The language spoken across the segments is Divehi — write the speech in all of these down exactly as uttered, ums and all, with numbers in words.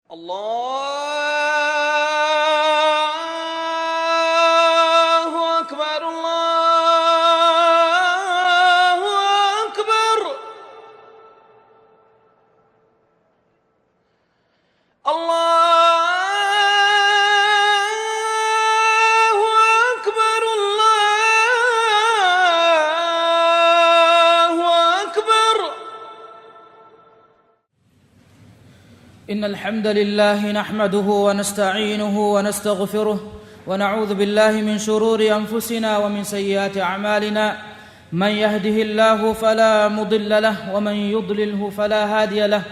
الله أكبر، الله أكبر. الله أكبر، الله أكبر. إن الحمد لله نحمده ونستعينه ونستغفره، ونعوذ بالله من شرور أنفسنا ومن سيئات أعمالنا. من يهده الله فلا مضل له، ومن يضلله فلا هادي له.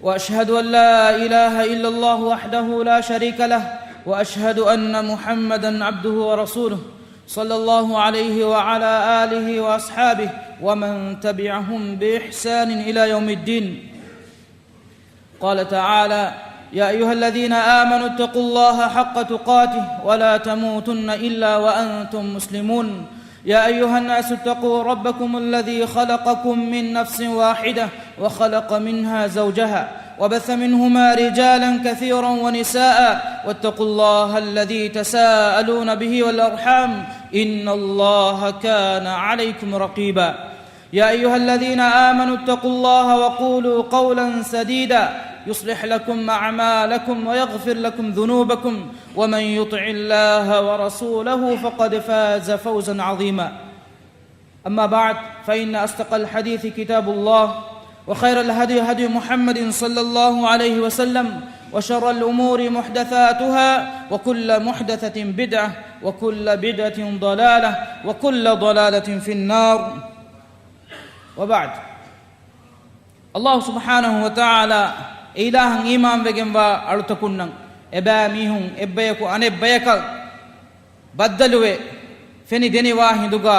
وأشهد أن لا إله إلا الله وحده لا شريك له، وأشهد أن محمدا عبده ورسوله، صلى الله عليه وعلى آله وأصحابه ومن تبعهم بإحسان إلى يوم الدين. قال تعالى: يا أيها الذين آمنوا اتقوا الله حق تقاته ولا تموتن إلا وأنتم مسلمون. يا أيها الناس اتقوا ربكم الذي خلقكم من نفس واحدة وخلق منها زوجها وبث منهما رجالا كثيرا ونساء واتقوا الله الذي تساءلون به والأرحام إن الله كان عليكم رقيبا. يا أيها الذين آمنوا اتقوا الله وقولوا قولا سديدا يصلح لكم أعمالكم ويغفر لكم ذنوبكم ومن يطع الله ورسوله فقد فاز فوزا عظيما. أما بعد، فإن أصدق الحديث كتاب الله، وخير الهدي هدي محمد صلى الله عليه وسلم، وشر الأمور محدثاتها، وكل محدثة بدعة، وكل بدعة ضلالة، وكل ضلالة في النار. وبعد. ﷲ ސުބްޙާނަހޫ ވަތަޢާލާ އެ އިލާހަށް އީމާންވެގެންވާ އަޅުތަކުންނަށް އެބައިމީހުން އެއްބަޔަކު އަނެއްބަޔަކަށް ބައްދަލުވެ ފެނިދެނިވާ ހިނދުގަ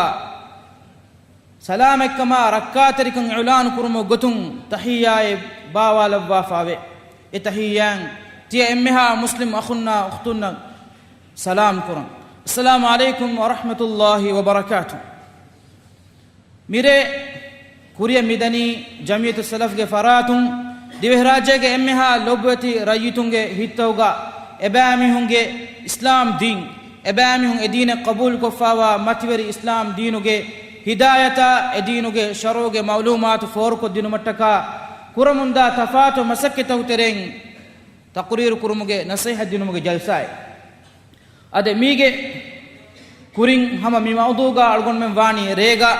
ސަލާމަތްކަމާ ރައްކާތެރިކަން އިޢުލާނު ކުރުމުގެ ގޮތުން ތަޙިއްޔާއެއް ބާވާލައްވާފައެވެ. އެ ތަޙިއްޔާއިން ތިޔަ އެންމެހާ މުސްލިމް އަޚުންނާ އުޚްތުންނަށް ސަލާމް ކުރަން. السلام عليكم ورحمة الله وبركاته. މިރޭ ކުރިއަށް މިދަނީ ޖަމްޢިއްޔަތުއްސަލަފްގެ ފަރާތުން ދިވެހިރާއްޖޭގެ އެންމެހާ ލޮބުވެތި ރައްޔިތުންގެ ހިތްތަކުގަ އެބައިމީހުންގެ އިސްލާމް ދީން، އެބައިމީހުން އެ ދީނަށް ޤަބޫލުކޮށްފައިވާ މަތިވެރި އިސްލާމް ދީނުގެ ހިދާޔަތާ، އެ ދީނުގެ ޝަރުޢުގެ މަޢުލޫމާތު ފޯރުކޮށްދިނުމަށްޓަކާ ކުރަމުންދާ ތަފާތު މަސައްކަތްތަކުގެ ތެރެއިން ތަޤުރީރު ކުރުމުގެ ނަޞޭޙަތް ދިނުމުގެ ޖަލްސާއެއް. އަދި މީގެ ކުރިން ހަމަ މި މައުޟޫޢުގަ އަޅުގަނޑުމެން ވާނީ ރޭގަ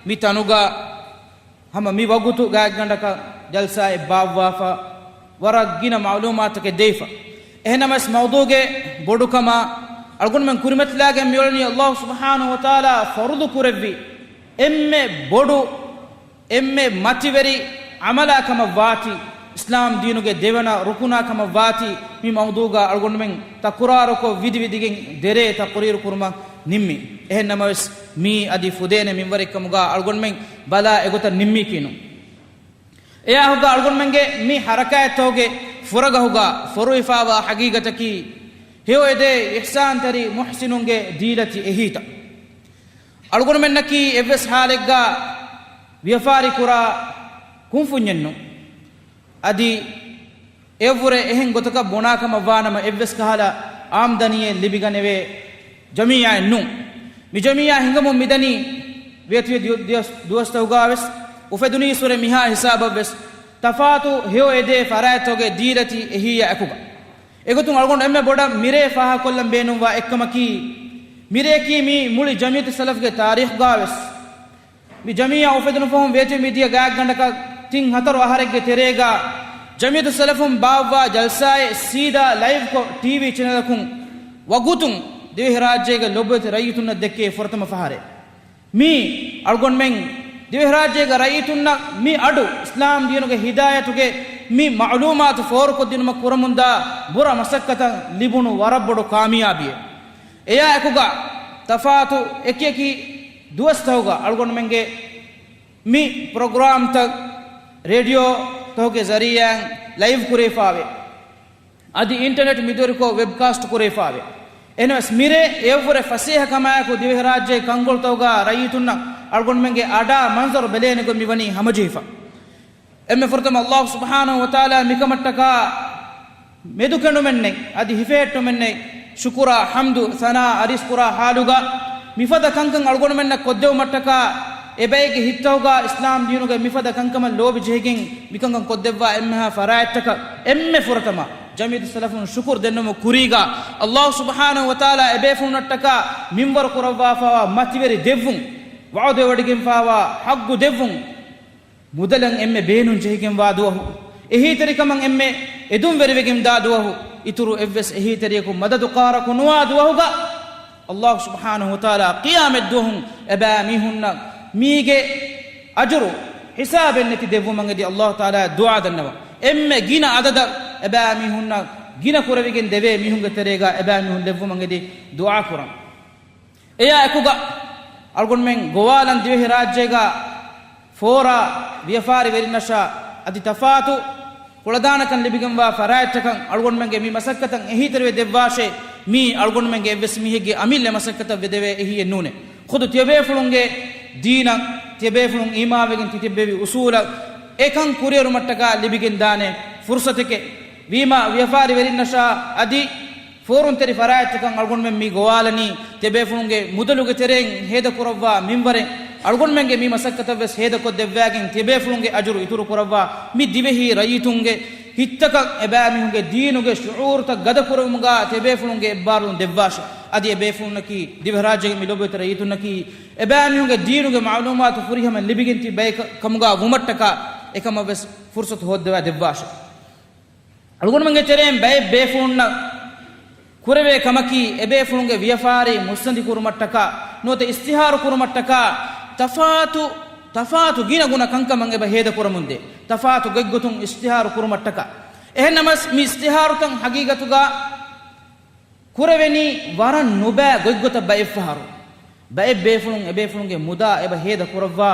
މި ތަނުގަ ހަމަ މި ވަގުތު ގާތްގަނޑަކަށް ޖަލްސާއެއް ބާއްވާފަ، ވަރަށް ގިނަ މަޢުލޫމާތުތަކެއް ދެވިފަ. އެހެންނަމަވެސް މައުޟޫޢުގެ ބޮޑުކަމާ އަޅުގަނޑުމެން ކުރިމަތިލާގެން މިއުޅެނީ ﷲ ސުބްޙާނަހޫ ވަތަޢާލާ ފަރުޟު ކުރެއްވި އެންމެ ބޮޑު އެންމެ މަތިވެރި ޢަމަލާ ކަމަށް ވާތީ، އިސްލާމް ދީނުގެ ދެވަނަ ރުކުނާ ކަމަށް ވާތީ، މި މައުޟޫޢުގަ އަޅުގަނޑުމެން ތަކުރާރުކޮށް ވިދިވިދިގެން ދެރޭ ތަޤުރީރު ކުރުމަށް ނިންމީ. އެހެން ނަމަވެސް، މީ އަދި ފުދޭނެ މިންވަރެއްކަމުގަ އަޅުގަނޑުމެން ބަލާ އެގޮތަށް ނިންމީކީ ނޫން. އެއާހުގަ އަޅުގަނޑުމެންގެ މި ޙަރަކާތްތަކުގެ ފުރަގަހުގަ ފޮރުވިފައިވާ ޙަޤީޤަތަކީ، ހެޔޮއެދޭ އިޙްސާންތެރި މުޙްސިނުންގެ ދީލަތި އެހީތައް. އަޅުގަނޑުމެންނަކީ އެއްވެސް ޙާލެއްގަ ވިޔަފާރި ކުރާ ކުންފުންޏެއްނު. އަދި އެއަށްވުރެ އެހެން ގޮތަކަށް ބުނާކަމަށް ވާނަމަ އެއްވެސް ކަހަލަ އާމްދަނީއެއް ލިބިގަނެވޭ ޖަމިއްޔާއެއްނު. މި ޖަމިއްޔާ ހިނގަމުން މިދަނީ ވޭތުވެ ދިޔަ-، ދިޔަ-، ދުވަސްތަކުގަވެސް އުފެދުނީސްވުރެ މިހާ ހިސާބަށްވެސް ތަފާތު ހެޔޮއެދޭ ފަރާތްތަކުގެ ދީލަތި އެހީއާ އެކުގަ. އެގޮތުން އަޅުގަނޑު އެންމެ ބޮޑަށް މިރޭ ފާހަގަކޮށްލަން ބޭނުންވާ އެއްކަމަކީ، މިރެއަކީ މީ މުޅި ޖަމިއްޔަތުއްސަލަފްގެ ތާރީޚުގަވެސް، މި ޖަމިއްޔާ އުފެދުނު ފަހުން ވޭތުވެ މިދިޔަ ގާތްގަނޑަކަށް ތިން ހަތަރު އަހަރެއްގެ ތެރޭގަ ޖަމިއްޔަތުއްސަލަފުން ބާއްވާ ޖަލްސާއެއް ސީދާ ލައިވްކޮށް ޓީވީ ޗެނަލަކުން ވަގުތުން ދިވެހިރާއްޖޭގެ ލޮބުވެތި ރައްޔިތުންނަށް ދެއްކޭ ފުރަތަމަ ފަހަރެއް. މީ އަޅުގަނޑުމެން ދިވެހިރާއްޖޭގެ ރައްޔިތުންނަށް މި އަޑު އިސްލާމް ދީނުގެ ހިދާޔަތުގެ މި މަޢުލޫމާތު ފޯރުކޮށްދިނުމަށް ކުރަމުންދާ ބުރަ މަސައްކަތަށް ލިބުނު ވަރަށް ބޮޑު ކާމިޔާބީއެއް. އެޔާ އެކުގަ ތަފާތު އެކިއެކި ދުވަސްތަކުގަ އަޅުގަނޑުމެންގެ މި ޕްރޮގްރާމްތައް ރޭޑިއޯތަކުގެ ޒަރީޢާއިން ލައިވް ކުރެވިފައިވޭ. އަދި އިންޓަރނެޓް މިދުވެރިކޮށް ވެބްކާސްޓް ކުރެވިފައިވޭ. އެހެނަސް މިރޭ އެއަށްވުރެ ފަސޭހަކަމާއެކު ދިވެހިރާއްޖޭ ކަންކޮޅުތަކުގަ ރައްޔިތުންނަށް އަޅުގަނޑުމެންގެ އަޑާ މަންޒަރު ބެލޭނެ ގޮތް މިވަނީ ހަމަޖެހިފަ. އެންމެ ފުރަތަމަ ﷲ ސުބްޙާނަހޫ ވަތަޢާލާ މިކަމަށްޓަކާ މެދުކެނޑުމެއްނެތް، އަދި ހިފެހެއްޓުމެއްނެތް، ޝުކުރާ، ޙަމްދު، ސަނާ އަރިސްކުރާ ޙާލުގަ މިފަދަ ކަންކަން އަޅުގަނޑުމެންނަށް ކޮށްދެވުމަށްޓަކާ، އެބައެއްގެ ހިތްތަކުގަ އިސްލާމް ދީނުގެ މިފަދަ ކަންކަމަށް ލޯބި ޖެހިގެން މިކަންކަން ކޮށްދެއްވާ އެންމެހާ ފަރާތްތަކަށް އެންމެ ފުރަތަމަ ޖަމިއްޔަތު ސަލަފުން ޝުކުރު ދެންނެވުމުގެ ކުރީގަ، ﷲ ސުބްޙާނަހޫ ވަތަޢާލާ އެބޭފުޅުންނަށްޓަކާ މިންވަރު ކުރައްވާފައިވާ މަތިވެރި ދެއްވުން، ވަޢުދުވެވޮޑިގެންފައިވާ ޙައްޤު ދެއްވުން، މުދަލަށް އެންމެ ބޭނުން ޖެހިގެންވާ ދުވަހު، އެހީތެރިކަމަށް އެންމެ އެދުންވެރިވެގެންދާ ދުވަހު، އިތުރު އެއްވެސް އެހީތެރިޔަކު މަދަދުކާރަކު ނުވާ ދުވަހުގަ، ﷲ ސުބްޙާނަހޫ ވަތަޢާލާ ޤިޔާމަތްދުވަހު އެބައިމީހުންނަށް މީގެ އަޖުރު ހިސާބެއްނެތި ދެއްވުމަށް އެދި ﷲ ތަޢާލާ ދުޢާ ދަންނަވަން. އެންމެ ގިނަ އަދަދަށް އެބައިމީހުންނަށް ގިނަ ކުރެވިގެން ދެވޭ މީހުންގެ ތެރޭގަ އެބައިމީހުން ލެއްވުމަށް އެދި ދުޢާ ކުރަން. އެޔާ އެކުގަ އަޅުގަނޑުމެން ގޮވާލަން ދިވެހިރާއްޖޭގަ ފޯރާ ވިޔަފާރިވެރިންނަށާ އަދި ތަފާތު ކުޅަދާނަކަން ލިބިގެންވާ ފަރާތްތަކަށް އަޅުގަނޑުމެންގެ މި މަސައްކަތަށް އެހީތެރިވެ ދެއްވާށޭ. މީ އަޅުގަނޑުމެންގެ އެއްވެސް މީހެއްގެ އަމިއްލަ މަސައްކަތަށް ވެދެވޭ އެހީއެއް ނޫނޭ. ޚުދު ތިޔަބޭފުޅުންގެ ދީނަށް ތިޔަބޭފުޅުން އީމާވެގެން ތިތިއްބެވި އުސޫލަށް އެކަން ކުރިއެރުމަށްޓަކާ ލިބިގެންދާނެ ފުރުޞަތެކޭ. ވީމާ ވިޔަފާރިވެރިންނަށާ އަދި ފޯރުންތެރި ފަރާތްތަކަށް އަޅުގަނޑުމެން މި ގޮވާލަނީ، ތިޔަބޭފުޅުންގެ މުދަލުގެ ތެރެއިން ހޭދަކުރައްވާ މިންވަރެއް އަޅުގަނޑުމެންގެ މި މަސައްކަތަށްވެސް ހޭދަކޮށްދެއްވާގެން، ތިޔަބޭފުޅުންގެ އަޖުރު އިތުރުކުރައްވާ މި ދިވެހި ރައްޔިތުންގެ ހިތްތަކަށް އެބައިމީހުންގެ ދީނުގެ ޝުޢޫރުތައް ގަދަކުރެވުމުގަ ތިޔަބޭފުޅުންގެ އެއްބާރުލުން ދެއްވާށޭ. އަދި އެބޭފުޅުންނަކީ ދިވެހިރާއްޖޭގެ މި ލޮބުވެތި ރައްޔިތުންނަކީ އެބައިމީހުންގެ ދީނުގެ މަޢުލޫމާތު ފުރިހަމަ ލިބިގެން ތިބި ބައެއް ކަމުގަ ވުމަށްޓަކާ އެކަމަށްވެސް ފުރުޞަތު ހޯއްދަވާ ދެއްވާށޭ. އަޅުގަނޑުމެންގެ ތެރެއިން ބައެއް ބޭފުޅުންނަށް ކުރެވޭ ކަމަކީ، އެބޭފުޅުންގެ ވިޔަފާރި މުއްސަނދި ކުރުމަށްޓަކާ، ނުވަތަ އިޝްތިހާރު ކުރުމަށްޓަކާ، ތަފާތު، ތަފާތު ގިނަ ގުނަ ކަންކަމަށް އެބަ ހޭދަ ކުރަމުންދޭ. ތަފާތު ގޮތްގޮތުން އިޝްތިހާރު ކުރުމަށްޓަކާ. އެހެންނަމަވެސް، މި އިޝްތިހާރުތައް ހަގީގަތުގަ ކުރެވެނީ ވަރަށް ނުބައި ގޮތްގޮތަށް ބައެއްފަހަރު. ބައެއް ބޭފުޅުން އެބޭފުޅުންގެ މުދާ އެބަ ހޭދަ ކުރައްވާ،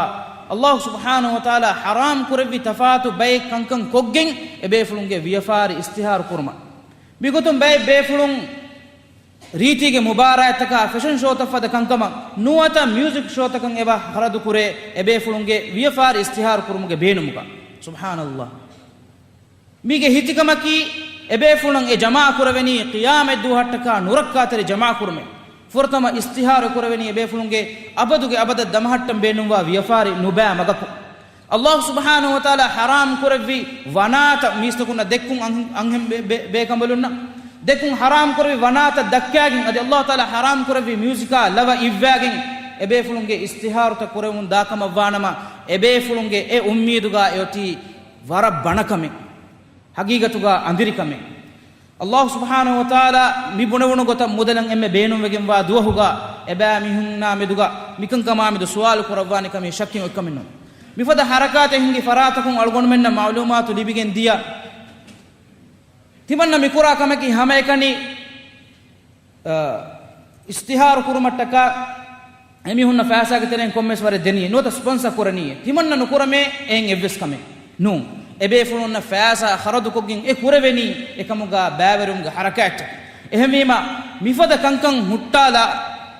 ﷲ ސުބްޙާނަހޫ ވަތަޢާލާ ޙަރާމް ކުރެއްވި ތަފާތު ބައެއް ކަންކަން ކޮށްގެން އެބޭފުޅުންގެ ވިޔަފާރި އިޝްތިހާރު ކުރުމަށް. މިގޮތުން ބައެއް ބޭފުޅުން ރީތީގެ މުބާރާތްތަކާ، ފެޝަން ޝޯތައް ފަދަ ކަންކަމަށް، ނުވަތަ މިއުޒިކް ޝޯތަކަށް އެބަ ޚަރަދު ކުރޭ އެބޭފުޅުންގެ ވިޔަފާރި އިޝްތިހާރު ކުރުމުގެ ބޭނުމުގަ. ސުބްޙާނަﷲ. މީގެ ހިތިކަމަކީ، އެބޭފުޅުން އެ ޖަމާ ކުރެވެނީ ޤިޔާމަތްދުވަހަށްޓަކާ ނުރައްކާތެރި ޖަމާ ކުރުމެއް. ފުރަތަމަ އިޝްތިހާރު ކުރެވެނީ އެބޭފުޅުންގެ އަބަދުގެ އަބަދަށް ދަމަހައްޓަން ބޭނުންވާ ވިޔަފާރި ނުބައި މަގަކުން. ﷲ ސުބްޙާނަހޫ ވަތަޢާލާ ޙަރާމް ކުރެއްވި ވަނާތައް މީސްތަކުންނަށް ދެއްކުން އަން-، އަންހެން ބޭ-، ބޭ-، ބޭކަނބަލުންނަށް ދެއްކުން ޙަރާމް ކުރެއްވި ވަނާތައް ދައްކާގެން އަދި ﷲ ތަޢާލާ ޙަރާމް ކުރެއްވި މިއުޒިކާ ލަވަ އިއްވާގެން އެބޭފުޅުންގެ އިޝްތިހާރުތައް ކުރެވުން ދާކަމަށްވާނަމަ، އެބޭފުޅުންގެ އެ އުއްމީދުގަ އެއޮތީ ވަރަށް ބަނަކަމެއް، ހަގީގަތުގަ އަނދިރިކަމެއް. ﷲ ސުބްޙާނަހޫ ވަތަޢާލާ މި ބުނެވުނު ގޮތަށް މުދަލަށް އެންމެ ބޭނުންވެގެންވާ ދުވަހުގަ އެބައިމީހުންނާ މެދުގަ މިކަންކަމާ މެދު ސުވާލު ކުރައްވާނެ ކަމީ ޝައްކެއް އޮތްކަމެއް ނޫން. މިފަދަ ޙަރަކާތެއް ހިނގި ފަރާތަކުން އަޅުގަނޑުމެންނަށް މަޢުލޫމާތު ލިބިގެން ދިޔަ، ތިމަންނަ މިކުރާ ކަމަކީ ހަމައެކަނި އަ، އިޝްތިހާރު ކުރުމަށްޓަކާ އެމީހުންނަށް ފައިސާގެ ތެރެއިން ކޮންމެސް ވަރެއް ދެނީ ނުވަތަ ސްޕޮންސަ ކުރަނީ ތިމަންނަ ނުކުރަމޭ އެއިން އެއްވެސް ކަމެއް ނޫން. އެބޭފުޅުންނަށް ފައިސާ ޚަރަދުކޮށްގެން އެ ކުރެވެނީ އެކަމުގަ ބައިވެރިވުމުގެ ޙަރަކާތްތަކެއް. އެހެންވީމަ، މިފަދަ ކަންކަން ހުއްޓާލާ،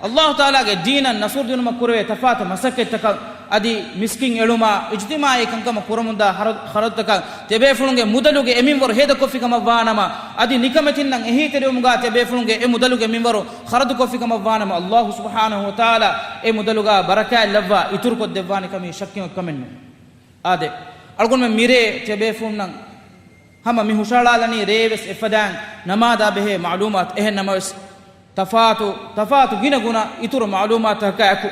ﷲ ތަޢާލާގެ ދީނަށް ނަޞްރު ދިނުމަށް ކުރެވޭ ތަފާތު މަސައްކަތްތަކަށް އަދި މިސްކިތް އެޅުމާ، އިޖްތިމާޢީ ކަންކަމަށް ކުރަމުންދާ ޚަރަ-، ޚަރަދުތަކަށް ތިޔަބޭފުޅުންގެ މުދަލުގެ އެ މިންވަރު ހޭދަކޮށްފި ކަމަށްވާނަމަ، އަދި ނިކަމެތިންނަށް އެހީތެރިވުމުގަ ތިޔަބޭފުޅުންގެ އެ މުދަލުގެ މިންވަރު ޚަރަދުކޮށްފި ކަމަށްވާނަމަ، ﷲ ސުބްޙާނަހޫ ވަތަޢާލާ އެ މުދަލުގަ ބަރަކާތް ލައްވާ އިތުރުކޮށްދެއްވާނެ ކަމީ ޝައްކެއް އޮތްކަމެއް ނޫން. އާދެ، އަޅުގަނޑުމެން މިރޭ ތިޔަބޭފުޅުންނަށް ހަމަ މި ހުށަހަޅާލަނީ ރޭވެސް އެފަދައިން ނަމާދާ ބެހޭ މަޢުލޫމާތު. އެހެން ނަމަވެސް، ތަފާތު، ތަފާތު ގިނަ ގުނަ އިތުރު މަޢުލޫމާތުތަކާއެކު،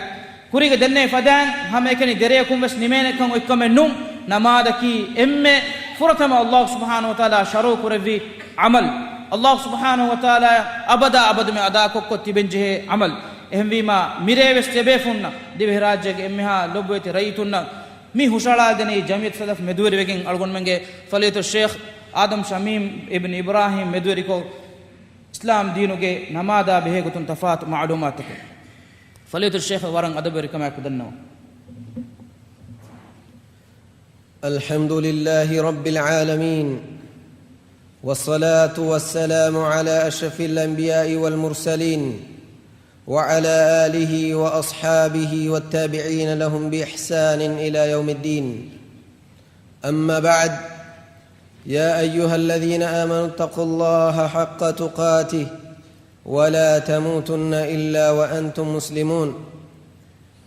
ކުރީގަ ދެންނެވި ފަދައިން ހަމައެކަނި ދެރަޔަކުން ވެސް ނިމޭނެ ކަން އޮތްކަމެއް ނޫން. ނަމާދަކީ އެންމެ ފުރަތަމަ ﷲ ސުބްޙާނަހޫ ވަތަޢާލާ ޝަރުޢު ކުރެއްވި ޢަމަލު. ﷲ ސުބްޙާނަހޫ ވަތަޢާލާ އަބަދާ އަބަދުމެ އަދާކޮށްކޮށް ތިބެންޖެހޭ ޢަމަލު. އެހެންވީމާ، މިރޭވެސް ތިޔަބޭފުންނަށް، ދިވެހިރާއްޖޭގެ އެންމެހާ ލޮބުވެތި ރައްޔިތުންނަށް މި ހުށަހަޅާދެނީ ޖަމިއްޔަތު ސަލަފް މެދުވެރިވެގެން އަޅުގަނޑުމެންގެ ފަޟީލަތު ޝޭޚް އާދަމް ޝަމީމް އިބްން އިބްރާހީމް މެދުވެރިކޮށް، އިސްލާމް ދީނުގެ ނަމާދާ ބެހޭގޮތުން ތަފާތު މަޢުލޫމާތުތަކެއް. ފަޟީލަތު ޝޭޚް ވަރަށް އަދަބުވެރިކަމާއެކު ދަންނަވަން. الحمد لله رب العالمين، والصلاة والسلام على أشرف الأنبياء والمرسلين، وعلى آله وأصحابه والتابعين لهم بإحسان إلى يوم الدين. أما بعد، يا أيها الذين آمنوا اتقوا الله حق تقاته ولا تموتن إلا وأنتم مسلمون.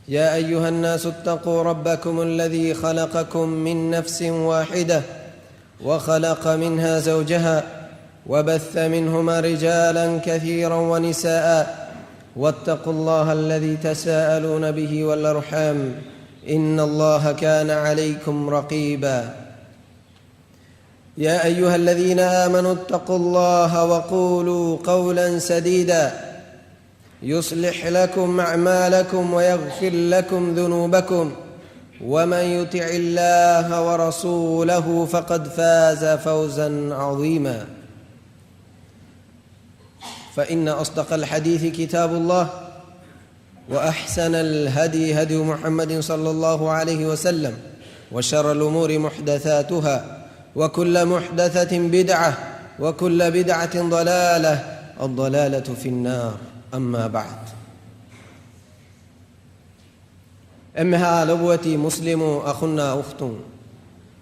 يا أيها الناس اتقوا ربكم الذي خلقكم من نفس واحدة وخلق منها زوجها وبث منهما رجالا كثيرا ونساء واتقوا الله الذي تساءلون به والأرحام إن الله كان عليكم رقيبا. يا أيها الذين آمنوا اتقوا الله وقولوا قولا سديدا يصلح لكم أعمالكم ويغفر لكم ذنوبكم ومن يطع الله ورسوله فقد فاز فوزا عظيما. فإن أصدق الحديث كتاب الله، وأحسن الهدي هدي محمد صلى الله عليه وسلم، وشر الأمور محدثاتها، وكل محدثة بدعة، وكل بدعة ضلالة، الضلالة في النار. أما بعد. އެންމެހާ ލޮބުވެތި މުސްލިމު އަޚުންނާ އުޚްތުން،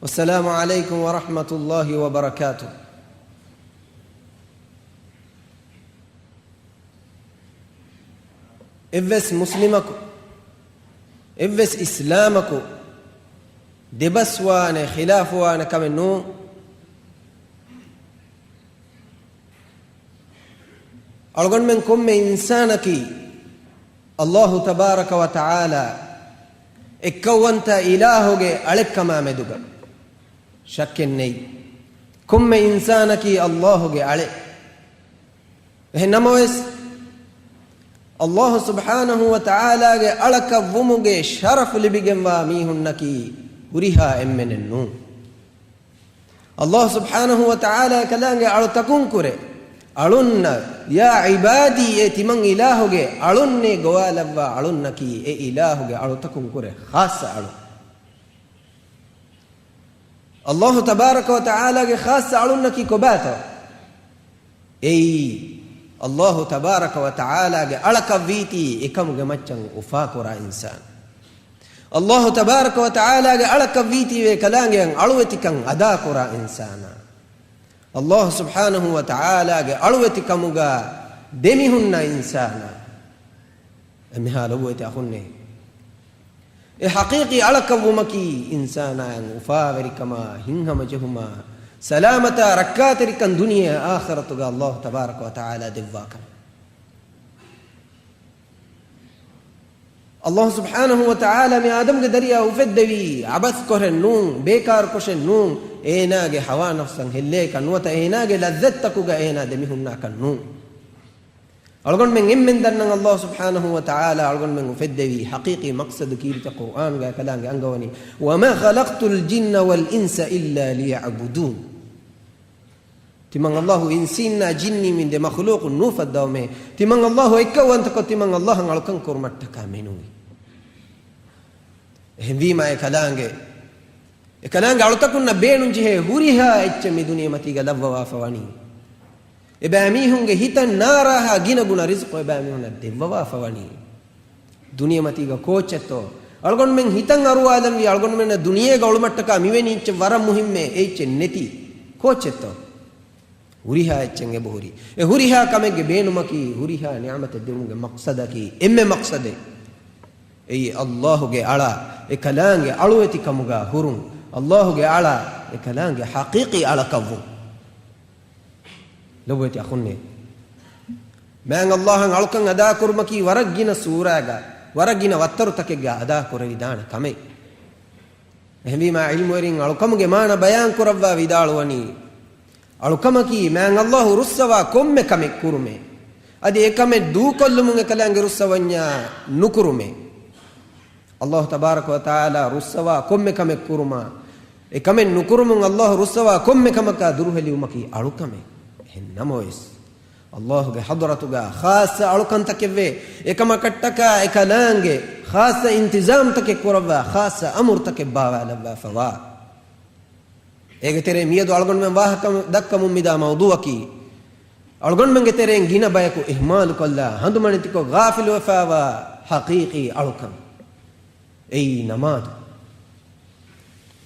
والسلام عليكم ورحمة الله وبركاته. އެއްވެސް މުސްލިމަކު، އެއްވެސް އިސްލާމަކު ދެބަސްވާނެ، ޚިލާފުވާނެ ކަމެއް ނޫން. އަޅުގަނޑުމެން ކޮންމެ އިންސާނަކީ ﷲ ތަބާރަކަ ވަ ތަޢާލާ އެއްކައުވަންތަ އިލާހުގެ އަޅެއްކަމާ މެދުގަ ޝައްކެއް ނެތް. ކޮންމެ އިންސާނަކީ ﷲ ގެ އަޅެއް. އެހެން ނަމަވެސް، ﷲ ސުބްޙާނަހޫ ވަ ތަޢާލާގެ އަޅަކަށް ވުމުގެ ޝަރަފު ލިބިގެންވާ މީހުންނަކީ ހުރިހާ އެންމެނެއް ނޫން. ﷲ ސުބްޙާނަހޫ ވަ ތަޢާލާ ކަލާނގެ އަޅުތަކުން ކުރެ އަޅުންނަށް، يا عبادي، އޭ ތިމަން އިލާހުގެ އަޅުންނޭ ގޮވާލައްވާ އަޅުންނަކީ އެ އިލާހުގެ އަޅުތަކުން ކުރެ ޚާއްޞަ އަޅުން. ﷲ ތަބާރަކަ ވަ ތަޢާލާގެ ޚާއްޞަ އަޅުންނަކީ ކޮބާތޯ؟ އެއީ، ﷲ ތަބާރަކަ ވަ ތަޢާލާގެ އަޅަކަށް ވީތީ އެކަމުގެ މައްޗަށް އުފާކުރާ އިންސާނާ. ﷲ ތަބާރަކަ ވަ ތަޢާލާގެ އަޅަކަށް ވީތީވެ ކަލާނގެއަށް އަޅުވެތިކަން އަދާކުރާ އިންސާނާ. ﷲ ސުބްޙާނަހޫ ވަ ތަޢާލާގެ އަޅުވެތިކަމުގަ ދެމިހުންނަ އިންސާނާ. އެންމެހާ ލޮބުވެތި އަޚުންނޭ. އެ ޙަޤީޤީ އަޅަކަށްވުމަކީ އިންސާނާއަށް އުފާވެރިކަމާ، ހިތްހަމަޖެހުމާ، ސަލާމަތާ ރައްކާތެރިކަން ދުނިޔެ އާޚިރަތުގަ ﷲ ތަބާރަކަ ވަ ތަޢާލާ ދެއްވާކަން. ﷲ ސުބްޙާނަހޫ ވަ ތަޢާލާ މި އާދަމްގެ ދަރިޔާ އުފެއްދެވީ ޢަބަސްކޮށެއް ނޫން، ބޭކާރުކޮށެއް ނޫން، އޭނާގެ ހަވާ ނަފްސަށް ހެއްލޭކަށް ނުވަތަ އޭނާގެ ލައްޒަތްތަކުގަ އޭނާ ދެމިހުންނާކަށް ނޫން. އަޅުގަނޑުމެން އެންމެން ދަންނަން ﷲ ސުބްޙާނަހޫ ވަ ތަޢާލާ އަޅުގަނޑުމެން އުފެއްދެވީ ޙަޤީޤީ މަޤްޞަދު ކީރިތި ޤުރްއާންގައި ކަލާނގެ އަންގަވަނީ، وما خلقت الجن والإنس إلا ليعبدون. ތިމަން ﷲ އިންސީންނާ ޖިންނީ މި ދެ މަޚުލޫޤު ނޫފައްދަވަމޭ. ތިމަން ﷲ އެއްކައުވަންތަކޮށް ތިމަން ﷲ އަށް އަޅުކަން ކުރުމަށްޓަކާ މެނުވީ. އެހެންވީމާ އެ ކަލާނގެ، އެ ކަލާނގެ އަޅުތަކުންނަށް ބޭނުންޖެހޭ ހުރިހާ އެއްޗެއް މި ދުނިޔެމަތީގަ ލައްވަވާފަ ވަނީ. އެބައިމީހުންގެ ހިތަށް ނާރާހާ ގިނަގުނަ ރިޒްޤު އެބައިމީހުންނަށް ދެއްވަވާފަ ވަނީ. ދުނިޔެމަތީގަ ކޯއްޗެއްތޯ؟ އަޅުގަނޑުމެން ހިތަށް އަރުވާލަންވީ އަޅުގަނޑުމެންނަށް ދުނިޔޭގަ އުޅުމަށްޓަކާ މިވެނި އެއްޗެއް ވަރަށް މުހިއްމޭ، އެ އެއްޗެއް ނެތީ. ކޯއްޗެއްތޯ؟ ހުރިހާ އެއްޗެއް އެބަހުރި. އެ ހުރިހާ ކަމެއްގެ ބޭނުމަކީ ހުރިހާ ނިޢުމަތެއް ދިއުމުގެ މަޤްޞަދަކީ އެންމެ މަޤްޞަދެއް. އެއީ ﷲ ގެ އަޅާ އެ ކަލާނގެ އަޅުވެތިކަމުގަ ހުރުން. ﷲ ގެ އަޅާ އެ ކަލާނގެ ޙަޤީޤީ އަޅަކަށްވުން. ލޮބުވެތި އަޚުންނޭ، މާތް ﷲ އަށް އަޅުކަން އަދާކުރުމަކީ ވަރަށް ގިނަ ސޫރާގަ، ވަރަށް ގިނަ ވައްތަރުތަކެއްގަ އަދާކުރެވިދާނެ ކަމެއް. އެހެންވީމާ، ޢިލްމުވެރިން އަޅުކަމުގެ މާނަ ބަޔާން ކުރައްވާ ވިދާޅުވަނީ، އަޅުކަމަކީ މާތް ﷲ ރުއްސަވާ ކޮންމެ ކަމެއް ކުރުމޭ. އަދި އެ ކަމެއް ދޫކޮށްލުމުން އެ ކަލާނގެ ރުއްސަވަންޏާ ނުކުރުމޭ. ﷲ ތަބާރަކަ ވަ ތަޢާލާ ރުއްސަވާ ކޮންމެ ކަމެއް ކުރުމާ، އެ ކަމެއް ނުކުރުމުން ﷲ ރުއްސަވާ ކޮންމެ ކަމަކާ ދުރުހެލިވުމަކީ އަޅުކަމެއް. އެހެން ނަމަވެސް، ﷲ ގެ ޙަޟްރަތުގަ ޚާއްޞަ އަޅުކަންތަކެއްވޭ. އެކަމަކަށްޓަކާ އެ ކަލާނގެ ޚާއްޞަ އިންތިޒާމްތަކެއް ކުރައްވާ، ޚާއްޞަ އަމުރުތަކެއް ބާވާލައްވާފަވާ. އޭގެ ތެރޭ މިއަދު އަޅުގަނޑުމެން ވާހަކަ ދައްކަމުން މިދާ މައުޟޫޢަކީ، އަޅުގަނޑުމެންގެ ތެރެއިން ގިނަ ބަޔަކު އިހްމާލުކޮށްލާ، ހަނދުމަނެތިކޮށް ޣާފިލުވެފާވާ ޙަޤީޤީ އަޅުކަން. އެއީ ނަމާދު.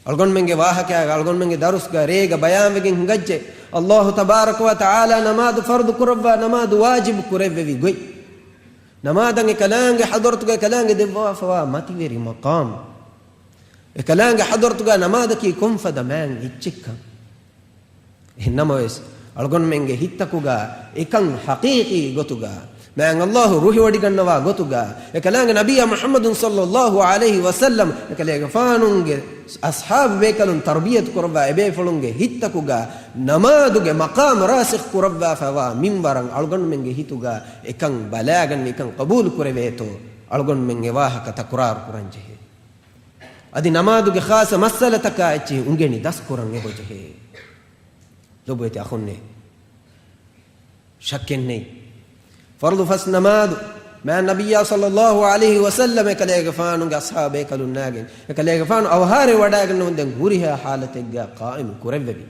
އަޅުގަނޑުމެންގެ ވާހަކައިގަ، އަޅުގަނޑުމެންގެ ދަރުސްގަ ރޭގަ ބަޔާންވެގެން ހިނގައްޖެ، އައްލާހު ތަބާރަކަ ވަ ތަޢާލާ ނަމާދު ފަރުޟު ކުރައްވާ، ނަމާދު ވާޖިބު ކުރެއްވެވި ގޮތް. ނަމާދަށް އެކަލާނގެ ޙަޟްރަތުގަ އެކަލާނގެ ދެއްވާފަވާ މަތިވެރި މަޤާމު. އެކަލާނގެ ޙަޟްރަތުގަ ނަމާދަކީ ކޮންފަދަ މާތް އެއްޗެއްކަން. އެހެން ނަމަވެސް، އަޅުގަނޑުމެންގެ ހިތްތަކުގަ އެކަން ޙަޤީޤީ ގޮތުގަ، މާތް އައްލާހު ރުހިވޮޑިގަންނަވާ ގޮތުގަ، އެކަލާނގެ ނަބިއްޔާ މުޙައްމަދު ޞައްލައްލާހު ޢަލައިހި ވަސައްލަމް އެކަލޭގެފާނުގެ އަޞްޙާބު ބޭކަލުން ތަރުބިޔަތު ކުރައްވާ އެބޭފުޅުންގެ ހިތްތަކުގަ ނަމާދުގެ މަޤާމު ރާސިޚް ކުރައްވާފައިވާ މިންވަރަށް އަޅުގަނޑުމެންގެ ހިތުގަ އެކަން ބަލާގަންނަ، އެކަން ޤަބޫލު ކުރެވޭތޯ، އަޅުގަނޑުމެން އެ ވާހަކަ ތަކުރާރު ކުރަން ޖެހޭ. އަދި ނަމާދުގެ ޚާއްޞަ މައްސަލަތަކާ އެއްޗެހި އުނގެނި ދަސްކުރަން އެބަޖެހޭ. ލޮބުވެތި އަޚުންނޭ، ޝައްކެއް ނެތް، ފަރުޟު ފަސް ނަމާދު މާތް ނަބިއްޔާ ޞައްލައްލާހު ޢަލައިހި ވަސައްލަމް އެކަލޭގެފާނުގެ އަޞްޙާބު ބޭކަލުން ނާގެން، އެކަލޭގެފާނު އަވަހާރަވެ ވަޑައިގަންނަވަންދެން ހުރިހާ ޙާލަތެއްގަ ޤާއިމު ކުރެއްވެވި.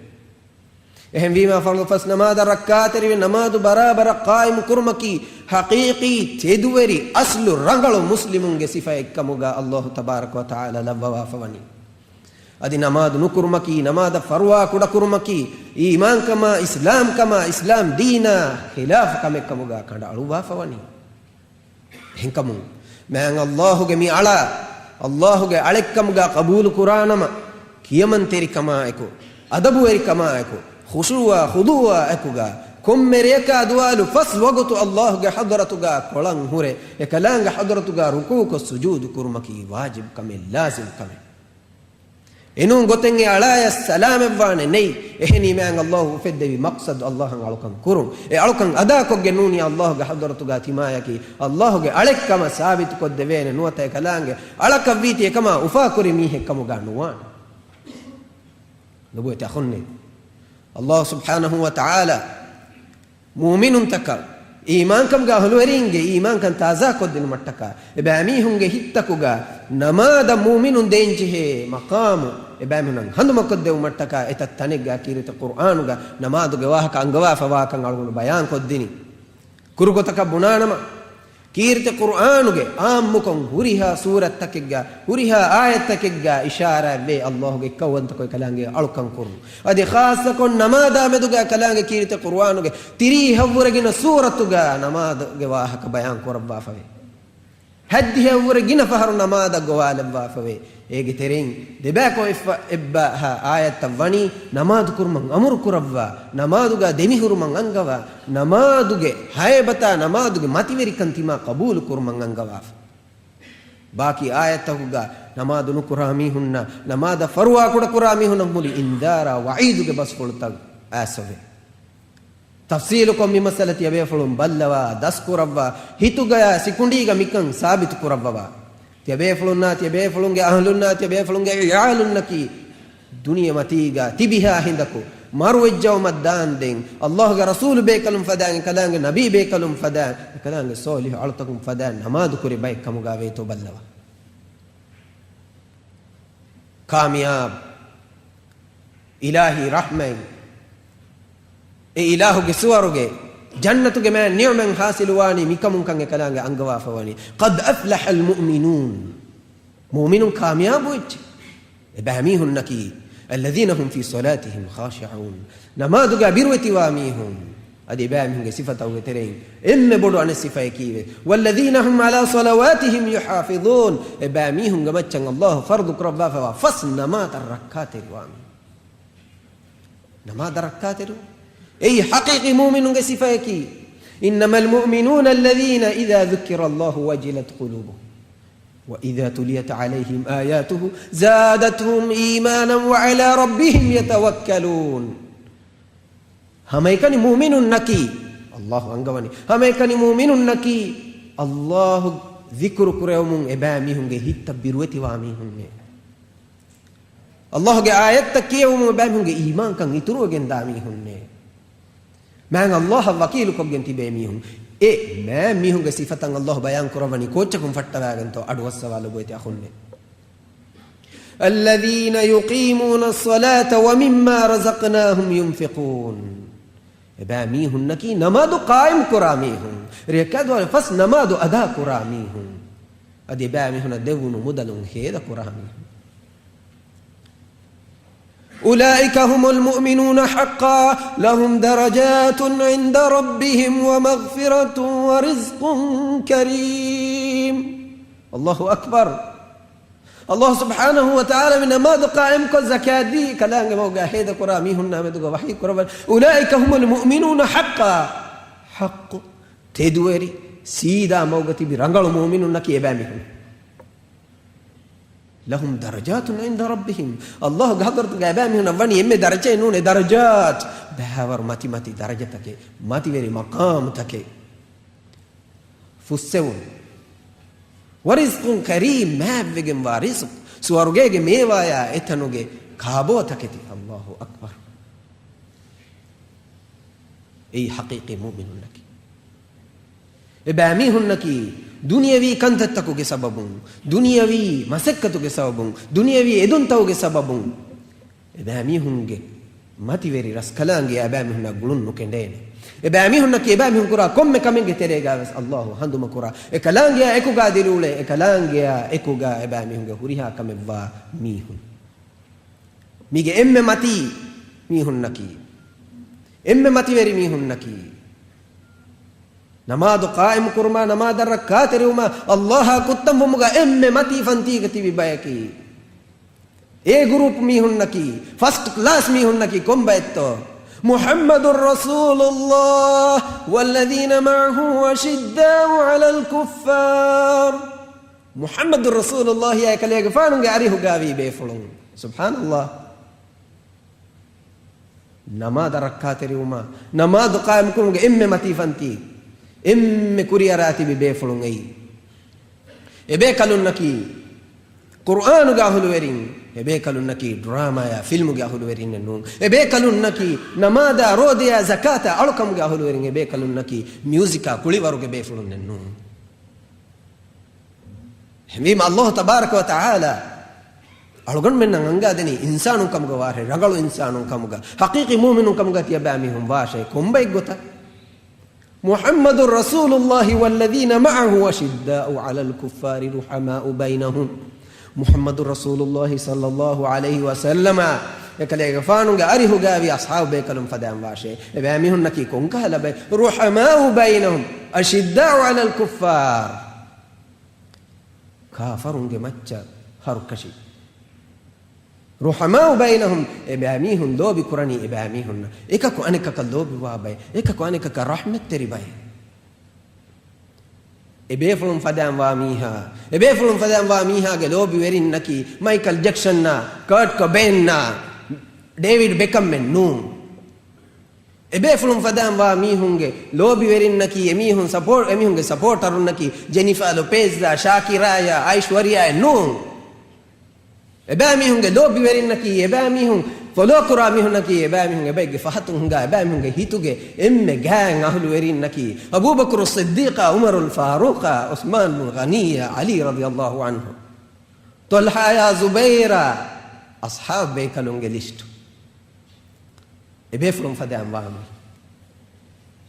އެހެންވީމާ، ފަރުޟު ފަސް ނަމާދަށް ރައްކާތެރިވެ ނަމާދު ބަރާބަރަށް ޤާއިމު ކުރުމަކީ ޙަޤީޤީ ތެދުވެރި އަޞްލު ރަނގަޅު މުސްލިމުންގެ ސިފައެއްކަމުގަ އައްލާހު ތަބާރަކަ ވަ ތަޢާލާ ލައްވަވާފަވަނީ. އަދި ނަމާދު ނުކުރުމަކީ ނަމާދަށް ފަރުވާ ކުޑަކުރުމަކީ، އީމާންކަމާ، އިސްލާމްކަމާ، އިސްލާމް ދީނާ ޚިލާފު ކަމެއްކަމުގަ ކަނޑައަޅުއްވާފަވަނީ. އެހެންކަމުން، މާތް އައްލާހުގެ މި އަޅާ އައްލާހުގެ އަޅެއްކަމުގަ ޤަބޫލުކުރާނަމަ، ކިޔަމަންތެރިކަމާއެކު، އަދަބުވެރިކަމާއެކު، ޚުޝޫޢާ ޚުޟޫޢާއެކުގަ، ކޮންމެ ރެޔަކާ ދުވާލު ފަސް ވަގުތު އައްލާހުގެ ޙަޟްރަތުގަ ކޮޅަން ހުރެ، އެކަލާނގެ ޙަޟްރަތުގަ ރުކޫޢުކޮށް ސުޖޫދު ކުރުމަކީ ވާޖިބު ކަމެއް، ލާޒިމް ކަމެއް. އެނޫން ގޮތެއް އެ އަޅާޔަށް ސަލާމަތްވާނެ ނެތް. އެހެނީ މާތް އައްލާހު އުފެއްދެވި މަޤްޞަދު އައްލާހަށް އަޅުކަން ކުރުން. އެ އަޅުކަން އަދާކޮށްގެން ނޫނީ އައްލާހުގެ ޙަޟްރަތުގަ ތިމާޔަކީ އައްލާހުގެ އަޅެއްކަމަށް ސާބިތުކޮށްދެވޭނެ ނުވަތަ އެކަލާނގެ އަޅަކަށްވީތީ އެކަމާ އުފާކުރި މީހެއްކަމުގަ ނުވާނެ. ލޮބުވެތި އަޚުންނޭ، އައްލާހު ސުބްޙާނަހު ވަ ތަޢާލާ މުއުމިނުންތަކަށް އީމާންކަމުގެ އަހުލުވެރީންގެ އީމާންކަން ތާޒާކޮށްދިނުމަށްޓަކާ، އެބައިމީހުންގެ ހިތްތަކުގަ ނަމާދަށް މުއުމިނުން ދޭންޖެހޭ މަޤާމު އެބައިމީހުންނަށް ހަނދުމަކޮށްދެވުމަށްޓަކާ، އެތައް ތަނެއްގަ ކީރިތި ޤުރްއާނުގަ ނަމާދުގެ ވާހަކަ އަންގަވާފަވާކަން އަޅުގަނޑު ބަޔާންކޮށްދިނީ. ކުރުގޮތަކަށް ބުނާނަމަ، ކީރިތި ޤުރްއާނުގެ އާއްމުކޮށް ހުރިހާ ސޫރަތްތަކެއްގަ، ހުރިހާ އާޔަތްތަކެއްގަ އިޝާރާތްވޭ އައްލާހުގެ އެއްކައުވަންތަކޮށް އެކަލާނގެ އަޅުކަން ކުރުން. އަދި ޚާއްޞަކޮށް ނަމާދާ މެދުގަ އެކަލާނގެ ކީރިތި ޤުރްއާނުގެ ތިރީހަށްވުރެ ގިނަ ސޫރަތުގަ ނަމާދުގެ ވާހަކަ ބަޔާން ކުރައްވާފަވޭ. ހައްދިހަށްވުރެ ގިނަ ފަހަރު ނަމާދަށް ގޮވާލައްވާފަވޭ. އޭގެ ތެރެއިން ދެބައިކޮށް އެއްފަ އެއްބައިހާ އާޔަތްތައް ވަނީ ނަމާދު ކުރުމަށް އަމުރު ކުރައްވާ، ނަމާދުގަ ދެމިހުރުމަށް އަންގަވާ، ނަމާދުގެ ހައިބަތާ ނަމާދުގެ މަތިވެރިކަން ތިމާ ޤަބޫލު ކުރުމަށް އަންގަވާފަ. ބާކީ އާޔަތްތަކުގަ ނަމާދު ނުކުރާ މީހުންނަށް، ނަމާދަށް ފަރުވާ ކުޑަކުރާ މީހުންނަށް ހުރި އިންޒާރާ ވަޢީދުގެ ބަސްފުޅުތައް އައިސްފަވޭ. ތަފްސީލުކޮށް މި މައްސަލަ ތިޔަބޭފުޅުން ބައްލަވާ، ދަސްކުރައްވާ، ހިތުގަޔާ ސިކުނޑީގަ މިކަން ސާބިތު ކުރައްވަވާ. ތިޔަބޭފުޅުންނާ، ތިޔަބޭފުޅުންގެ އަހުލުންނާ، ތިޔަބޭފުޅުންގެ ޢިޔާލުންނަކީ ދުނިޔެމަތީގަ ތިބިހާ ހިނދަކު މަރުވެއްޖައުމަށް ދާންދެން، އައްލާހުގެ ރަސޫލު ބޭކަލުން ފަދައިން، އެކަލާނގެ ނަބީ ބޭކަލުން ފަދައިން، އެކަލާނގެ ޞާލިޙު އަޅުތަކުން ފަދައިން ނަމާދުކުރި ބައެއް ކަމުގަ ވޭތޯ ބައްލަވާ. ކާމިޔާބު. އިލާހީ ރަޙްމަތް، އެ އިލާހުގެ ސުވަރުގެ ޖަންނަތުގެ މާތް ނިޢުމަތް ޙާޞިލުވާނީ މިކަމުންކަން އެކަލާނގެ އަންގަވާފަވަނީ. قد أفلح المؤمنون. މުއުމިނުން ކާމިޔާބު ވެއްޖެ. އެބައިމީހުންނަކީ، الذين هم في صلاتهم خاشعون. ނަމާދުގަ ބިރުވެތިވާ މީހުން. އަދި އެބައިމީހުންގެ ސިފަތަކުގެ ތެރެއިން އެންމެ ބޮޑު އަނެއް ސިފައަކީވެ، والذين هم على صلواتهم يحافظون. އެބައިމީހުންގެ މައްޗަށް އައްލާހު ފަރުޟު ކުރައްވާފައިވާ ފަސް ނަމާދަށް ރައްކާތެރިވާ މީހުން. ނަމާދަށް ރައްކާތެރިވުން. އެއީ ޙަޤީޤީ މުއުމިނުންގެ ސިފައަކީ. إنما المؤمنون الذين إذا ذكر الله وجلت قلوبهم وإذا تليت عليهم آياته زادتهم إيمانا وعلى ربهم يتوكلون. ހަމައެކަނި މުއުމިނުންނަކީ، އައްލާހު އަންގަވަނީ، ހަމައެކަނި މުއުމިނުންނަކީ، އައްލާހު ޛިކުރު ކުރެވުމުން އެބައިމީހުންގެ ހިތްތައް ބިރުވެތިވާ މީހުންނޭ. އައްލާހުގެ އާޔަތްތައް ކިޔެވުމުން އެބައިމީހުންގެ އީމާންކަން އިތުރުވެގެންދާ މީހުންނޭ. މާތް އައްލާހަށް ވަކީލުކޮށްގެން ތިބޭ މީހުން. އެ މާތް މީހުންގެ ސިފަތައް އައްލާހު ބަޔާން ކުރައްވަނީ ކޯއްޗަކުން ފައްޓަވާގެންތޯ؟ އަޑުއައްސަވާ ލޮބުވެތި އަޚުންނޭ. الذين يقيمون الصلاة ومما رزقناهم ينفقون. އެބައިމީހުންނަކީ ނަމާދު ޤާއިމް ކުރާ މީހުން، ރެކާދުވާ ފަސް ނަމާދު އަދާ ކުރާ މީހުން. އަދި އެބައިމީހުނަށް ދެވުނު މުދަލުން ހޭދަ ކުރާ މީހުން. أولئك هم المؤمنون حقا لهم درجات عند ربهم ومغفرة ورزق كريم. الله أكبر. ﷲ ސުބްޙާނަހޫ ވަތަޢާލާ މި ނަމާދު ޤާއިމްކޮށް ޒަކާތްދީ ކަލާނގެ މަގުގަ ހޭދަކުރާ މީހުންނާ މެދުގަ ވަޙީ ކުރައްވަން، أولئك هم المؤمنون حقا. ޙައްޤު، ތެދުވެރި، ސީދާ މަގުގަ ތިބި ރަނގަޅު މުއުމިނުންނަކީ އެބައިމީހުން. لهم درجات عند ربهم. ﷲގެ ޙަޟްރަތުގަ އެބައިމީހުނަށް ވަނީ އެންމެ ދަރަޖައެއް ނޫނޭ، ދަރަޖާތް، ބައިވަރު މަތި މަތި ދަރަޖަތަކެއް، މަތިވެރި މަޤާމުތަކެއް. ފުއްސެވުން. ورزق كريم، މާތްވެގެންވާ ރިޒްޤު، ސުވަރުގޭގެ މޭވާޔާ އެތަނުގެ ކާބޯތަކެތި. ﷲ އަކްބަރު. އެއީ ޙަޤީޤީ މުއުމިނުންނަކީ. އެބައިމީހުންނަކީ ދުނިޔަވީ ކަންތައްތަކުގެ ސަބަބުން، ދުނިޔަވީ މަސައްކަތުގެ ސަބަބުން، ދުނިޔަވީ އެދުންތައުގެ ސަބަބުން، އެބައިމީހުންގެ މަތިވެރި ރަސްކަލާނގެއާ އެބައިމީހުންނާ ގުޅުން ނުކެނޑޭނެ. އެބައިމީހުންނަކީ އެބައިމީހުން ކުރާ ކޮންމެ ކަމެއްގެ ތެރޭގަވެސް ﷲ ހަނދުމަކުރާ. އެ ކަލާނގެއާ އެކުގަ ދިރިއުޅޭ، އެ ކަލާނގެއާ އެކުގަ އެބައިމީހުންގެ ހުރިހާ ކަމެއްވާ މީހުން. މީގެ އެންމެ މަތީ މީހުންނަކީ، އެންމެ މަތިވެރި މީހުންނަކީ، ނަމާދު ޤާއިމު ކުރުމާ، ނަމާދަށް ރައްކާތެރިވުމާ، ﷲއާ ކުއްތަންވުމުގަ އެންމެ މަތީ ފަންތީގަ ތިބި ބަޔަކީ. އޭ ގުރޫޕް މީހުންނަކީ، ފަސްޓް ކްލާސް މީހުންނަކީ ކޮން ބައެއްތޯ؟ محمد رسول الله والذين معه أشداء على الكفار. މުޙައްމަދު ރަސޫލުﷲއާ އެކަލޭގެފާނުގެ އަރިހުގައިވީ ބޭފުޅުން. ސުބްޙާނަﷲ. ނަމާދަށް ރައްކާތެރިވުމާ، ނަމާދު ޤާއިމުކުރުމުގެ އެންމެ މަތީ ފަންތީ، އެންމެ ކުރިއަރާ ތިބި ބޭފުޅުން އެއީ. އެބޭކަލުންނަކީ ޤުރްއާނުގެ އަހުލުވެރިން، އެބޭކަލުންނަކީ ޑްރާމާޔާ ފިލްމުގެ އަހުލުވެރިންނެއް ނޫން. އެބޭކަލުންނަކީ ނަމާދާ ރޯދަޔާ ޒަކާތާ އަޅުކަމުގެ އަހުލުވެރިން. އެބޭކަލުންނަކީ މިއުޒިކާ ކުޅިވަރުގެ ބޭފުޅުންނެއް ނޫން. އެހެންވީމަ ﷲ ތަބާރަކަ ވަ ތަޢާލާ އަޅުގަނޑުމެންނަށް އަންގާދެނީ އިންސާނުން ކަމުގަ ވާށޭ، ރަނގަޅު އިންސާނުން ކަމުގަ، ޙަޤީޤީ މުއުމިނުން ކަމުގަ ތިޔަބައިމީހުން ވާށޭ. ކޮންބައެއްގޮތަށް؟ محمد رسول الله والذين معه أشداء على الكفار رحماء بينهم. މުޙައްމަދު ރަސޫލުﷲ ޞައްލަﷲ ޢަލައިހި ވަސައްލަމަ އެކަލޭގެފާނުގެ އަރިހުގައިވި އަޞްޙާބު ބޭކަލުން ފަދައިން ވާށޭ. އެބައިމީހުންނަކީ ކޮންކަހަލަ ބައެއް؟ رحماء بينهم أشداء على الكفار. ކާފަރުންގެ މައްޗަށް ހަރުކަށި. رحماء بينهم، އެބައިމީހުން ލޯބި ކުރަނީ އެބައިމީހުންނަށް. އެކަކު އަނެކަކަށް ލޯބިވާ ބައެއް، އެކަކު އަނެކަކަށް ރަޙްމަތްތެރި ބައެއް. އެބޭފުޅުން ފަދައިން ވާ މީހާ، އެބޭފުޅުން ފަދައިން ވާ މީހާގެ ލޯބިވެރިންނަކީ މައިކަލް ޖެކްސަންއާ، ކާޓް ކޮބޭންއާ، ޑޭވިޑް ބެކަމްއެއް ނޫން. އެބޭފުޅުން ފަދައިން ވާ މީހުންގެ ލޯބިވެރިންނަކީ، އެމީހުން ސަޕޯޓް، އެމީހުންގެ ސަޕޯޓަރުންނަކީ، ޖެނިފާ ލޮޕޭޒްއާ، ޝާކިރާއާ، އައިޝްވަރިޔާއެއް ނޫން. އެބައިމީހުންގެ ލޯބިވެރިންނަކީ، އެބައިމީހުން ފޮލޯ ކުރާ މީހުންނަކީ، އެބައިމީހުން އެބައެއްގެ ފަހަތުން ހިނގާ، އެބައިމީހުންގެ ހިތުގެ އެންމެ ގާތް އަހުލުވެރިންނަކީ، އަބޫބަކުރު ޞިއްދީޤާ، ޢުމަރުލް ފާރޫޤާ، ޢުޘްމާން ބުން ޣަނީއާ، ޢަލީ ރަޟިޔަﷲ ޢަންހު، ޠަލްޙާއާ، ޒުބައިރާ، އަޞްޙާބު ބޭކަލުންގެ ލިސްޓު. އެބޭފުޅުން ފަދައިން ވާމީ.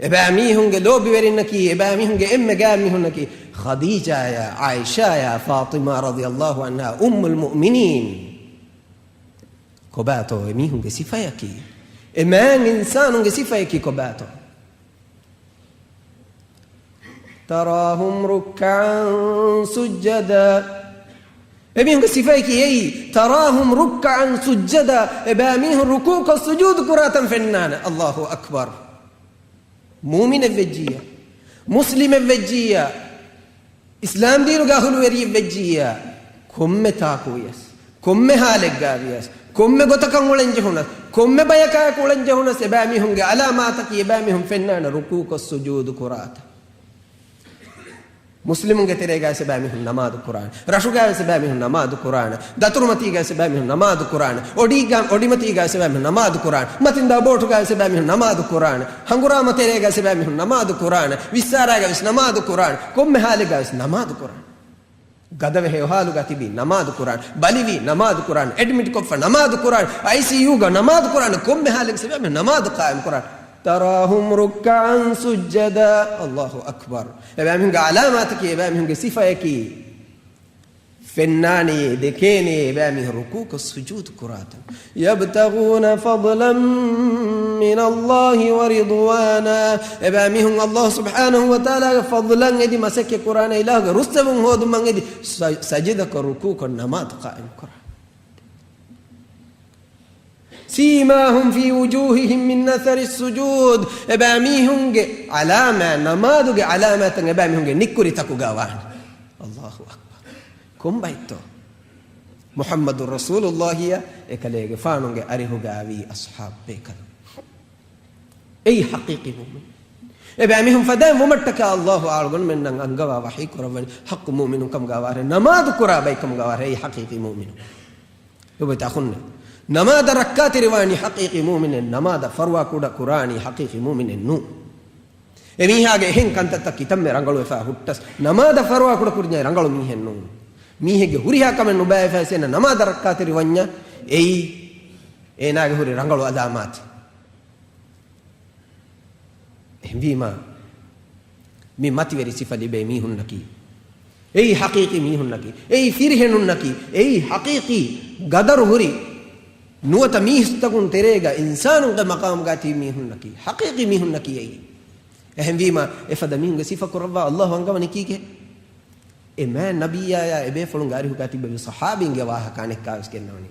އެބައިމީހުންގެ ލޯބިވެރިންނަކީ، އެބައިމީހުންގެ އެންމެ ގާތް މީހުންނަކީ، ޚަދީޖާޔާ، ޢާއިޝާޔާ، ފާޠިމާ ރަޟިޔަﷲ ޢަންހާ، އުއްމުލް މުއުމިނީން. ކޮބާތޯ އެމީހުންގެ ސިފަޔަކީ؟ އެ މާތް އިންސާނުންގެ ސިފަޔަކީ ކޮބާތޯ؟ تراهم ركعا سجدا. އެމީހުންގެ ސިފައަކީ އެއީ، تراهم ركعا سجدا. އެބައިމީހުން ރުކޫޢުކޮށް ސުޖޫދު ކުރާތަން ފެންނާނެ. ﷲ އަކްބަރު. މުއުމިނެއް ވެއްޖިއްޔާ، މުސްލިމެއް ވެއްޖިއްޔާ، އިސްލާމް ދީނުގެ އަހުލުވެރިއެއް ވެއްޖިއްޔާ، ކޮންމެ ތާކު ވިޔަސް، ކޮންމެ ހާލެއްގަ ވިޔަސް، ކޮންމެ ގޮތަކަށް އުޅެން ޖެހުނަސް، ކޮންމެ ބަޔަކާއެކު އުޅެން ޖެހުނަސް، އެބައިމީހުންގެ އަލާމާތަކީ އެބައިމީހުން ފެންނާނެ ރުކޫޢުކޮށް ސުޖޫދު ކުރާތަން. މުސްލިމުންގެ ތެރޭގައި ވެސް އެބައިމީހުން ނަމާދު ކުރާނެ. ރަށުގައި ވެސް އެބައިމީހުން ނަމާދު ކުރާނެ. ދަތުރުމަތީގައި ވެސް އެބައިމީހުން ނަމާދު ކުރާނެ. އޮޑީގަ، އޮޑިމަތީގައި ވެސް އެބައިމީހުން ނަމާދު ކުރާނެ. މަތިންދާ ބޯޓުގައި ވެސް އެބައިމީހުން ނަމާދު ކުރާނެ. ހަނގުރާމަ ތެރޭގައި ވެސް އެބައިމީހުން ނަމާދު ކުރާނެ. ވިއްސާރާގައި ވެސް ނަމާދު ކުރާނެ. ކޮންމެ ހާލެއްގައި ވެސް ނަމާދު ކުރާނެ. ގަދަވެހޭ ހާލުގަ ތިބި ނަމާދު ކުރާނެ. ބަލިވި ނަމާދު ކުރާނެ. އެޑްމިޓް ކޮށްފަ ނަމާދު ކުރާނެ. އައިސީޔޫގަ ނަމާދު ކުރާނެ. ކޮންމެ ހާލެއްގައި ވެސް އެބައިމީހުން ނަމާދު ޤާއިމް ކުރާނެ. تراهم ركعا سجدا. ﷲ އަކްބަރު. އެބައިމީހުންގެ އަލާމާތަކީ، އެބައިމީހުންގެ ސިފަޔަކީ، ފެންނާނެޔޭ، ދެކޭނެޔޭ، އެބައިމީހުން ރުކޫކޮށް ސުޖޫދު ކުރާތަން. يَبْتَغُونَ فَضْلًا مِّنَ اللَّهِ وَرِضْوَانًا. އެބައިމީހުން ﷲ ސުބްޙާނަހޫ ވަތަޢާލާގެ ފަޟްލަން އެދި، މަސައްކަތް ކުރާނެ، އިލާހުގެ ރުއްސެވުން ހޯދުމަށް އެދި، ސަ-، ސަޖިދަކޮށް، ރުކޫކޮށް، ނަމާދު ޤާއިމް ކުރާ. سِيمَاهُمْ فِي وُجُوهِهِمْ مِنْ أَثَرِ السُّجُودِ. އެބައިމީހުންގެ ޢަލާމާތް، ނަމާދުގެ ޢަލާމާތްތައް އެބައިމީހުންގެ ނިއްކުރިތަކުގަ ވާނެ. ﷲ އަކްބަރު. ކޮންބައެއްތޯ؟ މުޙައްމަދު ރަސޫލުﷲ އިޔާ އެކަލޭގެފާނުގެ އަރިހުގައިވީ އަޞްޙާބު ބޭކަލުން. އެއީ ޙަޤީޤީ މުއުމިނު. އެބައިމީހުން ފަދައިން ވުމަށްޓަކާ ﷲ އަޅުގަނޑުމެންނަށް އަންގަވާ ވަޙީ ކުރައްވަނީ ޙައްޤު މުއުމިނުން ކަމުގަ ވާށޭ، ނަމާދު ކުރާ ބައި ކަމުގަ ވާށޭ، އެއީ ޙަޤީޤީ މުއުމިނު. ލޮބުވެތި އަޚުންނޭ، ނަމާދަށް ރައްކާތެރިވާނީ ޙަޤީޤީ މުއުމިނެއް، ނަމާދަށް ފަރުވާ ކުޑަ ކުރާނީ ޙަޤީޤީ މުއުމިނެއް ނޫން. އެ މީހާގެ އެހެން ކަންތައްތައް ކިތަންމެ ރަނގަޅުވެފަ ހުއްޓަސް، ނަމާދަށް ފަރުވާ ކުޑަ ކުރަންޏާ ރަނގަޅު މީހެއް ނޫން. މީހެއްގެ ހުރިހާ ކަމެއް ނުބައިވެފަ ވެސް އޭނަ ނަމާދަށް ރައްކާތެރި ވަންޏާ، އެއީ އޭނާގެ ހުރި ރަނގަޅު އަލާމާތެއް. އެހެންވީމާ، މި މަތިވެރި ސިފަ ލިބޭ މީހުންނަކީ، އެއީ ޙަޤީޤީ މީހުންނަކީ، އެއީ ފިރިހެނުންނަކީ، އެއީ ޙަޤީޤީ ގަދަރު ހުރި ނުވަތަ މީސްތަކުން ތެރޭގަ އިންސާނުންގެ މަޤާމުގަ ތިބި މީހުންނަކީ، ޙަޤީޤީ މީހުންނަކީ އެއީ. އެހެންވީމާ، އެފަދަ މީހުންގެ ސިފަ ކުރައްވާ ﷲ އަންގަވަނީ ކީކޭ؟ އެ މާތް ނަބިއްޔާޔާ އެބޭފުޅުންގެ އަރިހުގަ ތިއްބެވި ޞަޙާބީންގެ ވާހަކަ އަނެއްކާވެސް ގެންނަވަނީ.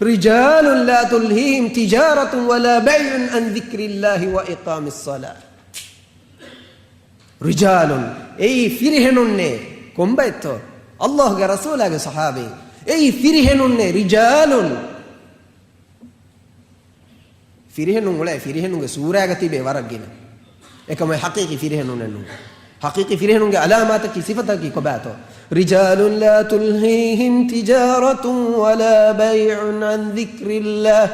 رِجَالٌ لَا تُلْهِيهِمْ تِجَارَةٌ وَلَا بَيْعٌ عَنْ ذِكْرِ اللَّهِ وَإِقَامِ الصَّلَاةِ. رِجَالٌ، އެއީ ފިރިހެނުންނޭ. ކޮންބައެއްތޯ؟ ﷲގެ ރަސޫލާގެ ޞަޙާބީން. އެއީ ފިރިހެނުންނޭ، رِجَالٌ. ފިރިހެނުން އުޅޭ، ފިރިހެނުންގެ ސޫރާގަ ތިބޭ ވަރަށް ގިނަ. އެކަމަށް ޙަޤީޤީ ފިރިހެނުންނެއް ނޫން. ޙަޤީޤީ ފިރިހެނުންގެ ޢަލާމާތަކީ، ސިފަތަކީ ކޮބާތޯ؟ رِجَالٌ لَا تُلْهِيهِمْ تِجَارَةٌ وَلَا بَيْعٌ عَنْ ذِكْرِ اللَّهِ.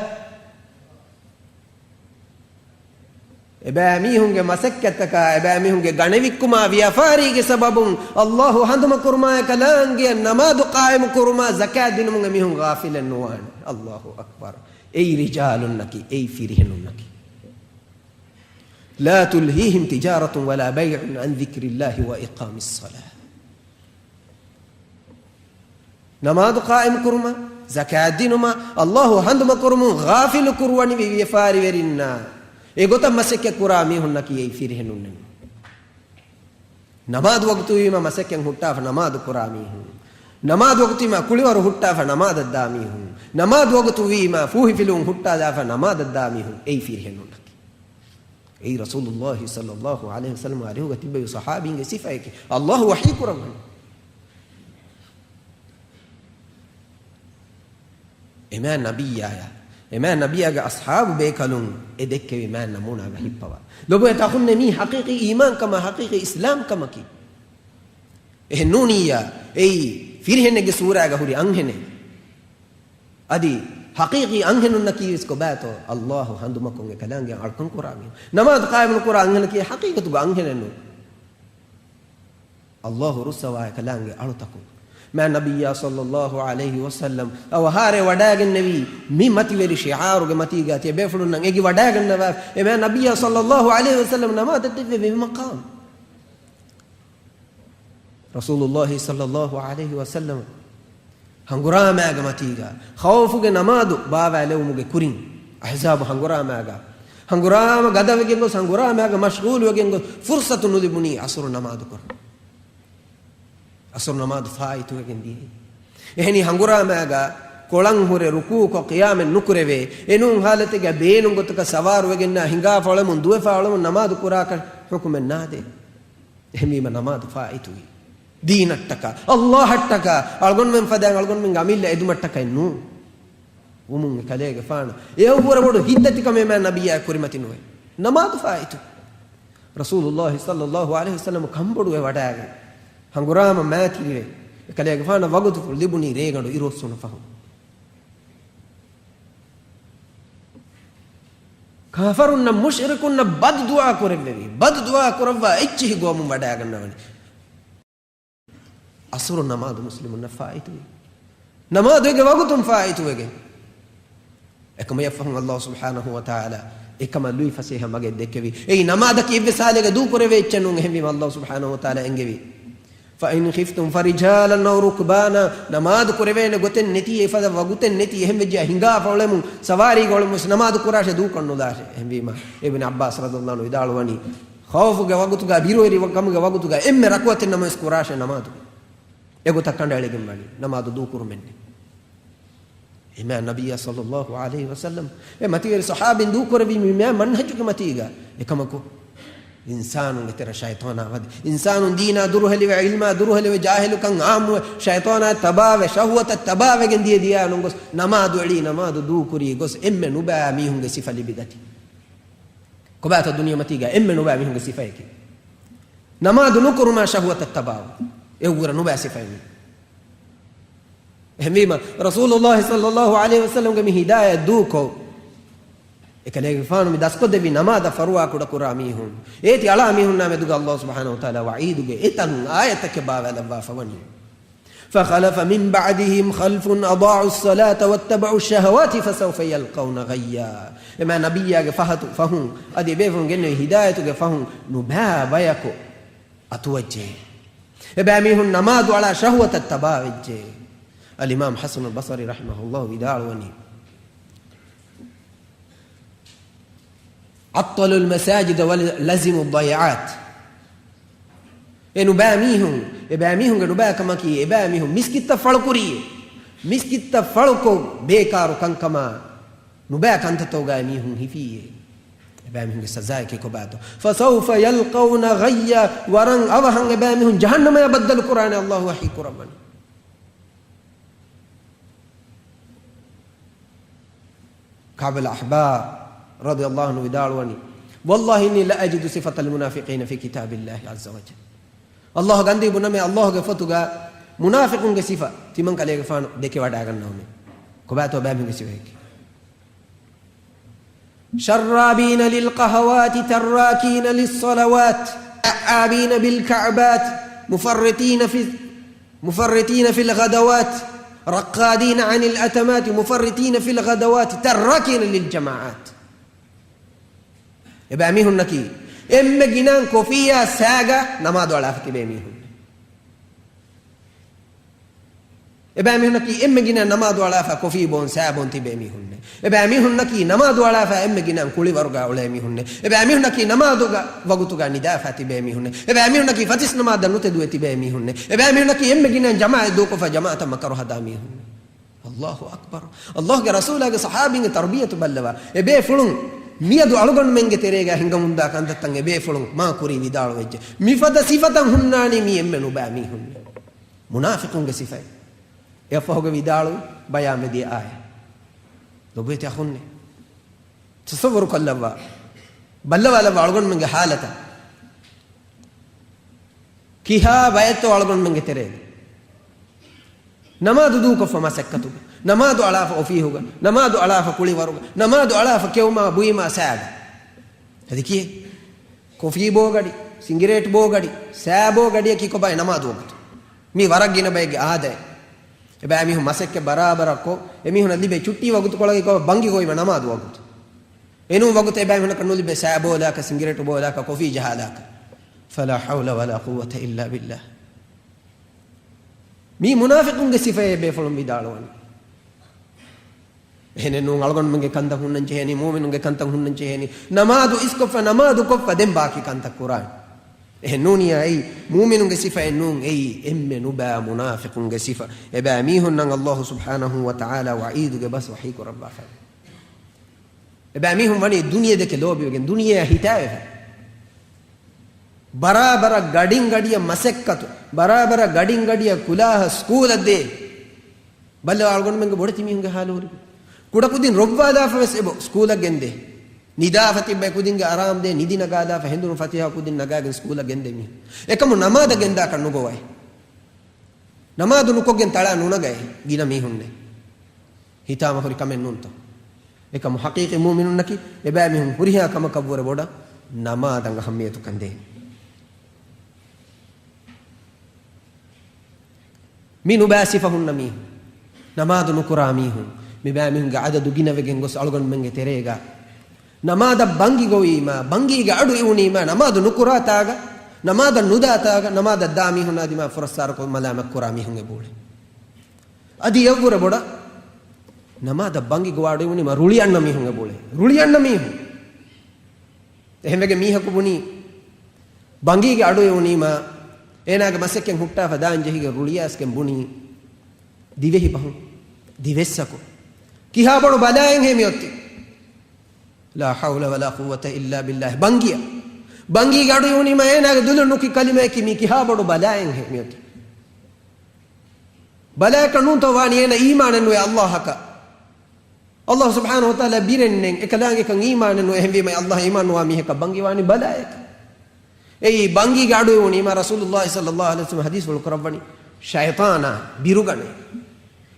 އެބައިމީހުންގެ މަސައްކަތްތަކާ، އެބައިމީހުންގެ ގަނެވިއްކުމާ، ވިޔަފާރީގެ ސަބަބުން ﷲ ހަނދުމަކުރުމާއެކަލާނގެ ނަމާދު ޤާއިމުކުރުމާ، ޒަކާތް ދިނުމުން އެމީހުން ޣާފިލެއް ނުވާނެ. ﷲ އަކްބަރު. އެއީ ރިޖާލުންނަކީ، އެއީ ފިރިހެނުންނަކީ. لَا تُلْهِيهِمْ تِجَارَةٌ وَلَا بَيْعٌ عَنْ ذِكْرِ اللَّهِ وَإِقَامِ الصَّلَاةِ. ނަމާދު ޤާއިމުކުރުމަށް، ޒަކާތް ދިނުމަށް، ﷲ ހަނދުމަކުރުމުން ޣާފިލު ކުރުވަނިވި ވިޔަފާރިވެރިންނާ އެގޮތަށް މަސައްކަތް ކުރާ މީހުންނަކީ އެއީ ފިރިހެނުންނެއް ނޫން. ނަމާދު ވަގުތު ވީމަ މަސައްކަތް ހުއްޓާފަ ނަމާދު ކުރާ މީހުން، ނަމާދު ވަގުތު ވީމަ ކުޅިވަރު ހުއްޓާފަ ނަމާދަށް ދާ މީހުން، ނަމާދު ވަގުތު ވީމަ ފޫހިފިލުވުން ހުއްޓާލާފަ ނަމާދަށް ދާ މީހުން، އެއީ ފިރިހެނުންނަކީ. އެއީ ރަސޫލުﷲ ޞައްލަﷲ ޢަލައިހި ވަސައްލަމަ އަރިހުގަ ތިއްބެވި ޞަޙާބީންގެ ސިފައެކޭ. ﷲ ވަޙީ ކުރައްވަނީ. އެމާ ނަބިއްޔާޔާ، އެމާ ނަބިއްޔާގެ އަޞްޙާބު ބޭކަލުން އެ ދެއްކެވި މާ ނަމޫނާގަ ހިއްޕަވާ. ލޮބުވެތި އަޚުންނޭ، މީ ޙަޤީޤީ އީމާންކަމާ، ޙަޤީޤީ އިސްލާމްކަމަކީ. އެހެން ނޫނިއްޔާ، އެއީ ފިރިހެނެއްގެ ސޫރާގަ ހުރި އަންހެނެއް. އަދި ޙަޤީޤީ އަންހެނުންނަކީވެސް ކޮބާތޯ؟ ﷲ ހަނދުމަކޮށް އެކަލާނގެ އަޅުކަން ކުރާ މީހުން. ނަމާދު ޤާއިމު ނުކުރާ އަންހެނަކީ ޙަޤީޤަތުގަ އަންހެނެއް ނޫން. ﷲ ރުއްސަވާ އެކަލާނގެ އަޅުތަކުން. މާ ނަބިއްޔާ ޞައްލަﷲ ޢަލައިހި ވަސައްލަމް އަވަހާރައެއް ވަޑާގެންނެވީ މި މަތިވެރި ޝިޢާރުގެ މަތީގަ ތިޔަބޭފުޅުންނަށް އެނގި ވަޑާގަންނަވާ. އެމާ ނަބިއްޔާ ޞައްލަﷲ ޢަލައިހި ވަސައްލަމް ނަމާދަށް ދެއްވެވި މަޤާމް. ރަސޫލުﷲ ޞައްލަﷲ ޢަލައިހި ވަސައްލަމް ހަނގުރާމާގެ މަތީގަ ޚައުފުގެ ނަމާދު ބާވާލެވުމުގެ ކުރިން، އަޙްޒާބު ހަނގުރާމާގަ، ހަނގުރާމަ ގަދަވެގެން ގޮސް، ހަނގުރާމާގަ މަޝްޣޫލުވެގެން ގޮސް، ފުރުޞަތު ނުލިބުނީ ޢަޞުރު ނަމާދު ކުރަން. ޢަޞުރު ނަމާދު ފާއިތުވެގެން ދިޔައީ. އެހެނީ ހަނގުރާމާގަ ކޮޅަން ހުރެ ރުކޫޢުކޮށް ޤިޔާމެއް ނުކުރެވޭ. އެނޫން ޙާލަތެއްގަ ބޭނުން ގޮތަކަށް ސަވާރުވެގެންނާ ހިނގާފަ އުޅެމުން ދުވެފަ އުޅެމުން ނަމާދު ކުރާކަށް ޙުކުމެއް ނާދޭ. އެހެންވީމަ ނަމާދު ފާއިތުވީ. ދީނަށްޓަކާ، ﷲ އަށްޓަކާ، އަޅުގަނޑުމެން ފަދައިން އަޅުގަނޑުމެންގެ އަމިއްލަ އެދުމަށްޓަކައެއް ނޫން. ވުމުން އެކަލޭގެފާނަށް އެއަށްވުރެ ބޮޑު ހިތްދަތިކަމެއް މާ ނަބިއްޔާ ކުރިމަތި ނުވޭ. ނަމާދު ފާއިތު. ރަސޫލުﷲ ޞައްލަﷲ ޢަލައިހި ވަސައްލަމަ ކަންބޮޑުވެ ވަޑާގެން ހަނގުރާމަ މާތިރިވެ، އެކަލޭގެފާނަށް ވަގުތުފުޅު ލިބުނީ ރޭގަނޑު އިރުއޮއްސުނު ފަހުން. ކާފަރުންނަށް މުޝްރިކުންނަށް ބަދުދުޢާ ކުރެއްވެވި، ބަދުދުޢާ ކުރައްވާ އެއްޗިހި ގޮވަމުން ވަޑާގަންނަވަނީ. ޢަޞުރު ނަމާދު މުސްލިމުންނަށް ފާއިތުވި. ނަމާދު އޭގެ ވަގުތުން ފާއިތުވެގެން. އެކަމަށް އެއަށްފަހުން ﷲ ސުބްޙާނަހޫ ވަތަޢާލާ އެކަމަށް ލުއިފަސޭހަ މަގެއް ދެއްކެވި. އެއީ ނަމާދަކީ އެއްވެސް ޙާލެއްގަ ދޫކުރެވޭ އެއްޗެއް ނޫން. އެހެންވީމަ ﷲ ސުބްޙާނަހޫ ވަތަޢާލާ އެންގެވި. فإن خفتم فرجالا أو ركبانا، ނަމާދު ކުރެވޭނެ ގޮތެއް ނެތީ، އެފަދަ ވަގުތެއް ނެތީ، އެހެން ވެއްޖެ ހިނގާފަ އުޅެމުން، ސަވާރީގަ އުޅެމުން ވެސް ނަމާދު ކުރާށޭ، ދޫކޮށް ނުލާށޭ. އެހެންވީމަ، އިބްނު ޢައްބާސް ރަޟިޔަﷲ ޢަންހު ވިދާޅުވަނީ، ޚައުފުގެ ވަގުތުގަ، ބިރުވެރި ކަމުގެ ވަގުތުގަ އެންމެ ރަކުޢަތެއް ނަމަވެސް ކުރާށޭ ނަމާދު. އެގޮތަށް ކަނޑައެޅިގެން ވަނީ ނަމާދު ދޫކުރުމެއް ނެތް. އެމާ ނަބިއްޔާ ޞައްލައްލާހު ޢަލައިހި ވަސައްލަމް އެ މަތިވެރި ޞަޙާބީން ދޫކުރެއްވީ މި މާ މަންހަޖުގެ މަތީގަ. އެކަމަކު، އިންސާނުންގެ ތެރެ ޝައިޠާނާ ވަދެ، އިންސާނުން ދީނާ ދުރުހެލިވެ، ޢިލްމާ ދުރުހެލިވެ، ޖާހިލުކަން ޢާއްމުވެ، ޝައިޠާނާ ތަބާވެ، ޝަހުވަތަށް ތަބާވެގެން ދިޔަ ދިޔާ ނުގޮސް، ނަމާދު އެޅީ، ނަމާދު ދޫކުރީ ގޮސް، އެންމެ ނުބައި މީހުންގެ ސިފަ ލިބިގަތީ. ކޮބާތޯ ދުނިޔެމަތީގަ އެންމެ ނުބައި މީހުންގެ ސިފައަކީ؟ ނަމާދު ނުކުރުމާ ޝަހުވަތަށް ތަބާވުން. އެއްވުރެ ނުބައި ސިފައެއް މީ. އެހެންވީމަ، ރަސޫލުﷲ ޞައްލައްލާހު ޢަލައިހި ވަސައްލަމްގެ މި ހިދާޔަތް ދޫކޮށް، އެކަލޭގެފާނު މި ދަސްކޮށްދެއްވި ނަމާދަށް ފަރުވާ ކުޑަކުރާ މީހުން، އޭތި އަޅާ މީހުންނާ މެދުގަ ﷲ ސުބްޙާނަހު ވަތަޢާލާ ވަޢީދުގެ އެތަން އާޔަތަކެއް ބާވައިލައްވާފަ ވަނީ. فخلف من بعدهم خلف أضاعوا الصلاة واتبعوا الشهوات فسوف يلقون غيا. އެމާ ނަބިއްޔާގެ ފަހަތު ފަހުން އަދި އެބޭފުޅުން ގެންނެވި ހިދާޔަތުގެ ފަހުން ނުބައި ބަޔަކު އަތުވެއްޖެ. އެބައިމީހުން ނަމާދު އަޅާ ޝަހުވަތަށް ތަބާވެއްޖެ. އަލްއިމާމް ޙަސަނުލް ބަޞަރީ ރަޙިމަހުﷲ ވިދާޅުވަނީ، عطلوا المساجد ولزموا الضيعات. އެ ނުބައި މީހުން، އެބައި މީހުންގެ ނުބައި ކަމަކީ، އެބައި މީހުން މިސްކިތްތައް ފަޅުކުރީ. މިސްކިތްތައް ފަޅުކޮށް، ބޭކާރު ކަންކަމާ، ނުބައި ކަންތައްތަކުގައި މީހުން ހިފީއޭ. އެބައި މީހުންގެ ސަޒާއަކީ ކޮބާތޯ؟ فسوف يلقون غيا، ވަރަށް އަވަހަށް އެބައި މީހުން ޖަހަންނަމަޔަށް ބައްދަލު ކުރާނެ، ﷲ ވަޙީ ކުރައްވަނީ. ކަޢުބުލް އަޙްބާރު ރަޟިޔަﷲ ޢަންހު ވިދާޅުވަނީ، والله إني لأجد صفة المنافقين في كتاب الله عز وجل. ﷲ ގަންދީ ބުނަމޭ، ﷲ ގެ ފޮތުގަ މުނާފިޤުންގެ ސިފަ ތިމަން ކަލޭގެފާނު ދެކެވަޑައިގަންނަވަމޭ. ކޮބާތޯ ބައިމީހުންގެ ސިފައަކީ؟ شرابين للقهوات تراكين للصلوات لعابين بالكعبات مفرطين في مفرطين في الغدوات رقادين عن الأتمات مفرطين في الغدوات تراكين للجماعات. އެބައިމީހުންނަކީ އެންމެ ގިނައިން ކޮފީއާ ސައިގަ ނަމާދު އަޅާފަ ތިބޭ މީހުން. އެބައިމީހުންނަކީ އެންމެ ގިނަ ނަމާދު އަޅާފަ ކޮފީ ބޯން ސައި ބޯން ތިބޭ މީހުންނެއް. އެބައިމީހުންނަކީ ނަމާދު އަޅާފަ އެންމެ ގިނަ ކުޅިވަރުގަ އުޅޭ މީހުންނެއް. އެބައިމީހުންނަކީ ނަމާދުގަ ވަގުތުގަ ނިދާފަ ތިބޭ މީހުންނެއް. އެބައިމީހުންނަކީ ފަތިސް ނަމާދަށް ނުތެދުވެ ތިބޭ މީހުންނެއް. އެބައިމީހުންނަކީ އެންމެ ގިނަ ޖަމާޢަތް ދޫކޮށްފަ ޖަމާޢަތަށް މަކަރު ހަދާ މީހުންނެއް. ﷲ އަކްބަރު. ﷲ ގެ ރަސޫލާގެ ޞަޙާބީންގެ ތަރުބިޔަތު ބައްލަވާ. އެބޭފުޅުން މިއަދު އަޅުގަނޑުމެންގެ ތެރޭގަ ހިނގަމުންދާ ކަންތައްތައް އެބޭފުޅުން މާ ކުރީ ވިދާޅުވެއްޖެ. މިފަދަ ސިފަތައް ހުންނާނީ މީ އެންމެ ނުބައި މީހުން. މުނާފިޤުންގެ ސިފައެއް. އެއަށްފަހުގަ ވިދާޅުވި ބަޔާންވެ ދިޔަ އާޔަތް. ލޮބުވެތި އަޚުންނޭ. ތަޞައްވަރު ކޮށްލައްވާ. ބައްލަވާލައްވާ އަޅުގަނޑުމެންގެ ޙާލަތަށް. ކިހާ ބައެއްތޯ އަޅުގަނޑުމެންގެ ތެރޭގަ. ނަމާދު ދޫކޮށްފަ މަސައްކަތުގަ. ނަމާދު އަޅާފަ އޮފީހުގަ. ނަމާދު އަޅާފަ ކުޅިވަރުގަ. ނަމާދު އަޅާފަ ކެއުމާ ބުއިމާ ސައިގަ. އަދި ކިއެއް؟ ކޮފީ ބޯގަޑި، ސިނގިރޭޓް ބޯގަޑި، ސައި ބޯގަޑިއަކީ ކޮބާ ނަމާދު ވަގުތު؟ މީ ވަރަށް ގިނަ ބައެއްގެ އާދައެއް. އެބައިމީހުން މަސައްކަތް ބަރާބަރަށް ކޮށް، އެމީހުންނަށް ލިބޭ ޗުއްޓީ ވަގުތުކޮޅަކީ ކޮބާ؟ ބަންގި ގޮވީމަ ނަމާދު ވަގުތު. އެނޫން ވަގުތު އެބައިމީހުންނަކަށް ނުލިބޭ ސައި ބޯލާކަށް، ސިނގިރޭޓް ބޯލާކަށް، ކޮފީ ޖަހާލާކަށް. فلا حول ولا قوة إلا بالله. މީ މުނާފިޤުންގެ ސިފައޭ ބޭފުޅުން ވިދާޅުވަނީ. އެހެނެއް ނޫން، އަޅުގަނޑުމެންގެ ކަންތައް ހުންނަން ޖެހޭނީ، މުއުމިނުންގެ ކަންތައް ހުންނަން ޖެހޭނީ. ނަމާދު އިސްކޮށްފަ، ނަމާދު ކޮށްފަ ދެން ބާކީ ކަންތައް ކުރާނީ. އެހެން ނޫނިއްޔާ އެއީ މުއުމިނުންގެ ސިފައެއް ނޫން، އެއީ އެންމެ ނުބައި މުނާފިޤުންގެ ސިފަ. އެބައިމީހުންނަށް ﷲ ސުބްޙާނަހު ވަތަޢާލާ ވަޢީދުގެ ބަސް ވަޙީ ކުރައްވާފަ. އެބައިމީހުން ވަނީ ދުނިޔެ ދެކެ ލޯބިވެގެން، ދުނިޔެއަށް ހިތާވެފަ. ބަރާބަރަށް ގަޑިން ގަޑިއަށް މަސައްކަތު، ބަރާބަރަށް ގަޑިން ގަޑިއަށް ކުލާހަ ސްކޫލަށް ދޭ. ބައްލަވާ އަޅުގަނޑުމެންގެ ބޮޑެތި މީހުންގެ ހާލު ހުރި. ކުޑަކުދިން ރޮއްވާލާފަ ވެސް އެބަ ސްކޫލަށް ގެންދޭ. ނިދާފަ ތިއްބައި ކުދިންގެ އަރާމް ދޭ، ނިދި ނަގާލާފަ ހެނދުނު ފަތިހާ ކުދިން ނަގާގެން ސްކޫލަށް ގެންދޭ މީހުން. އެކަމު ނަމާދަށް ގެންދާކަށް ނުގޮވައި. ނަމާދު ނުކޮށްގެން ތަޅާ ނުނަގައި ގިނަ މީހުންނެއް. ހިތާމަ ހުރި ކަމެއް ނޫންތޯ؟ އެކަމު ޙަޤީޤީ މުއުމިނުންނަކީ އެބައިމީހުން ހުރިހާ ކަމަކަށްވުރެ ބޮޑަށް ނަމާދަށް އަހައްމިޔަތުކަން ދޭނެ. މި ނުބައި ސިފަ ހުންނަ މީހުން، ނަމާދު ނުކުރާ މީހުން، މި ބައިމީހުންގެ އަދަދު ގިނަވެގެން ގޮސް އަޅުގަނޑުމެންގެ ތެރޭގަ ނަމާދަށް ބަންގި ގޮވީމާ، ބަންގީގެ އަޑު އިވުނީމާ، ނަމާދު ނުކުރާތާގަ ނަމާދަށް ނުދާތާގަ ނަމާދަށް ދާ މީހުންނާ ދިމާ ފުރައްސާރަކޮށް މަލާމަތް ކުރާ މީހުން އެބައުޅޭ. އަދި އެއަށްވުރެ ބޮޑަށް ނަމާދަށް ބަނގި ގޮވާ އަޑުއިވުނީމަ ރުޅި އަންނަ މީހުން އެބައުޅޭ. ރުޅި އަންނަ މީހުން. އެހެންވެގެން މީހަކު ބުނީ، ބަނގީގެ އަޑުއެވުނީމާ، އޭނާގެ މަސައްކަތް ހުއްޓާފަ ދާން ޖެހިގެން ރުޅިއައިސްގެން ބުނީ، ދިވެހި ބަހުން، ދިވެއްސަކު. ކިހާ ބޮޑު ބަލާއެއްހޭ މިއޮތީ؟ لا حول ولا قوة إلا بالله. ބަނގިއަށް. ބަނގީގެ އަޑުއެވުނީމާ، އޭނާގެ ދުލުން ނުކި ކަލިމަޔަކީ، މީ ކިހާ ބޮޑު ބަލާއެއްހޭ މިއޮތީ؟ ބަލާއަކަށް ނޫންތޯ ވާނީ އޭނަ އީމާނެއް ނުވޭ އައްލާހަކަށް. އައްލާހު ސުބްޙާނަހު ވަތަޢާލާ ބިރެއް ނެތް، އެކަލާނގެކަން އީމާނެއް ނުވޭ. އެހެންވީމަ އައްލާހަށް އީމާން ނުވާ މީހަކަށް ބަނގި ވާނީ ބަލާއަކަށް. އެއީ ބަނގީގެ އަޑުއެވުނީމާ، ރަސޫލުއްލާހި ޞައްލައްލާހު ޢަލައިހި ވަސައްލަމަ ޙަދީޘްފުޅު ކުރައްވަނީ، ޝައިޠާނާ ބިރުގަނޭ.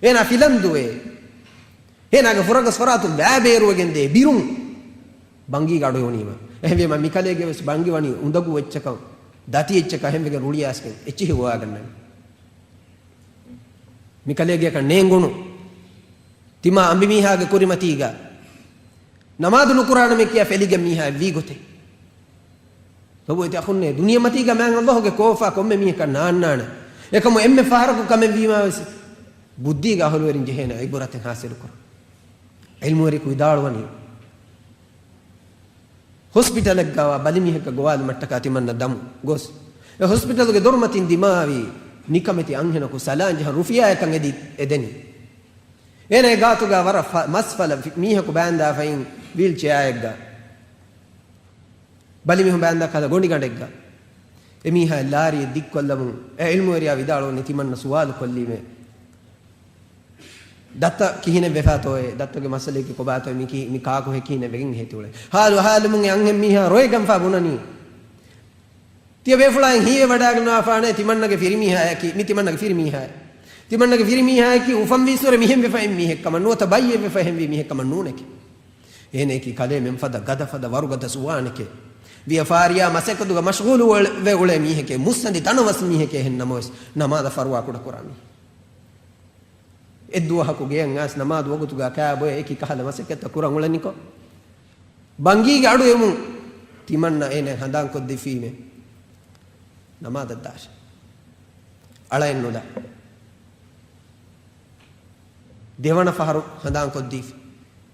އޭނާ ފިލަން ދުވޭ. އޭނާގެ ފުރަގަސް ފަރާތުން ވައިބޭރުވެގެން ދޭ ބިރުން ބަނގީގެ އަޑުއެވުނީމަ. އެހެންވީމަ މިކަލޭގެ ވެސް ބަނގި ވަނީ އުނދަގޫ އެއްޗަކަށް، ދަތި އެއްޗަކަށް. އެހެންވެގެން ރުޅިއައިސްގެން އެއްޗިހި ގޮވާގަންނަނީ. މިކަލޭގެއަކަށް ނޭނގުނު ތިމާ އަނބިމީހާގެ ކުރިމަތީގަ ނަމާދު ނުކުރާނަމޭ ކިޔާ ފެލިގެން މީހާ އެއްވީ ގޮތެއް. ލޮބުވެތި އަޚުންނޭ، ދުނިޔެމަތީގަ މާތް އައްލާހުގެ ކޯފާ ކޮންމެ މީހަކަށް ނާންނާނެ. އެކަމު އެންމެ ފަހަރަކު ކަމެއްވީމާ ވެސް ބުއްދީގެ އަހުލުވެރިން ޖެހޭނެ ޢިބުރަތެއް ޙާޞިލުކުރަން. ޢިލްމުވެރިޔަކު ވިދާޅުވަނީ، ހޮސްޕިޓަލެއްގަވާ ބަލިމީހަކަށް ގޮވާލުމަށްޓަކާ ތިމަންނަ ދަމު ގޮސް، އެ ހޮސްޕިޓަލުގެ ދޮރުމަތިން ދިމާވީ ނިކަމެތި އަންހެނަކު ސަލާން ޖަހަން ރުފިޔާއަކަށް އެދި އެދެނީ. އޭނާގެ ގާތުގަ ވަރަށް ފަ-، މަސް ފަލަ ފި-، މީހަކު ބާންދާފައިން ވީލްޗެއާއެއްގަ. ބަލިމީހުން ބާންދާ ކަލަ ގޮނޑިގަނޑެއްގަ. އެމީހާ ލާރިއެއް ދިއްކޮށްލަމުން އެ ޢިލްމުވެރިޔާ ވިދާޅުވަނީ ތިމަންނަ ސުވާލު ކޮށްލީމޭ. ދައްތަ ކިހިނެއް ވެފާތޯއޭ؟ ދައްތަގެ މައްސަލައަކީ ކޮބާތޯ؟ މި ކި-، މި ކާކު ހެކީނެ ވެގެން ހޭތި އުޅެ. ހާލު ހާލުމުން އެ އަންހެން މީހާ ރޮއެގަންފާ ބުނަނީ. ތިޔަ ބޭފުޅާއިން ހީވެ ވަޑާގަންނަވާފާނޭ ތިމަންނަގެ ފިރިމީހާއަކީ، މި ތިމަންނަގެ ފިރިމީހާއޭ. ތިމަންނަގެ ފިރިމީހާއަކީ އުފަންވީއްސުރެ މިހެން ވެފައި މީހެއްކަމަށް ނުވަތަ ބައްޔެއް ވެފަ ހެންވީ މީހެއްކަމަށް ނޫނެކޭ. އޭނައަކީ ކަލޭމެން ފަދަ ގަދަ ފަދަ ވަރުގަދަ ޒުވާނެކޭ. ވިޔަފާރިޔާ މަސައްކަތުގަ މަޝްޣޫލު ވެ-، ވެ އުޅޭ މީހެކޭ. މުއްސަނދި ތަނަވަސް މީހެކޭ. އެހެން ނަމަވެސް ނަމާދަށް ފަރުވާ ކުޑަކުރާ މީހެއް. އެއްދުވަހަކު ގެޔަށް އައިސް ނަމާދު ވަގުތުގަ ކާބޮއެ އެކި ކަހަލަ މަސައްކަތްތައް ކުރަން އުޅެނިކޮށް، ބަނގީގެ އަޑު އެމުން ތިމަންނަ އޭނަ ހަނދާންކޮށްދީފީމޭ ނަމާދަށް ދާށޭ. އަޅައެއް ނުލާ. ދެވަނަ ފަހަރު ހަނދާންކޮށްދީފި.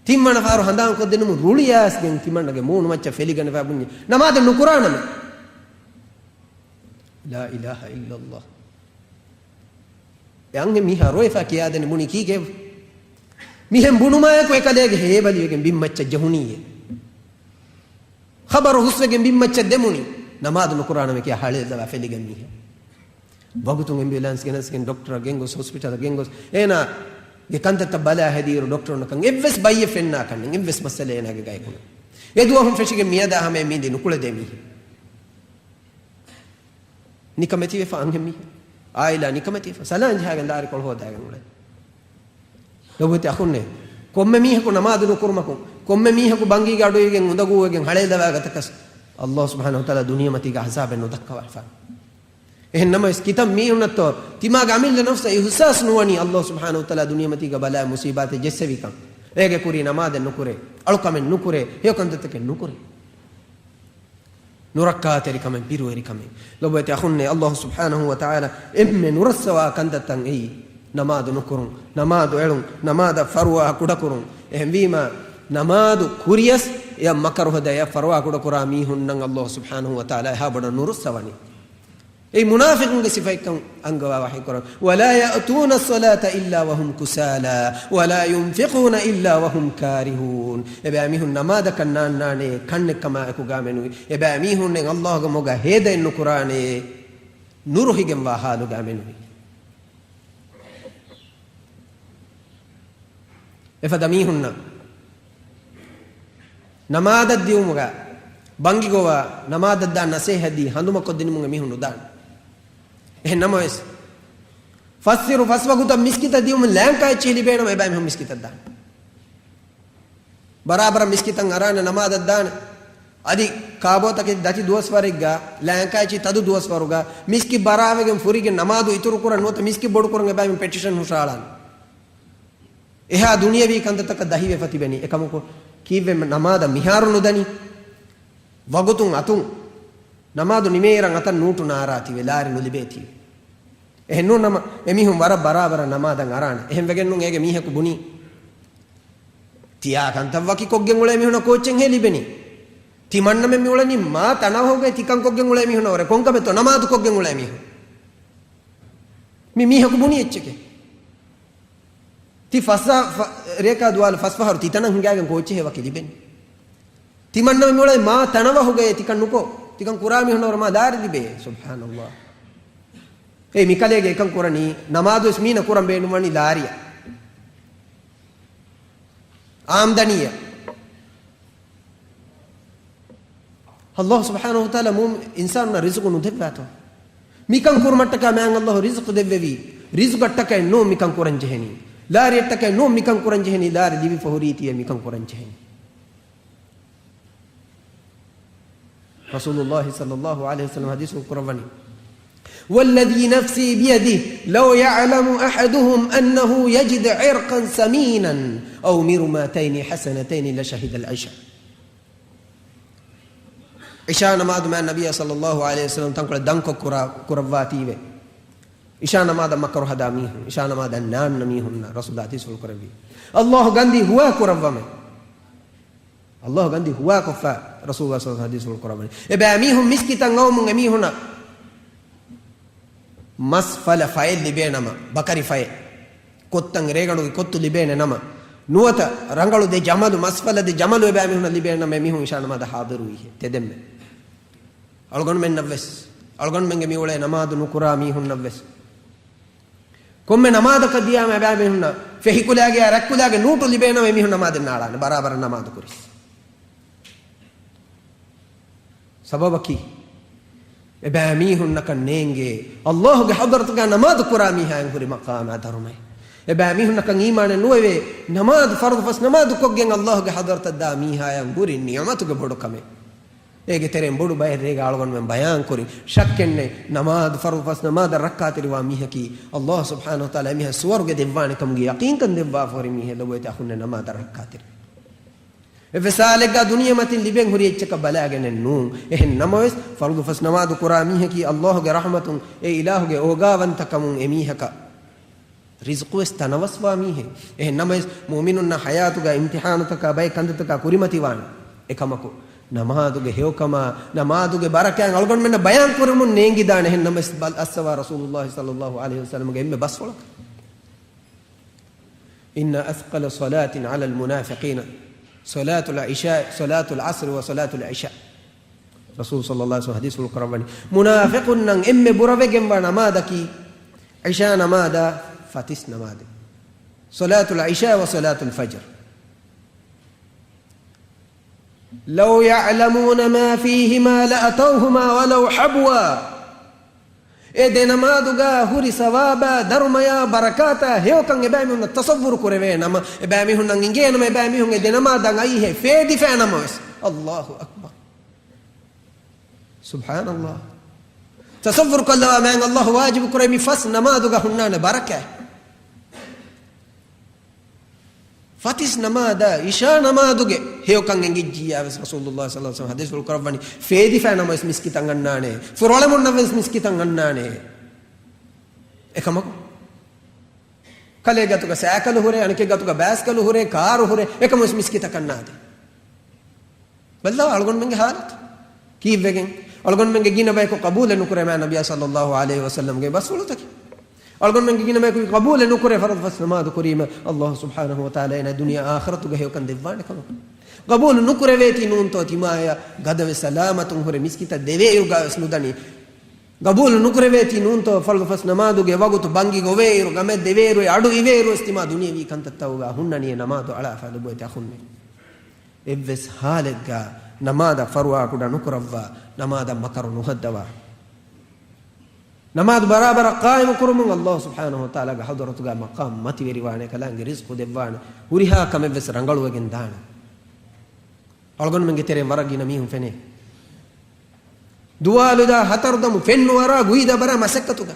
ތިންވަނަ ފަހަރު ހަނދާންކޮށްދިނުމުން ރުޅިއައިސްގެން ތިމަންނަގެ މޫނުމައްޗަށް ފެލިގަނެފަ ބުންޏެ ނަމާދެއް ނުކުރާނަމޭ. لا إله إلا الله. އެ އަންހެން މީހާ ރޮއެފަ ކިޔާދެނި ބުނި ކީކޭ؟ މިހެން ބުނުމާއެކު އެކަލޭގެ ހޭބަލިވެގެން ބިންމައްޗަށް ޖެހުނީއޭ. ޚަބަރު ހުސްވެގެން ބިންމައްޗަށް ދެމުނީ. ނަމާދު ނުކުރާނަމޭ ކިޔާ ހަޅޭލަވާ ފެލިގެން މީހެއް. ވަގުތުން އެމްބިއުލާންސް ގެނެސްގެން ޑޮކްޓަރަށް ގެންގޮސް، ހޮސްޕިޓަލަށް ގެންގޮސް، އޭނާގެ ކަންތައްތައް ބަލާ ހެދިއިރު ޑޮކްޓަރުންނަކަށް އެއްވެސް ބައްޔެއް ފެންނާކަށްނެތް، އެއްވެސް މައްސަލައެއް އޭނާގެ ގަޔަކު ނެތް. އެ ދުވަހުން ފެށިގެން މިއަދާ ހަމަޔަށް މީނދީ ނުކުޅެދޭ މީހެއް. ނިކަމެތިވެފަ އަންހެން މީހެއް. އާއިލާ ނިކަމެތިވެފަ. ސަލާން ޖަހާގެން ލާރިކޮޅު ހޯދާގެން އުޅޭ. ލޮބުވެތި އަޚުންނޭ، ކޮންމެ މީހަކު ނަމާދު ނުކުރުމަކުން، ކޮންމެ މީހަކު ބަނގީގެ އަޑުއިވިގެން އުނދަގޫވެގެން ހަޅޭލަވާ ގަތަކަސް، އައްލާހު ސުބްޙާނަހު ވަތަޢާލާ ދުނިޔެމަތީގަ ޢަޒާބެއް ނުދައްކަވާފާނެ. އެހެން ނަމަވެސް، ކިތަންމެ މީހުންނަށްތޯ ތިމާގެ އަމިއްލަ ނަފްސަށް އިޙްސާސް ނުވަނީ އައްލާހު ސުބްޙާނަހު ވަތަޢާލާ ދުނިޔެމަތީގަ ބަލާ މުޞީބާތެއް ޖެއްސެވިކަން. އޭގެ ކުރީ ނަމާދެއް ނުކުރޭ، އަޅުކަމެއް ނުކުރޭ، ހެޔޮ ކަންތައްތަކެއް ނުކުރޭ. ނުރައްކާތެރިކަމެއް، ބިރުވެރިކަމެއް. ލޮބުވެތި އަޚުންނޭ، އައްލާހު ސުބްޙާނަހު ވަތަޢާލާ އެންމެ ނުރައްސަވާ ކަންތައްތައް އެއީ، ނަމާދު ނުކުރުން، ނަމާދު އެޅުން، ނަމާދަށް ފަރުވާ ކުޑަކުރުން. އެހެންވީމަ، ނަމާދު ކުރިޔަސް އެޔަށް މަކަރުހަދާ އެޔަށް ފަރުވާ ކުޑަކުރާ މީހުންނަށް އައްލާހު ސުބްޙާނަހު ވަތަޢާލާ އެހާ ބޮޑަށް ނުރުއްސަވަނީ. އެއީ މުނާފިޤުންގެ ސިފައެއްކަން އަންގަވާ ވަޙީކުރަން. ولا يأتون الصلاة إلا وهم كسالى ولا ينفقون إلا وهم كارهون. އެބައިމީހުން ނަމާދަކަށް ނާންނާނޭ، ކަންނެއްކަމާއެކުގައިމެނުވި. އެބައިމީހުންނެއް އައްލާހުގެ މަގަށް ހޭދައެއް ނުކުރާނޭ، ނުރުހިގެންވާ ޙާލުގައިމެނުވި. އެފަދަ މީހުންނަށް ނަމާދަށް ދިއުމުގަ ބަނގި ގޮވާ، ނަމާދަށް ދާ ނަސޭހަތް ދީ ހަނދުމަކޮށްދިނުމުގެ މީހުން ނުދާނެ. އެހެން ނަމަވެސް، ފަސްއިރު ފަސް ވަގުތަށް މިސްކިތަށް ދިއުމުން ލާންކާ އެއްޗިހި ލިބޭނަމަ އެބައިމީހުން މިސްކިތަށް ދާނެ. ބަރާބަރަށް މިސްކިތަށް އަރާނެ ނަމާދަށް ދާނެ. އަދި ކާބޯތަކެތި ދަތި ދުވަސްވަރެއްގަ، ލާންކާއެއްޗި ތަދު ދުވަސްވަރުގަ، މިސްކިތް ބަރާވެގެން ފުރިގެން ނަމާދު އިތުރުކުރަން ނުވަތަ މިސްކިތް ބޮޑުކުރަން އެބައިމީހުން ޕެޓިޝަން ހުށައަޅާނެ. އެހާ ދުނިޔަވީ ކަންތައްތަކަށް ދަހިވެފަ ތިބެނީ. އެކަމަކު، ކީއްވެ ނަމާދަށް މިހާރު ނުދަނީ؟ ވަގުތުން އަތުން ނަމާދު ނިމޭއިރަށް އަތަށް ނޫޓު ނާރާތީވެ، ލާރި ނުލިބޭތީވެ. އެހެންނޫން ނަމަ، އެމީހުން ވަރަށް ބަރާބަރަށް ނަމާދަށް އަރާނެ. އެހެން ވެގެންނޫން އޭގެ މީހަކު ބުނީ، ތިޔާ ކަންތައް ވަކި ކޮށްގެން އުޅޭ މީހުނަށް ކޯއްޗެއްހޭ ލިބެނީ؟ ތިމަންނަމެން މި އުޅެނީ މާ ތަނަވަހުގައި ތިކަން ކޮށްގެން އުޅޭ މީހުނަށް ވުރެ. ކޮންކަމެއްތޯ ނަމާދު ކޮށްގެން އުޅޭ މީހުން؟ މި މީހަކު ބުނީ އެއްޗެކޭ. ތި ފަސް، ފަ، ރޭކާ ދުވާލު ފަސް ފަހަރު ތިތަނަށް ހިނގާގެން ކޯއްޗެއްހޭ ވަކި ލިބެނީ؟ ތިމަންނަމެން މި އުޅޭ މާ ތަނަވަހުގައި ތިކަން ނުކޮށް، ތިކަން ކުރާ މީހުންނަށް ވުރެ މާ ލާރި ލިބޭ. ސުބްޙާނަﷲ. އޭ މިކަލޭގެ އެކަން ކުރަނީ، ނަމާދުވެސް މީނަ ކުރަން ބޭނުންވަނީ ލާރިއަށް. އާމްދަނީއަށް. ﷲ ސުބްޙާނަހޫ ވަތަޢާލާ މޫ، އިންސާނުންނަށް ރިޒުޤު ނުދެއްވާތޯ؟ މިކަން ކުރުމަށްޓަކާ މާތް ﷲ ރިޒުޤު ދެއްވެވީ. ރިޒުޤަށްޓަކައެއް ނޫން މިކަން ކުރަން ޖެހެނީ. ލާރިއަށްޓަކައެއް ނޫން މިކަން ކުރަން ޖެހެނީ. ލާރި ލިބިފަ ހުރީތީއޭ މިކަން ކުރަން ޖެހެނީ. ރަސޫލުﷲ ޞައްލަﷲ ޢަލައިހި ވަސައްލަމަ ޙަދީޘްފުޅު ކުރައްވަނީ، والذي نفسي بيده لو يعلم أحدهم أنه يجد عرقا سمينا أو مرمتين حسنتين لشهد العشاء. ޢިޝާ ނަމާދު މާތް ނަބިއްޔާ ޞައްލަﷲ ޢަލައިހި ވަސައްލަމަ ތަންކޮޅެއް ދަންކޮށް ކުރާ، ކުރައްވާތީވެ. ޢިޝާ ނަމާދަށް މަކަރު ހަދާ މީހުން، ޢިޝާ ނަމާދަށް ނާންނަ މީހުންނަށް ރަސޫލާ ޙަދީޘްފުޅު ކުރެއްވީ. ﷲ ގަންދީ ހުވާ ކުރައްވަމޭ. ﷲ ގަންދީ ހުވާކޮށްފަ ރަސޫލާ ޞައްލަﷲ ޢަލައިހި ވަސައްލަމަ ޙަދީޘްފުޅު ކުރައްވަނީ. އެބައި މީހުން މިސްކިތަށް އައުމުން އެމީހުނަށް މަސް ފަލަ ފަޔެއް ލިބޭނަމަ، ބަކަރި ފަޔެއް، ކޮށްތަން ރޭގަނޑުގެ ކޮށްތު ލިބޭނެ ނަމަ، ނުވަތަ ރަނގަޅު ދެ ޖަމަލު، މަސް ފަލަ ދެ ޖަމަލު އެބައި މީހުނަށް ލިބޭނަމަ، އެމީހުން ޢިޝާ ނަމާދަށް ޙާޟިރުވީހޭ ތެދެއްމެ. އަޅުގަނޑުމެންނަށްވެސް، އަޅުގަނޑުމެންގެ މި އުޅޭ ނަމާދު ނުކުރާ މީހުންނަށްވެސް، ކޮންމެ ނަމާދަކަށް ދިޔާމަ އެބައިމީހުންނަށް ފެހިކުލައިގެއާ ރަތްކުލައިގެ ނޫޓު ލިބޭނަމަ އެމީހުން ނަމާދެއް ނާޅާނެ ބަރާބަރަށް ނަމާދު ކުރިސް. ސަބަބަކީ، އެބައިމީހުންނަކަށް ނޭނގޭ ﷲ ގެ ޙަޟްރަތުގަ ނަމާދު ކުރާ މީހާއަށް ހުރި މަޤާމާ ދަރުމައެއް. އެބައިމީހުންނަކަށް އީމާނެއް ނުވެވޭ، ނަމާދު، ފަރުޟު ފަސް ނަމާދު ކޮށްގެން ﷲ ގެ ޙަޟްރަތަށް ދާ މީހާއަށް ހުރި ނިޢުމަތުގެ ބޮޑުކަމެއް. އޭގެ ތެރެއިން ބޮޑު ބައެއް ރޭގަ އަޅުގަނޑުމެން ބަޔާން ކުރިން، ޝައްކެއްނެތް، ނަމާދު، ފަރުޟު ފަސް ނަމާދަށް ރައްކާތެރިވާ މީހަކީ ﷲ ސުބްޙާނަހޫ ވަތަޢާލާ އެމީހަށް ސުވަރުގެ ދެއްވާނެ ކަމުގެ ޔަޤީންކަން ދެއްވާފަ ހުރި މީހެއް. ލޮބުވެތި އަޚުންނޭ، ނަމާދަށް ރައްކާތެރި. އެއްވެސް ހާލެއްގަ ދުނިޔެމަތިން ލިބެން ހުރި އެއްޗަކަށް ބަލާގެނެއް ނޫން. އެހެން ނަމަވެސް، ފަރުޟު ފަސް ނަމާދު ކުރާ މީހަކީ ﷲ ގެ ރަޙްމަތުން، އެ އިލާހުގެ އޯގާވަންތަކަމުން އެމީހަކަށް ރިޒުޤުވެސް ތަނަވަސްވާ މީހެއް. އެހެން ނަމަވެސް، މުއުމިނުންނަށް ޙަޔާތުގަ އިމްތިޙާނުތަކާ ބައެއް ކަންތައްތަކާ ކުރިމަތިވާނެ. އެކަމަކު، ނަމާދުގެ ހެޔޮކަމާ، ނަމާދުގެ ބަރަކާތް އަޅުގަނޑުމެންނަށް ބަޔާން ކުރަމުން ނޭނގިދާނެ. އެހެން ނަމަވެސް، ބަލަ، އައްސަވާ ރަސޫލުﷲ ޞައްލަﷲ ޢަލައިހި ވަސައްލަމަގެ އެންމެ ބަސްފުޅަކަށް. إن أثقل صلاة على المنافقين صلاة العشاء، صلاة العصر وصلاة العشاء. ރަސޫލު ޞައްލަﷲ ޢަލައިހި ވަސައްލަމަ ޙަދީޘްފުޅު ކުރައްވަނީ، މުނާފިޤުންނަށް އެންމެ ބުރަވެގެންވާ ނަމާދަކީ ޢިޝާ ނަމާދާ ފަތިސް ނަމާދެއް. صلاة العشاء وصلاة الفجر. لو يعلمون ما فيهما لأتوهما ولو حبوا. އެ ދެ ނަމާދުގަ ހުރި ސަވާބާ، ދަރުމަޔާ، ބަރަކާތާ ހެޔޮކަން އެބައިމީހުންނަށް ތަޞައްވުރު ކުރެވޭ ނަމަ، އެބައިމީހުންނަށް އިނގޭނަމަ، އެބައިމީހުން އެ ދެ ނަމާދަށް އައީހޭ ފޭދިފައި ނަމަވެސް. ﷲ އަކްބަރު. ސުބްޙާނަﷲ. ތަޞައްވުރު ކޮށްލަވާ މާތް ﷲ ވާޖިބު ކުރޭ މި ފަސް ނަމާދުގަ ހުންނާނެ ބަރަކާތް. ފަތިސް ނަމާދާ، އިޝާ ނަމާދުގެ ހެޔޮކަން އެނގިއްޖިއްޔާވެސް، ރަސޫލުﷲ ޞައްލަﷲ ޢަލައިހި ވަސައްލަމަ ޙަދީޘްފުޅު ކުރައްވަނީ، ފޭދިފައި ނަމަވެސް މިސްކިތަށް އަންނާނެ، ފުރޮޅެމުންނަށްވެސް މިސްކިތަށް އަންނާނެ. އެކަމަކު، ކަލޭ ގަތުގަ ސައިކަލު ހުރޭ، އަނެކެއް ގަތުގަ ބައިސްކަލު ހުރޭ، ކާރު ހުރޭ، އެކަމަވެސް މިސްކިތަކަށް ނާދޭ. ބައްލަވާ އަޅުގަނޑުމެންގެ ހާލަތު. ކީއްވެގެން؟ އަޅުގަނޑުމެންގެ ގިނަ ބަޔަކު ޤަބޫލެއް ނުކުރޭ މާތް ނަބިއްޔާ ޞައްލަﷲ ޢަލައިހި ވަސައްލަމްގެ ބަސްފުޅުތަކެއް. އަޅުގަނޑުމެންގެ ގިނަ ބަޔަކު ޤަބޫލެއް ނުކުރޭ ފަރުޟު ފަސް ނަމާދު ކުރީމަ، ﷲ ސުބްޙާނަހޫ ވަތަޢާލާ އޭނާ ދުނިޔެ އާޚިރަތުގެ ހެޔޮކަން ދެއްވާނެ ކަމަކު. ޤަބޫލު ނުކުރެވޭތީ ނޫންތޯ ތިމާޔަށް ގަދަވެ ސަލާމަތުން ހުރެ މިސްކިތަށް ދެވޭއިރުގަވެސް ނުދަނީ. ޤަބޫލު ނުކުރެވޭތީ ނޫންތޯ ފަރުޟު ފަސް ނަމާދުގެ ވަގުތު ބަންގި ގޮވޭއިރު، ގަމެއް ދެވޭއިރު، އެ އަޑު އިވޭއިރުވެސް ތިމާ ދުނިޔެވީ ކަންތައްތަކުގަ ހުންނަނީ އެ ނަމާދު އަޅާފަ. ލޮބުވެތި އަޚުންނޭ، އެއްވެސް ހާލެއްގަ ނަމާދަށް ފަރުވާ ކުޑަ ނުކުރައްވާ، ނަމާދަށް މަކަރު ނުހައްދަވާ. ނަމާދު ބަރާބަރަށް ޤާއިމު ކުރުމުން ﷲ ސުބްޙާނަހޫ ވަތަޢާލާގެ ޙަޟްރަތުގަ މަޤާމް މަތިވެރިވާނެ، ކަލާނގެ ރިޒްޤު ދެއްވާނެ، ހުރިހާ ކަމެއްވެސް ރަނގަޅުވެގެން ދާނެ. އަޅުގަނޑުމެންގެ ތެރެއިން ވަރަށް ގިނަ މީހުން ފެނޭ. ދުވާލުދާ ހަތަރުދަމު ފެންނުވަރާ ގުއިދާ ބަރާ މަސައްކަތުގަ.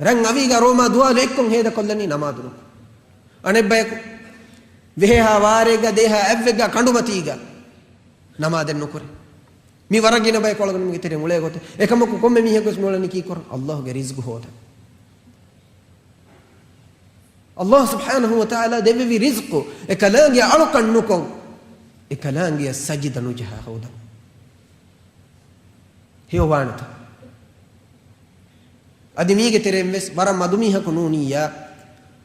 ރަން އަވީގަ ރޯމާ ދުވާލު އެއްކޮށް ހޭދަކޮށްލަނީ ނަމާދު ނުކޮށް. އަނެއްބަޔަކު ވެހޭހާ ވާރޭގަ ދޭހާ އަތްވެއްގަ ކަނޑުމަތީގަ ނަމާދެއް ނުކުރޭ. މި ވަރަށް ގިނަ ބަޔަކު އަޅުގަނޑުމެންގެ ތެރެއިން އުޅޭ ގޮތެއް. އެކަމަކު ކޮންމެ މީހަކުވެސް މިއުޅެނީ ކީކުރަން؟ އައްލާހުގެ ރިޒްގު ހޯދަން. އައްލާހު ސުބްޙާނަހޫ ވަތަޢާލާ ދެއްވެވި ރިޒްޤު އެކަލާނގެއަށް އަޅުކަން ނުކޮށް، އެކަލާނގެއަށް ސަޖިދަ ނުޖަހާ ހޯދަން. ހެޔޮވާނެތަ؟ އަދި މީގެ ތެރެއިން ވެސް ވަރަށް މަދު މީހަކު ނޫނިއްޔާ،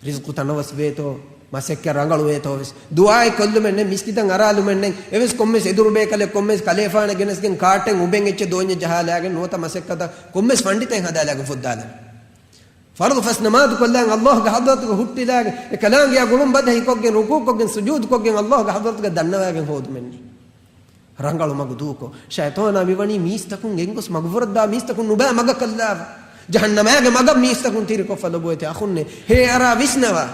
ރިޒްޤު ތަނަވަސް ވޭތޯ، މަސައްކަތް ރަނގަޅު ވޭތޯ ވެސް، ދުޢާއެއް ކޮށްލުމެއް ނެތް، މިސްކިތަށް އަރާލުމެއް ނެތް، އެވެސް ކޮންމެސް އެދުރު ބޭކަލެއް ކޮންމެސް ކަލޭފާނެއް ގެނެސްގެން ކާޓެއް އުބެން އެއްޗެއް ދޯންޏެއް ޖަހާލާގެން ނުވަތަ މަސައްކަތަށް ކޮންމެސް ފަންޑިތެއް ހަދާލާގެން ފުއްދާލަން. ފަރުޟު ފަސް ނަމާދު ކޮށްލާން އައްލާހުގެ ޙަޟްރަތުގަ ހުއްޓިލާގެން، އެކަލާނގެއާ ގުޅުން ބަދަހި ކޮށްގެން، ރުކޫޢު ކޮށްގެން، ސުޖޫދު ކޮށްގެން އައްލާހުގެ ޙަޟްރަތުގަ ދަންނަވާގެން ހޯދުމެއް ނެތް. ރަނގަޅު މަގު ދޫކޮށް، ޝައިޠާނާ މިވަނީ މީސްތަކުން ގެންގޮސް މަގުފުރައްދާ މީސްތަކުން ނުބައި މަގަކަށްލާފަ. ޖަހަންނަމާގެ މަގަށް މީސްތަކުން ތިރިކޮށްފަ ލޮބުވެތި އަޚުންނޭ. ހޭ އަރާ ވިސްނަވާ.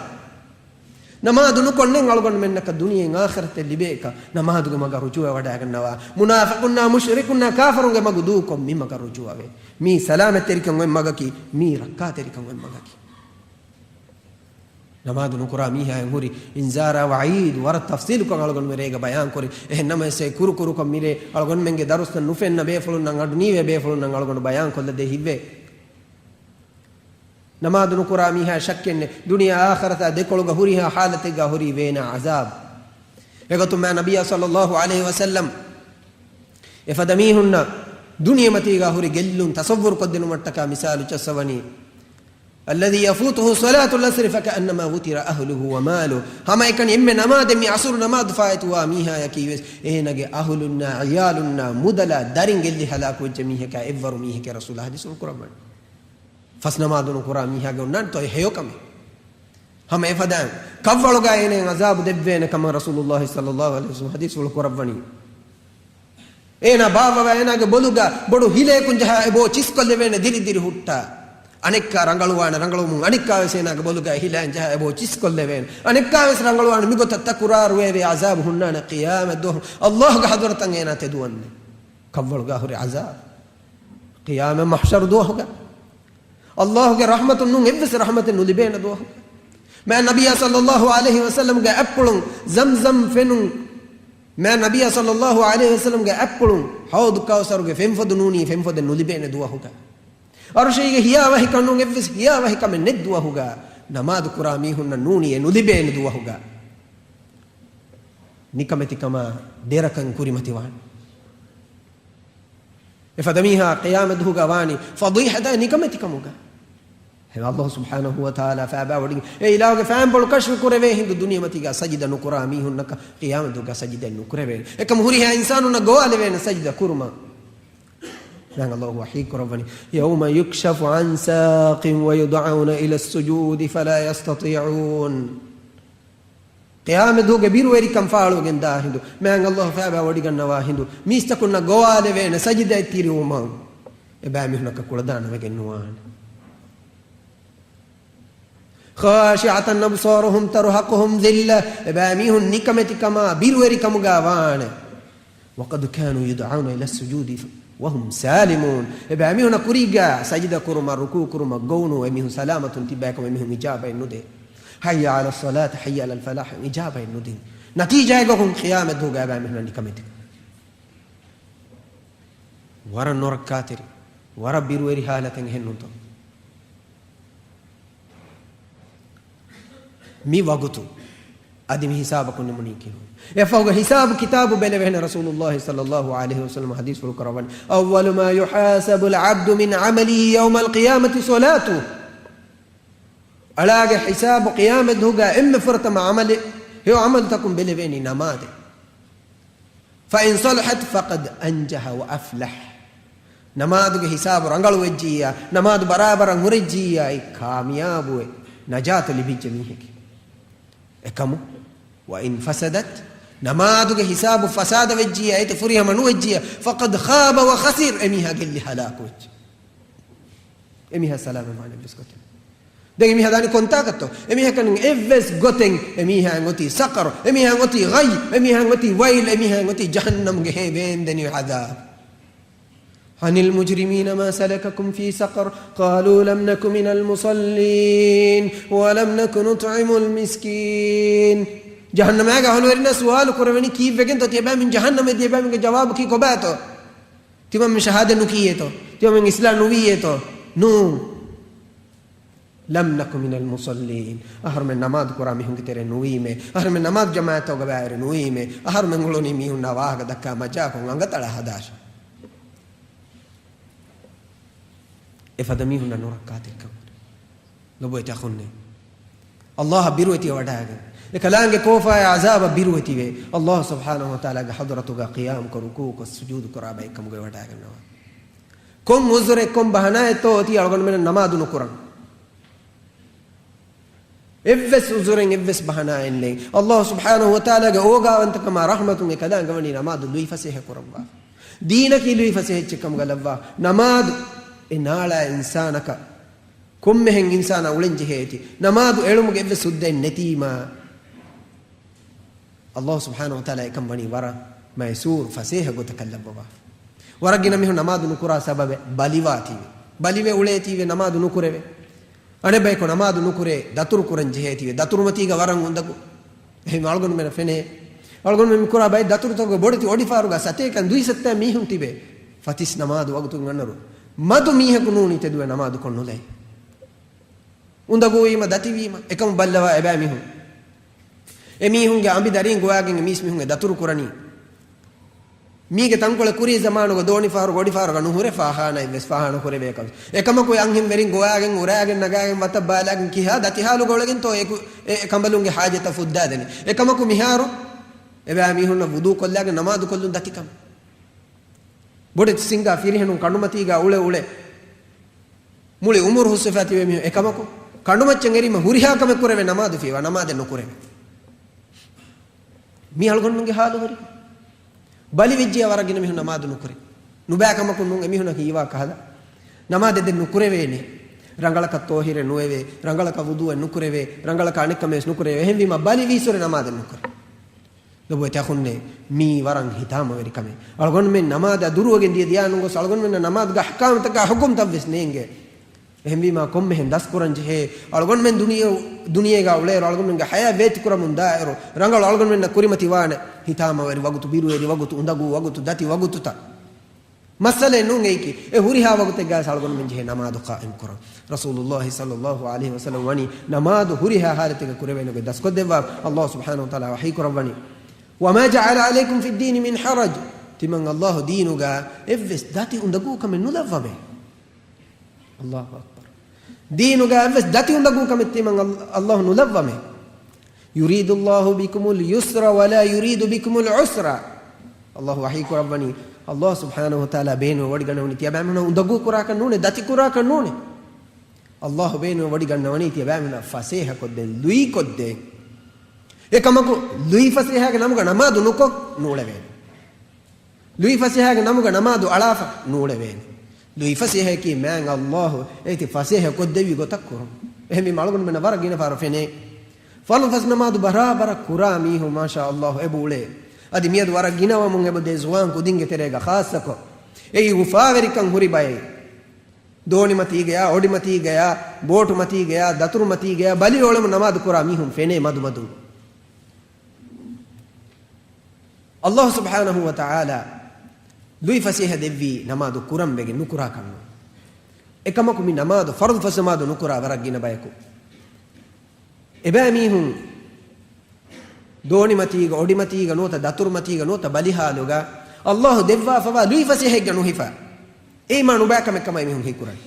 ނަމާދު ނުކޮށްނެން އަޅުގަނޑުމެންނަކަށް ދުނިޔެއިން އާޚިރަތެއް ލިބޭކަށް ނަމާދުގެ މަގަށް ރުޖޫޢަ ވަޑައިގަންނަވާ. މުނާފިޤުންނާ މުޝްރިކުންނާ ކާފަރުންގެ މަގު ދޫކޮށް މި މަގަށް ރުޖޫޢަވޭ. މީ ސަލާމަތްތެރިކަން އޮތް މަގަކީ، މީ ރައްކާތެރިކަން އޮތް މަގަކީ. ނަމާދު ނުކުރާ މީހާއަށް ހުރި އިންޒާރާ ވަޢީދު ވަރަށް ތަފްޞީލުކޮށް އަޅުގަނޑު މިރޭގަ ބަޔާންކުރި. އެހެން ނަމަވެސް އެ ކުރުކުރުކޮށް މިރޭ އަޅުގަނޑުމެންގެ ދަރުސްތައް ނުފެންނަ ބޭފުޅުންނަށް އަޑު ނީވޭ ބޭފުޅުންނަށް އަޅުގަނޑު ބަޔާންކޮށްލަދޭ ހިތްވޭ. ނަމާދު ނުކުރާ މީހާ ޝައްކެއްނެއް، ދުނިޔެ އާޚިރަތާ ދެކޮޅުގަ ހުރިހާ ޙާލަތެއްގަ ހުރީ ވޭނާ ޢަޒާބު. އެގޮތުން މާ ނަބިއްޔާ ޞައްލައްލާހު ޢަލައިހި ވަސައްލަމް އެފަދަ މީހުންނަށް ދުނިޔެމަތީގަ ހުރި ގެއްލުން ތަޞައްވުރު ކޮށްދިނުމަށްޓަކާ މިސާލު ޗައްސަވަނީ، الذي يفوته صلاة العصر فكأنما وتر أهله وماله. ހަމައެކަނި އެންމެ ނަމާދެއް މި ޢަޞުރު ނަމާދު ފާއިތުވާ މީހާޔަކީ ވެސް އޭނާގެ އަހުލުންނާ، ޢިޔާލުންނާ، މުދަލާ، ދަރިން ގެއްލި ހަލާކުވެއްޖެ މީހަކާ އެއްވަރު މީހެކޭ ރަސޫލާ ޙަދީޘްފުޅު ކުރައްވަނީ. ފަސް ނަމާދު ނުކުރާ މީހާގެ އޮންނާނެތޯ އެ ހެޔޮކަމެއް؟ ހަމަ އެފަދައިން ކަށްވަޅުގަ އޭނައަށް ޢަޒާބު ދެއްވޭނެ ކަމަށް ރަސޫލުއްލާހި ޞައްލައްލާހު ޢަލައިހި ވަސައްލަމް ޙަދީޘްފުޅު ކުރައްވަނީ. އޭނާ ބާއްވަވާ އޭނާގެ ބޮލުގަ ބޮޑު ހިލަޔަކުން ޖަހާ އެބޯ ޗިސްކޮށްލެވޭނެ ދިރިދިރި ހުއްޓާ. އަނެއްކާ ރަނގަޅުވާނެ، ރަނގަޅުވުމުން އަނެއްކާވެސް އޭނާގެ ބޮލުގަ ހިލައިން ޖަހާ އެބޯ ޗިސްކޮށްލެވޭނެ. އަނެއްކާވެސް ރަނގަޅުވާނެ، މިގޮތަށް ތަކުރާރުވެވޭ ޢަޒާބު ހުންނާނެ ޤިޔާމަތް ދުވަހު އައްލާހުގެ ޙަޟްރަތަށް އޭނާ ތެދުވަންދެން. ކަށްވަޅުގަ ހުރި ޢަޒާބު. ޤިޔާމަތް މަޙްޝަރު ދުވަހުގަ. އައްލާހުގެ ރަޙްމަތުން ނޫން އެއްވެސް ރަޙްމަތެއް ނުލިބޭނެ ދުވަހު. މާ ނަބިއްޔާ ޞައްލައްލާހު ޢަލައިހި ވަސައްލަމްގެ އަތްޕުޅުން ޒަމްޒަމް ފެނުން، މާ ނަބިއްޔާ ޞައްލައްލާހު ޢަލައިހި ވަސައްލަމްގެ އަތްޕުޅުން ޙައުޟު ކައުސަރުގެ ފެންފޮދު ނޫނީ ފެންފޮދެއް ނުލިބޭނެ ދުވަހުގަ. ޢަރުޝީގެ ހިޔާވަހިކަން ނޫން އެއްވެސް ހިޔާވަހިކަމެއް ނެތް ދުވަހުގަ. ނަމާދު ކުރާ މީހުންނަށް ނޫނީ އެ ނުލިބޭނެ ދުވަހުގަ. ނިކަމެތިކަމާ ދެރަކަށް ކުރިމަތިވާނެ. އެފަދަ މީހާ ޤިޔާމަތް ދުވަހުގަ ވާނީ ފަޟީޙަތާ ނިކަމެތިކަމުގަ. އެ އައްލާހު ސުބްޙާނަހޫ ވަތަޢާލާ ފައިބާވޮޑިގެން އެ އިލާހުގެ ފައިންޕުޅު ކަޝްފު ކުރެވޭ ހިނދު ދުނިޔެމަތީގަ ސަޖިދަ ނުކުރާ މީހުންނަކަށް ޤިޔާމަތް ދުވަހުގަ ސަޖިދައެއް ނުކުރެވޭނެ. އެކަމު ހުރިހާ އިންސާނުންނަށް ގޮވާލެވޭނެ ސަޖިދަ ކުރުމަށް. ދެން އައްލާހު ވަޙީ ކުރައްވަނީ، يوم يكشف عن ساق ويدعون إلى السجود فلا يستطيعون. ޤިޔާމަތް ދުވަހުގެ ބިރުވެރިކަން ފާޅުވެގެން ދާ ހިނދު، މާތް އައްލާހު ފައިބާ ވޮޑިގަންނަވާ ހިނދު، މީސްތަކުންނަށް ގޮވާލެވޭނެ ސަޖިދައެއް ތިރިވުމަށް އެބައިމީހުންނަކަށް ކުޅަދާނަވެގެން ނުވާނެ. خاشعة أبصارهم ترهقهم ذلة. އެބައިމީހުން ނިކަމެތިކަމާ ބިރުވެރިކަމުގަ ވާނެ. وقد كانوا يدعون إلى السجود وهم سالمون. އެބައިމީހުންނަށް ކުރީގަ ސަޖިދަ ކުރުމަށް، ރުކޫޢު ކުރުމަށް ގޮވުނު، އެމީހުން ސަލާމަތުން ތިބޭކަމަށް އެމީހުން އިޖާބައެއް ނުދޭ. حي على الصلاة، حي على الفلاح، އިޖާބައެއް ނުދިން. ނަތީޖާއެއްގަކުން ޤިޔާމަތް ދުވަހުގަ އެބައިމީހުންނަށް ނިކަމެތި. ވަރަށް ނުރައްކާތެރި، ވަރަށް ބިރުވެރި ހާލަތެއް އެހެންނޫންތޯ؟ މި ވަގުތު އަދި މި ހިސާބަކުން ނިމުނީ ކިހިނެއް؟ އެފަހުގެ ހިސާބު ކިތާބު ބެލެވޭނެ. ރަސޫލުއްލާހި ޞައްލައްލާހު ޢަލައިހި ވަސައްލަމަ ޙަދީޘްފުޅު ކުރައްވަނީ، أول ما يحاسب العبد من عمله يوم القيامة صلاته. އަޅާގެ ހިސާބު ޤިޔާމަތް ދުވަހުގަ އެންމެ ފުރަތަމަ ޢަމަލެއް، ހެޔޮ ޢަމަލުތަކުން ބެލެވޭނީ ނަމާދެއް. فإن صلحت فقد أنجح وأفلح. ނަމާދުގެ ހިސާބު ރަނގަޅުވެއްޖިއްޔާ، ނަމާދު ބަރާބަރަށް ހުރެއްޖިއްޔާ، އެ ކާމިޔާބުވެ ނަޖާތު ލިބިއްޖެ މީހެކޭ. އެކަމު، وإن فسدت، ނަމާދުގެ ހިސާބު ފަސާދަވެއްޖިއްޔާ، އޭތި ފުރިހަމަ ނުވެއްޖިއްޔާ، فقد خاب وخسر، އެމީހާ ގެއްލި ހަލާކުވެއްޖެ. އެމީހާ ސަލާމަތްވާނެ އެއްވެސް ގޮތެއް. ދެން އެމީހާ ދާނީ ކޮންތާކަށްތޯ؟ އެމީހަކަށް އެއްވެސް ގޮތެއް އެމީހާއަށް އޮތީ ސަޤަރު، އެމީހާއަށް އޮތީ ޣައްޔު، އެމީހާއަށް އޮތީ ވައިލް، އެމީހާއަށް އޮތީ ޖަހަންނަމުގެ ހޭ ވޭންދެނިވި ޢަޛާބު. عن المجرمين ما سلككم في سقر؟ قالوا لم نك من المصلين ولم نك نطعم المسكين. ޖަހަންނަމާގެ އަހުލުވެރިންނާ ސުވާލު ކުރެވެނީ، ކީއްވެގެންތޯ ތިޔަބައިމީހުން ޖަހަންނަމަށް ދިޔަބައިމީހުންގެ ޖަވާބު ކީ ކޮބާތޯ؟ ތިމަންމެން ޝަހާދަތް ނުކިޔޭތޯ؟ ތިމަންމެން އިސްލާމް ނުވިއޭތޯ؟ ނޫން. لم نك من المصلين. އަހަރުމެން ނަމާދު ކުރާ މީހުންގެ ތެރެއިން ނުވީމޭ. އަހަރުމެން ނަމާދު ޖަމާޢަތްތަކުގަ ބައިވެރި ނުވީމޭ. އަހަރުމެން އުޅުނީ މީހުންނާ ވާހަކަ ދައްކާ މަޖާކޮށް އަނގަތަޅާ ހަދާށޭ. އެފަދަ މީހުންނަށް ނުރައްކާތެރިކަން. ލޮބުވެތި އަޚުންނޭ. ﷲ އަށް ބިރުވެތިވެ ވަޑައިގެން، އެކަލާނގެ ކޯފާއާ ޢަޒާބަށް ބިރުވެތިވެ، ﷲ ސުބްޙާނަހޫ ވަތަޢާލާގެ ޙަޟްރަތުގަ ޤިޔާމްކޮށް ރުކޫޢުކޮށް ސުޖޫދު ކުރާ ބައެއްކަމުގައި ވަޑައިގަންނަވާ. ކޮން ޢުޛުރެއް، ކޮން ބަހަނާއެއްތޯ އޮތީ އަޅުގަނޑުމެންނަށް ނަމާދު ނުކުރަން؟ އެއްވެސް ޢުޛުރެއް، އެއްވެސް ބަހަނާއެއް ނެތް. ﷲ ސުބްޙާނަހޫ ވަތަޢާލާގެ އޯގާވަންތަކަމާ ރަޙްމަތުން އެކަލާނގެ ވަނީ ނަމާދު ލުއިފަސޭހަ ކުރައްވާ. ދީނަކީ ލުއިފަސޭހަ އެއްޗެއް ކަމުގަ ލައްވާ. ނަމާދު އެ ނާޅާ އިންސާނަކަށް ކޮންމެހެން އިންސާނާ އުޅެން ޖެހޭތީ. ނަމާދު އެޅުމުގެ އެއްވެސް ހުއްދައެއް ނެތީމާ، ﷲ ސުބްޙާނަހޫ ވަތަޢާލާ އެކަން ވަނީ ވަރަށް މައިސޫރު ފަސޭހަ ގޮތަކަށް ލައްވަވާ. ވަރަށް ގިނަ މީހުން ނަމާދު ނުކުރާ ސަބަބެއް ބަލިވާތީވެ. ބަލިވެ އުޅޭތީވެ ނަމާދު ނުކުރެވޭ. އަނެއް ބަޔަކު ނަމާދު ނުކުރޭ، ދަތުރު ކުރަން ޖެހޭތީވެ، ދަތުރުމަތީގަ ވަރަށް އުނދަގޫ. އެހެން އަޅުގަނޑުމެންނަށް ފެނޭ. އަޅުގަނޑުމެން މި ކުރާ ބައެއް ދަތުރުތަކުގަ ބޮޑެތި އޮޑިފާރުގަ ސަތޭކަ ދުއިސައްތަ މީހުން ތިބޭ. ފަތިސް ނަމާދު ވަގުތުން އަންނައިރު މަދު މީހަކު ނޫނީ ތެދުވެ ނަމާދު ކޮށް ނުލައި. އުނދަގޫވީމަ، ދަތިވީމަ، އެކަމު ބައްލަވާ އެބައިމީހުން. އެމީހުންގެ އަނބި ދަރީން ގޮވާގެން އެމީސް މީހުން އެ ދަތުރު ކުރަނީ. މީގެ ތަންކޮޅެއް ކުރީ ޒަމާނުގަ ދޯނިފާރު ގޮޑިފާރުގަ ނުހުރެ ފާހާނަ އެއްވެސް ފާހާނަ ކުރެވޭކަށް. އެކަމަކު އެ އަންހެން ވެރިން ގޮވާގެން އުރާގެން ނަގާގެން ވަތަށް ބާލާގެން ކިހާ ދަތިހާލުގަ އުޅެގެންތޯ އެކު އެ ކަނބަލުންގެ ހާޖަތަށް ފުއްދާދެނީ. އެކަމަކު މިހާރު އެބައިމީހުންނަށް ވުޟޫ ކޮށްލާގެން ނަމާދު ކޮށްލުން ދަތިކަމެއް. ބޮޑެތި ސިންގާ ފިރިހެނުން ކަނޑުމަތީގަ އުޅެ އުޅެ މުޅި އުމުރު ހުސްވެފަ ތިބޭ މީހުން އެކަމަކު، ކަނޑުމައްޗަށް އެރީމަ ހުރިހާ ކަމެއް ކުރެވޭ، ނަމާދު ފިޔަވާ، ނަމާދެއް ނުކުރެވޭ. މީ އަޅުގަނޑުމެންގެ ހާލު ހުރި. ބަލިވެއްޖިޔާ ވަރަށް ގިނަ މީހުން ނަމާދު ނުކުރޭ. ނުބައި ކަމަކުން ނޫން އެމީހުނަށް ހީވާ ކަހަލަ. ނަމާދެއް ދެން ނުކުރެވޭނެ. ރަނގަޅަކަށް ޠާހިރެއް ނުވެވޭ، ރަނގަޅަކަށް ވުޟޫއެއް ނުކުރެވޭ، ރަނގަޅަކަށް އަނެއްކަމެއް ވެސް ނުކުރެވޭ. އެހެންވީމަ ބަލި ވީއްސުރެ ނަމާދެއް ނުކުރޭ. ލޮބުވެތި އަޚުންނޭ، މީ ވަރަށް ހިތާމަވެރި ކަމެއް. އަޅުގަނޑުމެން ނަމާދާ ދުރުވެގެން ދިޔަ ދިޔާ ނުގޮސް، އަޅުގަނޑުމެންނަށް ނަމާދުގެ އަޙްކާމުތަކާ ޙުކުމްތައް ވެސް ނޭނގޭ. އެހެންވީމާ ކޮންމެހެން ދަސްކުރަން ޖެހޭ، އަޅުގަނޑުމެން ދުނިޔެ، ދުނިޔޭގަ އުޅޭއިރު، އަޅުގަނޑުމެންގެ ޙަޔާތް ވޭތުކުރަމުން ދާއިރު، ރަނގަޅު އަޅުގަނޑުމެންނަށް ކުރިމަތިވާނެ ހިތާމަވެރި ވަގުތު، ބިރުވެރި ވަގުތު، އުނދަގޫ ވަގުތު، ދަތި ވަގުތުތައް. މައްސަލައެއް ނޫން އެއީކީ. އެ ހުރިހާ ވަގުތެއްގައި އަޅުގަނޑުމެން ޖެހޭ ނަމާދު ޤާއިމް ކުރަން. ރަސޫލުﷲ ޞައްލަﷲ ޢަލައިހި ވަސައްލަމަ ވަނީ ނަމާދު ހުރިހާ ޙާލަތެއްގަ ކުރެވޭނެ ގޮތް ދަސްކޮށްދެއްވާ. ﷲ ސުބްޙާނަހޫ ވަތަޢާލާ ވަޙީ ކުރައްވަނީ، "وما جعل عليكم في الدين من حرج." ތިމަން ﷲ ދީނުގަ އެއްވެސް ދަތި އުނދަގޫކަމެއް ނުލައްވަމޭ. ﷲ އަކްބަރު. ދީނުގަ އެއްވެސް ދަތި އުނދަގޫކަމެއް ތިމަން ﷲ، ﷲ ނުލައްވަމޭ. "يريد الله بكم اليسر ولا يريد بكم العسر." ﷲ ވަޙީ ކުރައްވަނީ، ﷲ ސުބްޙާނަހޫ ވަތަޢާލާ ބޭނުން ވޮޑިގަންނަވަނީ ތިޔަބައިމީހުންނަށް އުނދަގޫ ކުރާކަށް ނޫނޭ، ދަތި ކުރާކަށް ނޫނޭ. ﷲ ބޭނުން ވޮޑިގަންނަވަނީ ތިޔަބައިމީހުންނަށް ފަސޭހަކޮށްދޭން، ލުއިކޮށްދޭން. އެކަމަކު ލުއިފަސޭހާގެ ނަމުގަ ނަމާދު ނުކޮށް ނޫޅެވޭނެ. ލުއިފަސޭހާގެ ނަމުގަ ނަމާދު އަޅާފަ ނޫޅެވޭނެ. ލުއިފަސޭހައަކީ މާތް ﷲ އޭތި ފަސޭހަ ކޮށްދެއްވި ގޮތަށް ކުރުން. އެހެންވީމަ އަޅުގަނޑުމެންނަށް ވަރަށް ގިނަ ފަހަރު ފެނޭ، ފަރުޟު ފަސް ނަމާދު ބަރާބަރަށް ކުރާ މީހުން މާޝާ ﷲ އެބަ އުޅޭ. އަދި މިއަދު ވަރަށް ގިނަވަމުން އެބަ ދޭ ޒުވާން ކުދިންގެ ތެރޭގަ ޚާއްޞަކޮށް. އެއީ އުފާވެރިކަން ހުރި ބައެއް. ދޯނިމަތީގަޔާ، އޮޑިމަތީގަޔާ، ބޯޓުމަތީގަޔާ، ދަތުރުމަތީގަޔާ ބަލި އޮޅަމުން ނަމާދު ކުރާ މީހުން ފެނޭ މަދުމަދުން. ﷲ ސުބްޙާނަހޫ ވަތަޢާލާ ލުއިފަސޭހަ ދެއްވީ ނަމާދު ކުރަން ވެގެން ނުކުރާކަށް ނޫން. އެކަމަކު މި ނަމާދު، ފަރުޟު ފަސް ނަމާދު ނުކުރާ ވަރަށް ގިނަ ބަޔަކު. އެބައިމީހުން ދޯނިމަތީގަ، އޮޑިމަތީގަ ނުވަތަ ދަތުރުމަތީގަ ނުވަތަ ބަލިހާލުގަ ﷲ ދެއްވާފަވާ ލުއިފަސޭހައެއްގަ ނުހިފާ. އެއީ މާ ނުބައި ކަމެއް ކަމަށް އެމީހުން ހީކުރަނީ.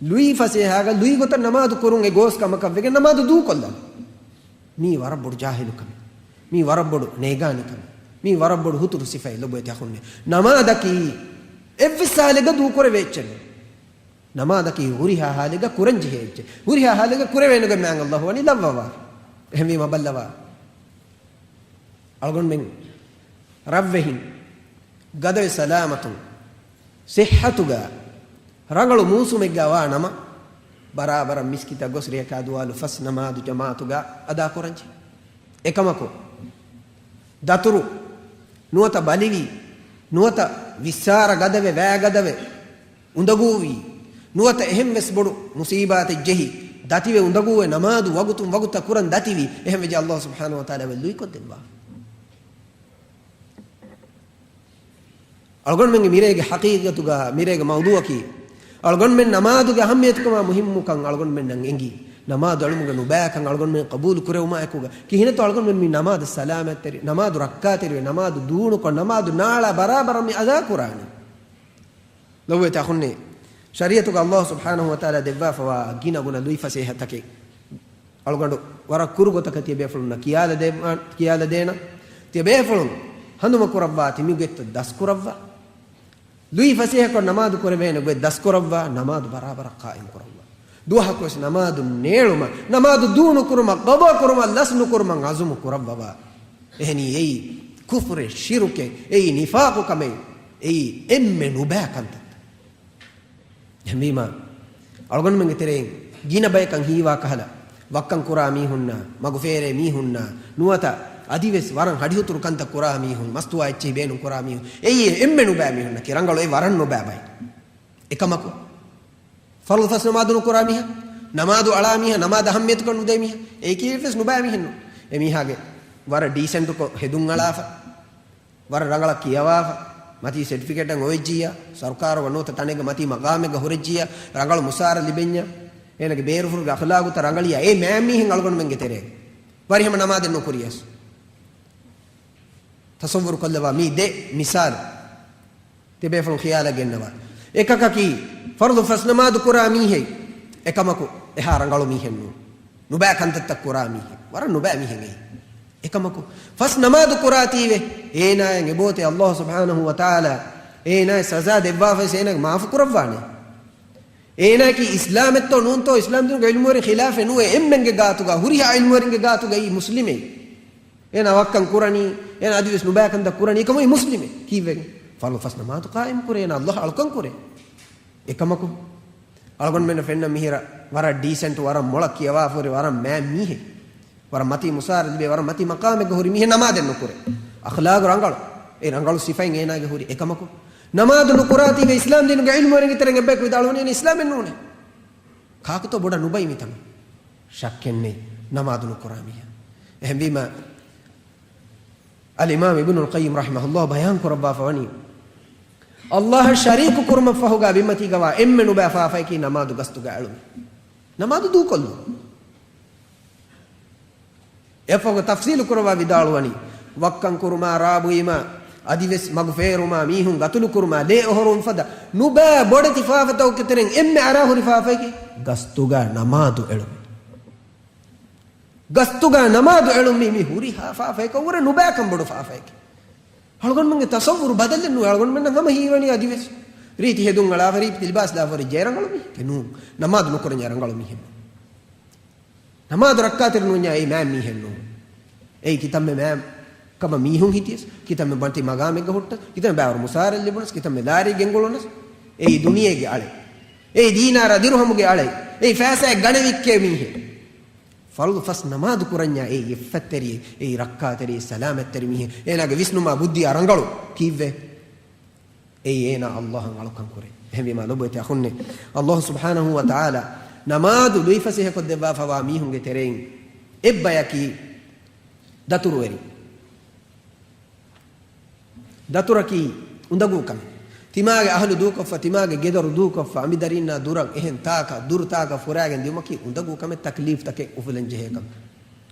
ލުއިފަސޭހާގަ ލުއިގޮތަށް ނަމާދު ކުރުން އެ ގޯސް ކަމަކަށް ވެގެން ނަމާދު ދޫކޮށްލަން. މީ ވަރަށް ބޮޑު ޖާހިލު ކަމެއް. މީ ވަރަށް ބޮޑު ނޭގާނި ކަމެއް. މީ ވަރަށް ބޮޑު ހުތުރު ސިފައެއް ލޮބުވެތި އަޚުންނޭ. ނަމާދަކީ އެއްވެސް ހާލެއްގަ ދޫކުރެވޭ އެއްޗެއް ނޫން. ނަމާދަކީ ހުރިހާ ހާލެއްގަ ކުރަން ޖެހޭ އެއްޗެއް. ހުރިހާ ހާލެއްގަ ކުރެވޭނެ ގޮތް މާތް ﷲ ވަނީ ލައްވަވާ. އެހެންވީމަ ބައްލަވާ. އަޅުގަނޑުމެން ރަށްވެހިން ގަދަވެ ސަލާމަތުން ޞިއްޙަތުގަ ރަނގަޅު މޫސުމެއްގަ ވާ ނަމަ، ބަރާބަރަށް މިސްކިތަށް ގޮސް ރެޔަކާ ދުވާލު ފަސް ނަމާދު ޖަމާޢަތުގަ އަދާކުރަންޖެ. އެކަމަކު، ދަތުރު ނުވަތަ ބަލިވީ، ނުވަތަ ވިއްސާރަ ގަދަވެ، ވައިގަދަވެ، އުނދަގޫވީ، ނުވަތަ އެހެން ވެސް ބޮޑު މުޞީބާތެއް ޖެހި، ދަތިވެ އުނދަގޫވެ، ނަމާދު ވަގުތުން ވަގުތަށް ކުރަން ދަތިވީ، އެހެން ވެއްޖެ ﷲ ސުބްޙާނަހޫ ވަތަޢާލާ ވެ ލުއިކޮށްދެއްވާ. އަޅުގަނޑުމެންގެ މިރޭގެ ޙަޤީޤަތުގަ، މިރޭގެ މައުޟޫޢަކީ، އަޅުގަނޑުމެން ނަމާދުގެ އަހައްމިޔަތުކަމާ މުހިއްމުކަން އަޅުގަނޑުމެންނަށް އެނގި، ނަމާދު އެޅުމުގެ ނުބައިކަން އަޅުގަނޑުމެން ޤަބޫލު ކުރެވުމާ އެކުގަ، ކިހިނެއްތޯ އަޅުގަނޑުމެން މި ނަމާދު ސަލާމަތްތެރި، ނަމާދު ރައްކާތެރިވެ، ނަމާދު ދޫނުކޮށް، ނަމާދު ނާޅާ ބަރާބަރަށް މި އަދާ ކުރާނީ؟ ލޮބުވެތި އަޚުންނޭ، ޝަރީޢަތުގަ ﷲ ސުބްޙާނަހޫ ވަތަޢާލާ ދެއްވާފަވާ ގިނަގުނަ ލުއިފަސޭހަތަކެއް އަޅުގަނޑު ވަރަށް ކުރު ގޮތަކަށް ތިޔަބޭފުޅުންނަށް ކިޔާލަދޭ-، ކިޔާލަދޭނަ. ތިޔަބޭފުޅުން ހަނދުމަކުރައްވާ، ތި މިގޮތްތައް ދަސްކުރައްވާ. ލުއިފަސޭހަކޮށް ނަމާދު ކުރެވޭނެ ގޮތް ދަސްކުރައްވާ، ނަމާދު ބަރާބަރަށް ޤާއިމް ކުރައްވާ. ދުވަހަކުވެސް ނަމާދު ނޭޅުމަށް، ނަމާދު ދޫނުކުރުމަށް، ޤަޟާ ކުރުމަށް، ލަސް ނުކުރުމަށް ޢަޒުމު ކުރައްވަވާ. އެހެނީ އެއީ ކުފުރެއް، ޝިރުކެއް، އެއީ ނިފާޤު ކަމެއް، އެއީ އެންމެ ނުބައި ކަންތައްތައް. އެހެންވީމާ، އަޅުގަނޑުމެންގެ ތެރެއިން ގިނަ ބަޔަކަށް ހީވާ ކަހަލަ، ވައްކަން ކުރާ މީހުންނާ، މަގުފޭރޭ މީހުންނާ، ނުވަތަ އަދިވެސް ވަރަށް ހަޑިހުތުރު ކަންތައް ކުރާ މީހުން، މަސްތުވާ އެއްޗެހި ބޭނުން ކުރާ މީހުން، އެއީ އެންމެ ނުބައި މީހުންނަކީ، ރަނގަޅު އެ ވަރަށް ނުބައި ބައެއް. އެކަމަކު، ފަރުޟު ފަސް ނަމާދު ނުކުރާ މީހާ، ނަމާދު އަޅާ މީހާ، ނަމާދަށް އަހައްމިޔަތުކަން ނުދޭ މީހާ، އެއީ ކީއްވެސް ނުބައި މީހެއް ނޫން. އެ މީހާގެ ވަރަށް ޑީސެންޓުކޮށް ހެދުން އަޅާފަ، ވަރަށް ރަނގަޅަށް ކިޔަވާފަ، މަތީ ސެޓްފިކެޓެއް އޮވެއްޖިއްޔާ، ސަރުކާރުގަ ނުވަތަ ތަނެއްގަ މަތީ މަޤާމެއްގަ ހުރެއްޖިއްޔާ، ރަނގަޅު މުސާރަ ލިބެންޏާ، އޭނަގެ ބޭރުފުރުގެ އަޚްލާގުތައް ރަނގަޅިއްޔާ، އެ މާތް މީހެއް އަޅުގަނޑުމެންގެ ތެރޭގަ ވަރިހަމަ ނަމާދެއް ނުކުރިޔަސް. ތަޞައްވުރު ކޮށްލަވާ މީ ދެ މިސާލު. ތިބޭފުޅުން ޚިޔާލަށް ގެންނަވާ. އެކަކަކީ، ފަރުޟު ފަސް ނަމާދު ކުރާ މީހެއް. އެކަމަކު، އެހާ ރަނގަޅު މީހެއް ނޫން. ނުބައި ކަންތައްތައް ކުރާ މީހެއް. ވަރަށް ނުބައި މީހެއް އެއީ. އެކަމަކު، ފަސް ނަމާދު ކުރާތީވެ، އޭނާއަށް އެބޯތެ ﷲ ސުބްޙާނަހޫ ވަތަޢާލާ އޭނާއަށް ސަޒާ ދެއްވާފަވެސް އޭނާ މާފު ކުރައްވާނެ. އޭނާއަކީ އިސްލާމެއްތޯ ނޫންތޯ، އިސްލާމް ދީނުގެ ޢިލްމުވެރިން ޚިލާފެއް ނުވެ، އެންމެންގެ ގާތުގަ، ހުރިހާ ޢިލްމުވެރިންގެ ގާތުގައި މުސްލިމެއް. އޭނާ ވައްކަން ކުރަނީ، އޭނާ އަދިވެސް ނުބައިކަންތައް ކުރަނީ، އެކަމު މުސްލިމެއް. ކީއްވެގެން؟ ފަރުޟު ފަސް ނަމާދު ޤާއިމް ކުރޭ، އޭނާ ﷲ އަޅުކަން ކުރޭ. އެކަމަކު، އަޅުގަނޑުމެންނަށް ފެންނަ މިހިރަ ވަރަށް ޑީސެންޓް، ވަރަށް މޮޅަށް ކިޔަވާފަ ހުރި، ވަރަށް މާތް މީހެއް. ވަރަށް މަތީ މުސާރަ ލިބޭ، ވަރަށް މަތީ މަޤާމެއްގަ ހުރި މީހެއް ނަމާދެއް ނުކުރޭ. އަޚްލާގު ރަނގަޅު. އެ ރަނގަޅު ސިފައިން އޭނާގެ ހުރި. އެކަމަކު، ނަމާދު ނުކުރާތީވެ އިސްލާމް ދީނުގެ ޢިލްމުވެރިންގެ ތެރެއިން އެއްބަޔަކު ވިދާޅުވަނީ އިސްލާމެއް ނޫނޭ. ކާކުތޯ ބޮޑަށް ނުބައި މިތަނަށް؟ ޝައްކެއްނެތް ނަމާދު ނުކުރާ މީހާ. އެހެންވީމަ، އަލްއިމާމް އިބްނުލް ޤައްޔިމް ރަޙިމަހުﷲ ބަޔާން ކުރައްވާފަ ވަނީ، ﷲ އަށް ޝަރީކު ކުރުމަށް ފަހުގަ ބިންމަތީގަވާ އެންމެ ނުބައި ފާފައަކީ ނަމާދު ގަސްތުގަ އެޅުން. ނަމާދު ދޫކޮށްލުން. އެފަހުގަ ތަފްސީލު ކުރައްވާ ވިދާޅުވަނީ، ވައްކަން ކުރުމާ، ރާބުއިމާ، އަދިވެސް މަގު ފޭރުމާ، މީހުން ގަތުލު ކުރުމާ، ލޭ އޮހޮރުން ފަދަ ނުބައި ބޮޑެތި ފާފަތަކުގެ ތެރެއިން އެންމެ އަރާ ހުރި ފާފައަކީ ގަސްތުގަ ނަމާދު އެޅުން. ގަސްތުގަ ނަމާދު އެޅުން މީ، މީ ހުރިހާ ފާފައަކަށް ވުރެ ނުބައިކަން ބޮޑު ފާފައެކޭ. އަޅުގަނޑުމެންގެ ތަޞައްވުރު ބަދަލެއް ނުވޭ. އަޅުގަނޑުމެންނަށް ހަމަ ހީވަނީ އަދިވެސް ރީތި ހެދުން އަޅާފަ، ރީތި ލިބާސް ލާފަ ހުރެ ޖޭ ރަނގަޅު މީހެކޭ. ނޫން. ނަމާދު ނުކުރަންޏާ ރަނގަޅު މީހެއް ނޫން. ނަމާދު ރައްކާތެރި ނޫންޏާ އެއީ މާތް މީހެއް ނޫން. އެއީ ކިތަންމެ މާތް ކަމަށް މީހުން ހިތިޔަސް، ކިތަންމެ މަތީ މަގާމެއްގަ ހުއްޓަސް، ކިތަންމެ ބައިވަރު މުސާރަތް ލިބުނަސް، ކިތަންމެ ލާރި ގެންގުޅުނަސް، އެއީ ދުނިޔޭގެ އަޅެއް. އެއީ ދީނާރާ ދިރުހަމުގެ އަޅެއް. އެއީ ފައިސާއެއް ގަނެ ވިއްކޭ މީހެއް. ފަރުޟު ފަސް ނަމާދު ކުރަންޏާ އެއީ އެއްފަތްތެރިއެއް، އެއީ ރައްކާތެރިއެއް، ސަލާމަތްތެރި މީހެއް. އޭނާގެ ވިސްނުމާ ބުއްދިއާ ރަނގަޅު. ކީއްވެ؟ އެއީ އޭނާ ﷲ އަށް އަޅުކަން ކުރޭ. އެހެންވީމާ ލޮބުވެތި އަޚުންނޭ، ﷲ ސުބްޙާނަހޫ ވަތަޢާލާ ނަމާދު ލުއިފަސޭހަކޮށްދެއްވާފަވާ މީހުންގެ ތެރެއިން އެއްބަޔަކީ ދަތުރުވެރި. ދަތުރަކީ އުނދަގޫ ކަމެއް. ތިމާގެ އަހުލު ދޫކޮށްފަ، ތިމާގެ ގެދޮރު ދޫކޮށްފަ، އަނބިދަރީންނާ ދުރަށް އެހެން ތާކަށް، ދުރު ތާކަށް ފުރާގެން ދިއުމަކީ އުނދަގޫ ކަމެއް، ތަކްލީފްތަކެއް އުފުލެން ޖެހޭ ކަމެއް.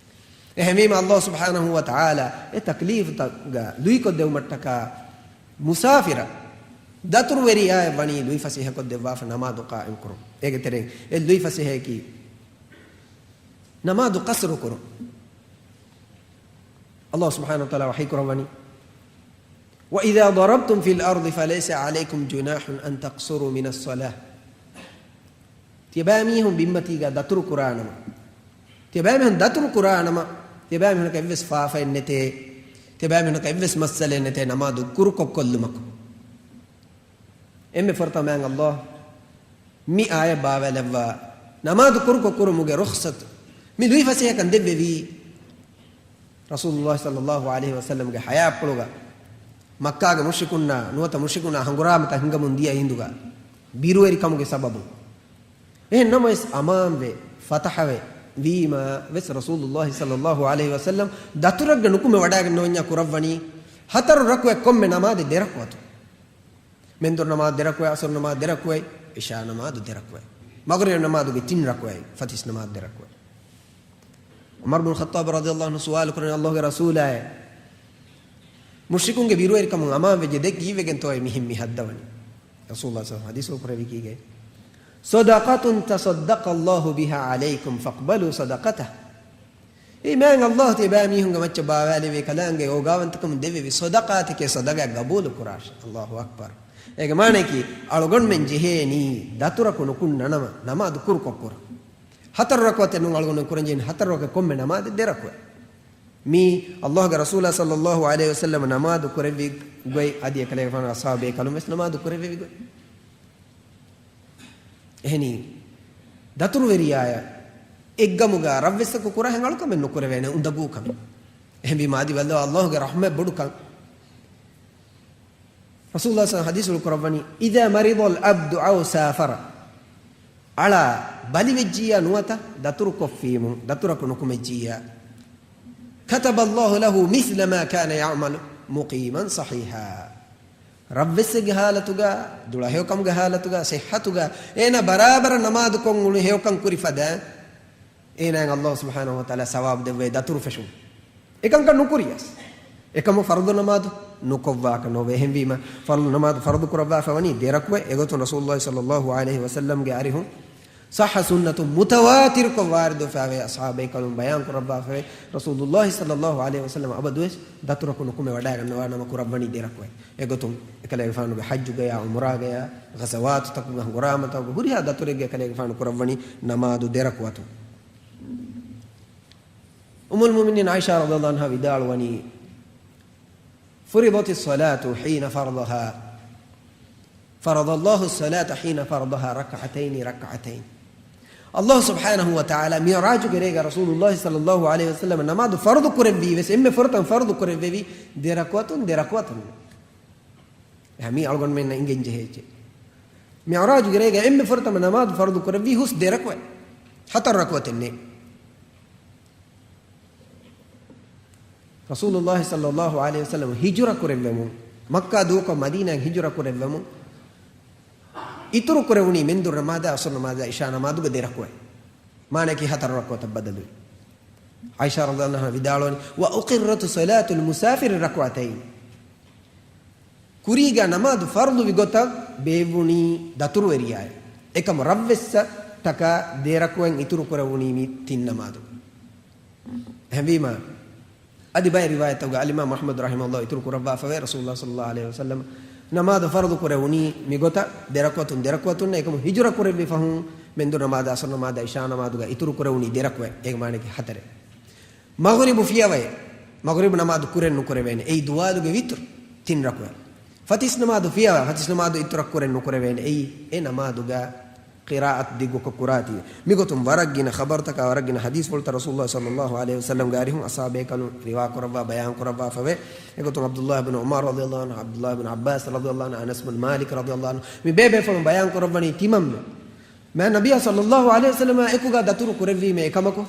އެހެންވީމަ، ﷲ ސުބްޙާނަހޫ ވަތަޢާލާ އެ ތަކްލީފްތަކަށް ލުއިކޮށްދެވުމަށްޓަކާ، މުސާފިރަށް ދަތުރުވެރިޔާއަށް ވަނީ ލުއިފަސޭހަކޮށްދެއްވާފަ ނަމާދު ޤާއިމްކުރުން. އޭގެ ތެރެއިން އެއް ލުއިފަސޭހައަކީ ނަމާދު ޤަޞްރުކުރުން. ﷲ ސުބްޙާނަހޫ ވަތަޢާލާ ވަޙީކުރައްވަނީ، وَإِذَا ضَرَبْتُمْ فِي الْأَرْضِ فَلَيْسَ عَلَيْكُمْ جُنَاحٌ أَن تَقْصُرُوا مِنَ الصَّلَاةِ. ތިޔަބައިމީހުން ބިންމަތީގަ ދަތުރު ކުރާނަމަ، ތިޔަބައިމީހުން ދަތުރު ކުރާނަމަ، ތިޔަބައިމީހުންނަކަށް އެއްވެސް ފާފައެއް ނެތޭ، ތިޔަބައިމީހުންނަކަށް އެއްވެސް މައްސަލައެއް ނެތޭ ނަމާދު ކުރުކޮށް ކޮށްލުމަކު. އެންމެ ފުރަތަމަ މާތް ﷲ މި އާޔަތް ބާވައިލައްވާ ނަމާދު ކުރުކޮށް ކުރުމުގެ ރުޚްޞަތު މި ލުއިފަސޭހަކަން ދެއްވެވީ، ރަސޫލުﷲ ޞައްލަﷲ ޢަލައިހި ވަސައްލަމްގެ ޙަޔާތްޕުޅުގަ މައްކާގެ މުޝްރިކުންނާ ނުވަތަ މުޝްރިކުންނާ ހަނގުރާމަތައް ހިނގަމުން ދިޔަ އިނދުގަ ބިރުވެރިކަމުގެ ސަބަބުން. އެހެން ނަމަވެސް އަމާންވެ، ފަތަޙަވެ ވީމަ ވެސް ރަސޫލުﷲ ޞައްލަﷲ ޢަލައިހި ވަސައްލަމް ދަތުރެއްގަ ނުކުމެ ވަޑައިގަންނަވަންޏާ ކުރައްވަނީ ހަތަރު ރަކުޢަތް ކޮންމެ ނަމާދެއް ދެ ރަކުޢަތު. މެންދުރު ނަމާދު ދެ ރަކުޢަތް، ޢަޞްރު ނަމާދު ދެ ރަކުޢަތް، ޢިޝާ ނަމާދު ދެ ރަކުޢަތް، މަޣްރިބު ނަމާދުގެ ތިން ރަކުޢަތް، ފަތިސް ނަމާދު ދެ ރަކުޢަތް. ޢުމަރު ބުނު ޚައްޠާބު ރަޟިޔަﷲ ޢަންހު ސުވާލު ކުރަނީ ﷲގެ ރަސޫލާއޭ، މުޝްރިކުންގެ ބިރުވެރިކަމުން އަމާން ވެއްޖެ ދެ ކީއްވެގެންތޯއޭ މިހެން މި ހައްދަވަނީ؟ ރަސޫލުﷲ ޞައްލަﷲ ޢަލައިހި ވަސައްލަމަ ޙަދީޘް ކުރެއްވި ކީގެ؟ صدقة تصدق الله بها عليكم فاقبلوا صدقته. އެ މާތް ﷲ ތިޔަބައިމީހުންގެ މައްޗަށް ބާވާލެވި ކަލާނގެ އޯގާވަންތަކަމުން ދެއްވެވި ޞަދަޤާތެކޭ، ޞަދަޤާތް ޤަބޫލު ކުރާށި. ﷲ އަކްބަރު. އޭގެ މާނައަކީ، އަޅުގަނޑުމެން ޖެހޭނީ ދަތުރަކު ނުކުންނަނަމަ، ނަމާދު ކުރުކޮށް ކުރަން. ހަތަރު ރަކުޢަތެއް ނޫން އަޅުގަނޑު ކުރަންޖެހެނީ، ހަތަރު ރަކުޢަތް ކޮންމެ ނަމާދެއް ދެ ރަކުޢަތް. މީ ﷲގެ ރަސޫލާ ޞައްލަﷲ ޢަލައިހި ވަސައްލަމަ ނަމާދު ކުރެއްވި ގޮތް، އަދި އެކަލޭގެފާނު އަޞްޙާބު ބޭކަލުން ވެސް ނަމާދު ކުރެއްވެވި ގޮތް. އެހެނީ، ދަތުރުވެރިޔާއަށް އެއްގަމުގަ ރަށްވެއްސަކު ކުރާ ހެން އަޅުކަމެއް ނުކުރެވޭނެ، އުނދަގޫކަމެއް. އެހެންވީމާ އަދި ވައްލަވާ ﷲގެ ރަޙްމަތް ބޮޑުކަން. ރަސޫލުﷲ ޞައްލަﷲ ޢަލައިހި ވަސައްލަމަ ޙަދީޘްފުޅު ކުރައްވަނީ، إذا مرض العبد أو سافر، އަޅާ ބަލިވެއްޖިއްޔާ ނުވަތަ ދަތުރުކޮށްފީމު، ދަތުރަކު ނުކުމެއްޖިއްޔާ، كتب الله له مثل ما كان يعمل مقيما صحيحا. ރަށްވެއްސެއްގެ ޙާލަތުގަ، ދުޅަ ހެޔޮކަމުގެ ޙާލަތުގަ، ޞިއްޙަތުގަ، އޭނާ ބަރާބަރަށް ނަމާދުކޮށް އުޅުނު ހެޔޮކަން ކުރި ފަދައިން، އޭނާއަށް ﷲ ސުބްޙާނަހޫ ވަތަޢާލާ ސަވާބު ދެއްވޭ ދަތުރު ފެށުން. އެކަންކަން ނުކުރިޔަސް، އެކަމު ފަރުޟު ނަމާދު ނުކޮށްވާކަށް ނޯވޭ. އެހެންވީމަ، ފަރުޟު ނަމާދު ފަރުޟު ކުރައްވާފަ ވަނީ ދެ ރަކުޢަތް. އެގޮތުން ރަސޫލުﷲ ޞައްލަﷲ ޢަލައިހި ވަސައްލަމްގެ އަރިހުން ޞައްޙަ ސުންނަތުން މުތަވާތިރުކޮށް ވާރިދުވެފައިވޭ، އަޞްޙާބު ބޭކަލުން ބަޔާން ކުރައްވާފައިވޭ، ރަސޫލުﷲ ޞައްލަﷲ ޢަލައިހި ވަސައްލަމަ އަބަދުވެސް ދަތުރަކު ނުކުމެ ވަޑައިގަންނަވާ ނަމަ ކުރައްވަނީ ދެ ރަކުޢަތް. އެގޮތުން އެކަލޭގެފާނުގެ ޙައްޖުގަޔާ، ޢުމްރާގަޔާ، ޣަޒަވާތުތަކުގަ ހަނގުރާމަތަކުގަ ހުރިހާ ދަތުރެއްގަ އެކަލޭގެފާނު ކުރައްވަނީ ނަމާދު ދެ ރަކުޢަތު. އުއްމުލް މުއުމިނީން ޢާއިޝާ ރަޟިޔަﷲ ޢަންހާ ވިދާޅުވަނީ، فرضت الصلاة حين فرضها، فرض الله الصلاة حين فرضها ركعتين ركعتين. ﷲ ސުބްޙާނަހޫ ވަތަޢާލާ މިޢުރާޖުގެ ރޭގަ ރަސޫލުﷲ ޞައްލަﷲ ޢަލައިހި ވަސައްލަމަ ނަމާދު ފަރުޟު ކުރެއްވީ ވެސް އެންމެ ފުރަތަމަ ފަރުޟު ކުރެއްވެވީ ދެ ރަކުޢަތުން، ދެ ރަކުޢަތުން. އެހާ މީ އަޅުގަނޑުމެންނަށް އިނގެން ޖެހޭ އެއްޗެއް. މިޢުރާޖުގެ ރޭގަ އެންމެ ފުރަތަމަ ނަމާދު ފަރުޟު ކުރެއްވީ ހުސް ދެ ރަކުޢަތް، ހަތަރު ރަކުޢަތެއް ނެތް. ރަސޫލުﷲ ޞައްލަﷲ ޢަލައިހި ވަސައްލަމަ ހިޖުރަ ކުރެއްވެމުން، މައްކާ ދޫކޮށް މަދީނާއަށް ހިޖުރަ ކުރެއްވެމުން، އިތުރު ކުރެވުނީ މެންދުރު ނަމާދާ، ޢަޞްރު ނަމާދާ، ޢިޝާ ނަމާދުގެ ދެ ރަކުޢަތް. މާނައަކީ ހަތަރު ރަކުޢަތަށް ބަދަލުވި. ޢާއިޝާ ރަޟިޔަﷲ ޢަންހާ ވިދާޅުވަނީ، وأقرت صلاة المسافر ركعتين. ކުރީގަ ނަމާދު ފަރުޟުވި ގޮތަށް ބޭއްވުނީ ދަތުރުވެރިޔާއެއް. އެކަމު ރަށްވެއްސަށްޓަކާ ދެ ރަކުޢަތް އިތުރު ކުރެވުނީ މި ތިން ނަމާދު. އެހެންވީމަ، އަދި ބައެއް ރިވާޔަތްތަކުގަ އަލްއިމާމް އަޙްމަދު ރަޙިމަހުﷲ އިތުރު ކުރައްވާފަވޭ، ރަސޫލުﷲ ޞައްލަﷲ ޢަލައިހި ވަސައްލަމަ ނަމާދު ފަރުޟު ކުރެވުނީ މިގޮތަށް ދެ ރަކުޢަތުން ދެ ރަކުޢަތުން، އެކަމު ހިޖުރަ ކުރެއްވި ފަހުން މެންދުރު ނަމާދާ، ޢަޞްރު ނަމާދާ، ޢިޝާ ނަމާދުގަ އިތުރު ކުރެވުނީ ދެ ރަކުޢަތް. އޭގެ މާނައަކީ ހަތަރެއް. މަޣްރިބު ފިޔަވައެއް، މަޣްރިބު ނަމާދު ކުރެއް ނުކުރެވޭނެ. އެއީ ޒަވާލުގެ ވިތުރު ތިން ރަކުޢަތް. ފަތިސް ނަމާދު ފިޔަވަ، ފަތިސް ނަމާދު އިތުރަށް ކުރެއް ނުކުރެވޭނެ. އެއީ އެ ނަމާދުގަ ޤިރާއަތު ދިގުކޮށް ކުރާތީވެ. މިގޮތުން ވަރަށް ގިނަ ޚަބަރުތަކާ ވަރަށް ގިނަ ޙަދީޘްފުޅުތައް ރަސޫލުﷲ ޞައްލަﷲ ޢަލައިހި ވަސައްލަމްގެ އަރިހުން އަޞްޙާބޭކަލުން ރިވާ ކުރައްވާ ބަޔާން ކުރައްވާފަވޭ. އެގޮތުން ޢަބްދުﷲ ބިން ޢުމަރު ރަޟިޔަﷲ ޢަންހު، ޢަބްދުﷲ ބިން ޢައްބާސް ރަޟިޔަﷲ ޢަންހު، އަނަސް ބިން މާލިކް ރަޟިޔަﷲ ޢަންހު، މި ބޭބޭފުޅުން ބަޔާން ކުރައްވަނީ ތިމަންމެ މާތް ނަބިއްޔާ ޞައްލަﷲ ޢަލައިހި ވަސައްލަމާ އެކުގަ ދަތުރު ކުރެއްވީމޭ އެކަމަކު،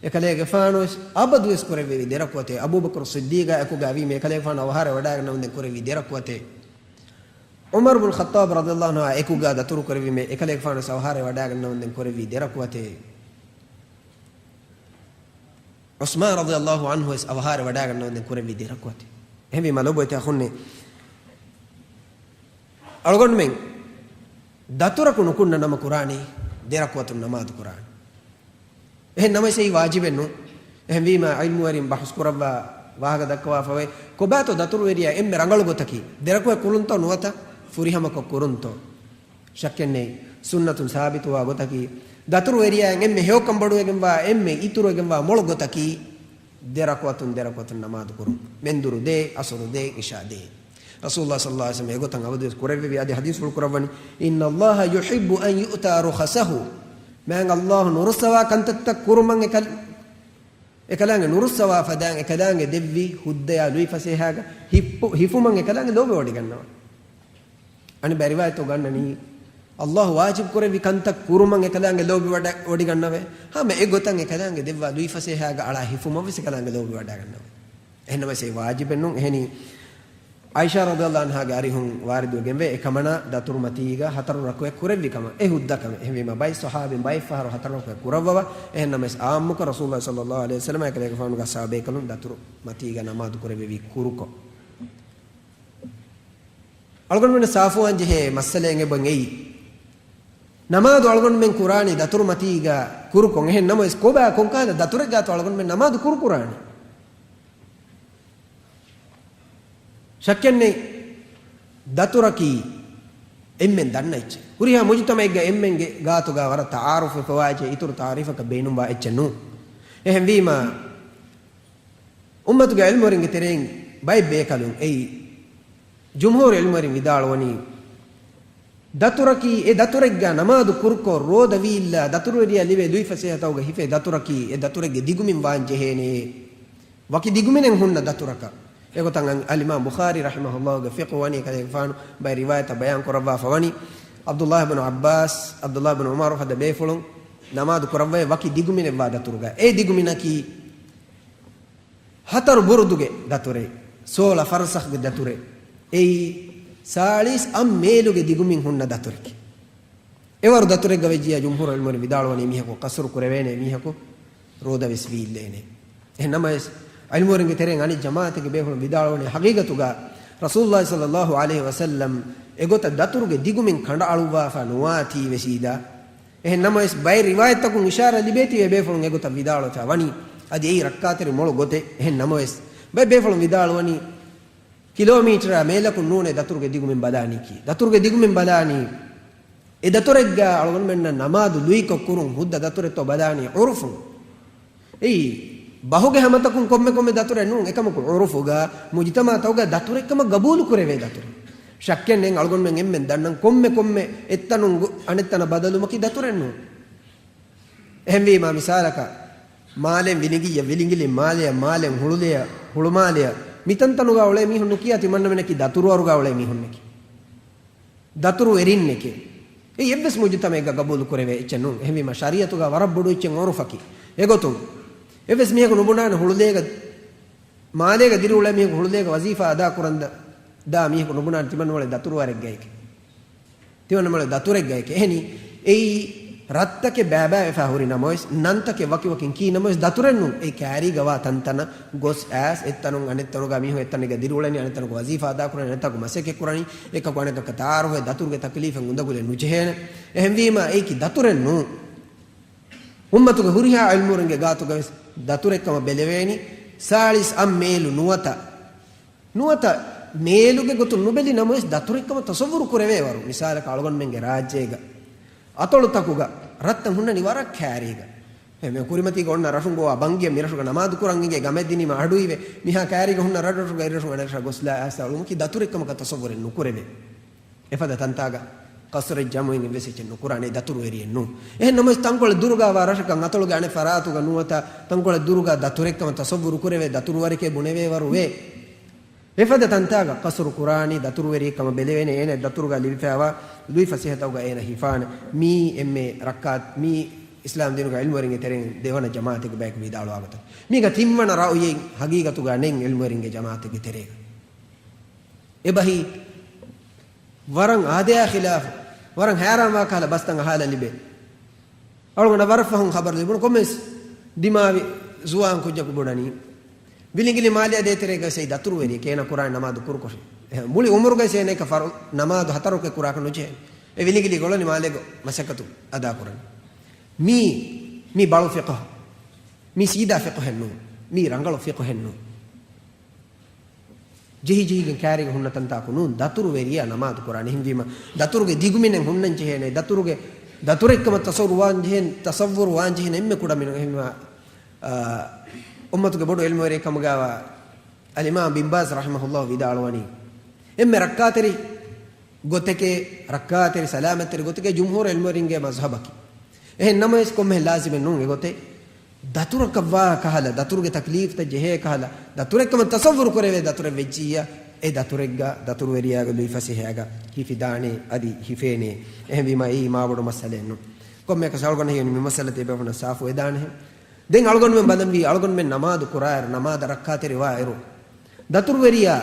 އެކަލޭގެފާނުވެސް އަބަދުވެސް ކުރެއްވެވި ދެ ރަކުޢަތޭ. އަބޫބަކުރު ޞިއްދީޤާ އެކުގަ ވީމޭ އެކަލޭގެފާނު އަވަހާރަވެ ވަޑައިގަންނަވަންދެން ކުރެއްވީ ދެ ރަކުޢަތޭ. ޢުމަރު ބުން ޚައްޠާބް ރަޟިޔަﷲ ޢަންހު އެކުގަ ދަތުރު ކުރެއްވީމޭ އެކަލޭގެފާނުވެސް އަވަހާރަވެ ވަޑައިގަންނަވަންދެން ކުރެއްވީ ދެ ރަކުޢަތޭ. ޢުސްމާން ރަޟިޔަﷲ ޢަންހުވެސް އަވަހާރަވެ ވަޑައިގަންނަވަންދެން ކުރެއްވީ ދެ ރަކުޢަތޭ. އެހެންވީމަ ލޯބިވެތި އަޚުންނޭ، އަޅުގަނޑުމެން ދަތުރަކު ނުކުންނަ ނަމަ ކުރާނީ ދެ ރަކުޢަތުން ނަމާދު ކުރާނީ. އެހެން ނަމަވެސް އެއީ ވާޖިބެއް ނޫން. އެހެންވީމަ ޢިލްމުވެރިން ބަޙުސް ކުރައްވާ ވާހަކަ ދައްކަވާފަވޭ، ކޮބާތޯ ދަތުރުވެރިޔާ އެންމެ ރަނގަޅު ގޮތަކީ؟ ދެ ރަކުޢަތް ކުރުންތޯ ނުވަތަ ފުރިހަމަކޮށް ކުރުންތޯ؟ ޝައްކެއް ނެތް، ސުންނަތުން ސާބިތުވާ ގޮތަކީ، ދަތުރުވެރިޔާއަށް އެންމެ ހެޔޮކަން ބޮޑުވެގެންވާ، އެންމެ އިތުރުވެގެންވާ މޮޅު ގޮތަކީ، ދެ ރަކުޢަތުން ދެ ރަކުޢަތުން ނަމާދު ކުރުން. މެންދުރު ދޭ، ޢަޞްރު ދޭ، ޢިޝާ ދޭ. ރަސޫލުﷲ ޞައްލަﷲ ޢަލައިހި ވަސައްލަމަ އެގޮތަށް އަބަދުވެސް ކުރެއްވެވި. އަދި ޙަދީޘްފުޅު ކުރައްވަނީ، إن الله يحب أن يؤتى رخصه. މާތް ﷲ ނުރުއްސަވާ ކަންތައްތައް ކުރުމަށް އެކަލް-، އެކަލާނގެ ނުރުއްސަވާ ފަދައިން އެކަލާނގެ ދެއްވި ހުއްދަޔާ ލުއިފަސޭހާގަ ހިފު-، ހިފުމަށް އެކަލާނގެ ލޯބިވޮޑިގަންނަވަން. އަނެއް ރިވާޔަތު ގަންނަނީ، ﷲ ވާޖިބު ކުރެއްވި ކަންތައް ކުރުމަށް އެކަލާނގެ ލޯބި ވަޑަ-، ވޮޑިގަންނަވޭ. ހަމަ އެގޮތަށް އެކަލާނގެ ދެއްވާ ލުއިފަސޭހާގަ އަޅާ ހިފުމަށް ވެސް އެކަލާނގެ ލޯބި ވަޑައިގަންނަވޭ. އެހެންނަމަވެސް އެ ވާޖިބެއް ނޫން. އެހެނީ، ޢާއިޝާ ރަޟިޔަﷲ ޢަންހާގެ އަރިހުން ވާރިދުވެގެންވޭ އެކަމަނާ ދަތުރު މަތީގަ ހަތަރު ރަކުޢަތް ކުރެއްވި ކަމަށް. އެ ހުއްދަ ކަމެއް. އެހެންވީމަ ބައެއް ޞަޙާބީން ބައެއް ފަހަރު ހަތަރު ރަކުޢަތް ކުރައްވަވާ. އެހެން ނަމަވެސް ޢާއްމުކޮށް ރަސޫލުﷲ ޞައްލަﷲ ޢަލައިހި ވަސައްލަމާ އެކަލޭގެފާނުގެ ޞަޙާބައިކަލުން ދަތުރު މަތީގަ ނަމާދު ކުރެއްވެވީ ކުރުކޮށް. އަޅުގަނޑުމެންނަށް ސާފުވާން ޖެހޭ މައްސަލައެއް އެބަ އެއީ. ނަމާދު އަޅުގަނޑުމެން ކުރާނީ ދަތުރު މަތީގަ ކުރުކޮށް. އެހެން ނަމަވެސް ކޮބާ ކޮންކަހަލަ ދަތުރެއްގާތޯ އަޅުގަނޑުމެން ނަމާދު ކުރު ކުރާނީ؟ ޝައްކެއްނެތް، ދަތުރަކީ އެންމެން ދަންނަ އެއްޗެއް. ހުރިހާ މުޖުތަމައެއްގަ އެންމެންގެ ގާތުގަ ވަރަށް ތަޢާރުފުވެފަވާ އެއްޗެއް، އިތުރު ތަޢުރީފަކަށް ބޭނުންވާ އެއްޗެއް ނޫން. އެހެންވީމަ، އުއްމަތުގެ ޢިލްމުވެރިންގެ ތެރެއިން ބައެއް ބޭކަލުން އެއީ، ޖުމްހޫރު ޢިލްމުވެރިން ވިދާޅުވަނީ، ދަތުރަކީ އެ ދަތުރެއްގަ ނަމާދު ކުރުކޮށް ރޯދަ ވީއްލާ ދަތުރުވެރިޔާ ލިބޭ ލުއިފަސޭހަތަކުގަ ހިފޭ ދަތުރަކީ އެ ދަތުރެއްގެ ދިގުމިން ވާން ޖެހޭނެ. ވަކި ދިގުމިނެއް ހުންނަ ދަތުރަކަށް. އެގޮތަށް އަލް-، އަލްއިމާމް ބުޚާރީ ރަޙިމަހުﷲގެ ފިޤުހު ވަނީ ކަލޭގެފާނު ބައެއް ރިވާޔަތްތައް ބަޔާން ކުރައްވާފަ ވަނީ، ޢަބްދުﷲ ބިން ޢައްބާސް، ޢަބްދުﷲ ބިން ޢުމަރު ފަދަ ބޭފުޅުން ނަމާދު ކުރައްވައޭ ވަކި ދިގުމިނެއްވާ ދަތުރުގަ. އެ ދިގުމިނަކީ ހަތަރު ބުރުދުގެ ދަތުރެއް، ސޯޅަ ފަރްސަޚްގެ ދަތުރެއް. އެއީ ސާޅީސް އަށް މޭލުގެ ދިގުމިން ހުންނަ ދަތުރެކޭ. އެވަރު ދަތުރެއްގަ ވެއްޖިއްޔާ ޖުމްހޫރު ޢިލްމުވެރިން ވިދާޅުވަނީ މީހަކު ޤަޞްރު ކުރެވޭނެ، މީހަކު ރޯދަވެސް ވީއްލޭނެ. އެހެން ނަމަވެސް، ޢިލްމުވެރިންގެ ތެރެއިން އަނެއް ޖަމާޢަތެއްގެ ބޭފުޅުން ވިދާޅުވަނީ ޙަޤީޤަތުގަ ރަސޫލުﷲ ޞައްލަﷲ ޢަލައިހި ވަސައްލަމް އެގޮތަށް ދަތުރުގެ ދިގުމިން ކަނޑައަޅުއްވާފަ ނުވާތީވެސް އީދާ. އެހެން ނަމަވެސް، ބައެއް ރިވާޔަތްތަކުން އިޝާރާ ލިބޭތީވެ ބޭފުޅުން އެގޮތަށް ވިދާޅުވެފަ ވަނީ، އަދި އެއީ ރައްކާތެރި މޮޅު ގޮތެއް. އެހެން ނަމަވެސް، ބައެއް ބޭފުޅުން ވިދާޅުވަނީ، ކިލޯމީޓަރާ މޭލަކުން ނޫނޭ ދަތުރުގެ ދިގުމިން ބަލާނީކީ. ދަތުރުގެ ދިގުމިން ބަލާނީ، އެ ދަތުރެއްގަ އަޅުގަނޑުމެންނަށް ނަމާދު ލުއިކޮށް ކުރުން ހުއްދަ ދަތުރެއްތޯ ބަލާނީ ޢުރުފުން. އެއީ، ބަހުގެ ހަމަތަކުން ކޮންމެ ކޮންމެ ދަތުރެއް ނޫން، އެކަމަކު ޢުރުފުގަ މުޖުތަމަޢުތަކުގަ ދަތުރެއްކަމަށް ގަބޫލު ކުރެވޭ ދަތުރެއް. ޝައްކެއް ނެތް، އަޅުގަނޑުމެން އެންމެން ދަންނަން ކޮންމެ ކޮންމެ އެއްތަނުން ގު-، އަނެއްތަނަށް ބަދަލުމަކީ ދަތުރެއް ނޫން. އެހެންވީމާ، މިސާލަކަށް، މާލެން ވިލިނގިއްޔަ، ވިލިނގިލި މާލެޔަ، މާލެން ހުޅުލެޔަ، ހުޅުމާލެޔަ، މިތަންތަނުގަ އުޅޭ މީހުން ނުކިޔާ ތިމަންނަމެނަކީ ދަތުރުވަރުގަ އުޅޭ މީހުންނެކޭ. ދަތުރުވެރިންނެކޭ. އެ އެއްވެސް މުޖުތަމައެއްގަ ގަބޫލު ކުރެވޭ އެއްޗެއް ނޫން. އެހެންވީމާ، ޝަރީޢަތުގަ ވަރަށް ބޮޑު އެއްޗެއް ޢުރުފަކީ. އެގޮތުން، އެއްވެސް މީހަކު ނުބުނާނެ ހުޅުލޭގަ، މާލޭގަ ދިރިއުޅޭ މީހަކު ހުޅުލޭގަ ވަޒީފާ އަދާ ކުރަން ދާ މީހަކު ނުބުނާނެ ތިމަންނަމެން ދަތުރުވަރެއްގައެކޭ. ތިމަންނަމެން ދަތުރެއްގައެކޭ. އެހެނީ، އެއީ ރަށްތަކެއް ބައިބައިވެފަ ހުރި ނަމަވެސް، ނަންތަކެއް ވަކިވަކިން ކީ ނަމަވެސް، ދަތުރެއް ނޫން. އެ ކައިރީގަ ވާ ތަންތަނަށް ގޮސް އައިސް، އެއްތަނުން އަނެއްތަނުގަ މީހުން އެއްތަނެއްގަ ދިރިއުޅެނީ، އަނެއްތަނަކު ވަޒީފާ އަދާކުރަނީ، އަނެއްތަނަކު މަސައްކަތް ކުރަނީ، އެކަކު އަނެކަކަށް ތަޢާރުފެއް ދަތުރުގެ ތަކްލީފެއް އުނދަގުލެއް ނުޖެހޭނެ. އެހެންވީމާ، އެއީކީ ދަތުރެއް ނޫން. އުއްމަތުގެ ހުރިހާ ޢިލްމުވެރިންގެ ގާތުގަވެސް ދަތުރެއްކަމަށް ބެލެވޭނީ، ސާޅީސް އަށް މޭލު ނުވަތަ، ނުވަތަ މޭލުގެ ގޮތުން ނުބެލި ނަމަވެސް، ދަތުރެއްކަމަށް ތަޞައްވުރު ކުރެވޭވަރު. މިސާލަކަށް، އަޅުގަނޑުމެންގެ ރާއްޖޭގަ އަތޮޅުތަކުގަ ރަށްތައް ހުންނަނީ ވަރަށް ކައިރީގަ. އެ މި ކުރިމަތީގަ އޮންނަ ރަށުން ގޮވާ ބަންގިއަށް މި ރަށުގަ ނަމާދު ކުރަން އިނގޭ ގަމެއް ދިނީމަ އަޑުއިވޭ. މިހާ ކައިރީގަ ހުންނަ ރަށްރަށުގަ އެރަށުން އަނެއް ރަށަށް ގޮސްލާ އައިސް އަޅުމަކީ ދަތުރެއްކަމަކަށް ތަޞައްވުރެއް ނުކުރެވޭ. އެފަދަ ތަންތާގަ ޤަޞްރެއް ޖަމުވެގެން ވެސް އެއްޗެއް ނުކުރާނެ، ދަތުރުވެރިއެއް ނޫން. އެހެން ނަމަވެސް، ތަންކޮޅެއް ދުރުގަ ވާ ރަށަކަށް އަތޮޅުގެ އަނެއް ފަރާތުގަ ނުވަތަ ތަންކޮޅެއް ދުރުގަ ދަތުރެއްކަމަށް ތަޞައްވުރު ކުރެވޭ، ދަތުރުވަރެކޭ ބުނެވޭވަރު ވޭ. އެފަދަ ތަންތާގަ ޤަޞްރު ކުރާނީ، ދަތުރުވެރިއެއް ކަމަށް ބެލެވޭނެ، އޭނަ ދަތުރުގަ ލިބިފައިވާ ލުއިފަސޭހަތަކުގަ އޭނަ ހިފާނެ. މީ އެންމެ ރައްކާތެރި، މީ އިސްލާމް ދީނުގަ ޢިލްމުވެރިންގެ ތެރެއިން ދެވަނަ ޖަމާޢަތެއްގެ ބަޔަކު ވިދާޅުވާ ގޮތަށް. މީގަ ތިންވަނަ ރައުޔެއް ޙަޤީޤަތުގަ ނެތް ޢިލްމުވެރިންގެ ޖަމާޢަތެއްގެ ތެރޭގަ. އެބަހީ ވަރަށް އާދަޔާ ޚިލާފު، ވަރަށް ހައިރާންވާ ކަހަލަ ބަސްތައް އަހާލަން ލިބޭ. އަޅުގަނޑަށް ވަރަށް ފަހުން ޚަބަރު ލިބުނު ކޮންމެސް ދިމާވި ޒުވާން ކުއްޖަކު ބުނަނީ، ވިލިނގިލި މާލެއާ ދޭތެރޭގަ އެއީ ދަތުރުވެރިއެކޭ، އޭނަ ކުރާނީ ނަމާދު ކުރުކޮށެއް. އެހެން މުޅި އުމުރުގައި އޭނައަކަށް ފަރު ނަމާދު ހަތަރު ވަޤްތެއް ކުރާކަށް ނުޖެހޭނެ. އެ ވިލިނގިލި ގޮޅަނީ މާލޭގަ މަސައްކަތު އަދާކުރަން. މީ، މީ ބަޅު ފިޤުހު. މީ ސީދާ ފިޤުހެއް ނޫން. މީ ރަނގަޅު ފިޤުހެއް ނޫން. ޖެހި ޖެހިގެން ކައިރީގަ ހުންނަ ތަންތާކު ނޫން، ދަތުރުވެރިޔާ ނަމާދު ކުރާނެ. އެހެންވީމަ، ދަތުރުގެ ދިގުމިނެއް ހުންނަން ޖެހޭނެ. ދަތުރުގެ، ދަތުރެއްކަމަށް ތަޞައްވުރު ވާން ޖެހޭން، ތަޞައްވުރު ވާން ޖެހޭނެ އެންމެ ކުޑަމިނުން. އެހެންވީމަ، އާ، އުއްމަތުގެ ބޮޑު ޢިލްމުވެރިއެއް ކަމުގައިވާ އަލްއިމާމް ބިން ބާޒް ރަޙިމަހުﷲ ވިދާޅުވަނީ، އެންމެ ރައްކާތެރި ގޮތެކޭ، ރައްކާތެރި ސަލާމަތްތެރި ގޮތެކޭ ޖުމްހޫރު ޢިލްމުވެރިންގެ މަޒްހަބަކީ. އެހެން ނަމަވެސް ކޮންމެހެން ލާޒިމެއް ނޫން އެގޮތެއް. ދަތުރަކަށް ވާ ކަހަލަ، ދަތުރުގެ ތަކްލީފްތައް ޖެހޭ ކަހަލަ، ދަތުރެއްކަމަށް ތަޞައްވުރު ކުރެވޭ ދަތުރެއް ވެއްޖިއްޔާ، އެ ދަތުރެއްގަ ދަތުރުވެރިޔާގެ ލުއިފަސޭހައިގަ ހިފިދާނެ، އަދި ހިފޭނެ. އެހެންވީމަ، އެއީ މާބޮޑު މައްސަލައެއް ނޫން. ކޮންމެއަކަސް އަޅުގަނޑަށް ހީވަނީ މި މައްސަލަ ތިޔަބޭފުޅުންނަށް ސާފުވެދާނެހެން. ދެން އަޅުގަނޑުމެން ބަލަންވީ، އަޅުގަނޑުމެން ނަމާދު ކުރާއިރު، ނަމާދަށް ރައްކާތެރިވާއިރު، ދަތުރުވެރިޔާ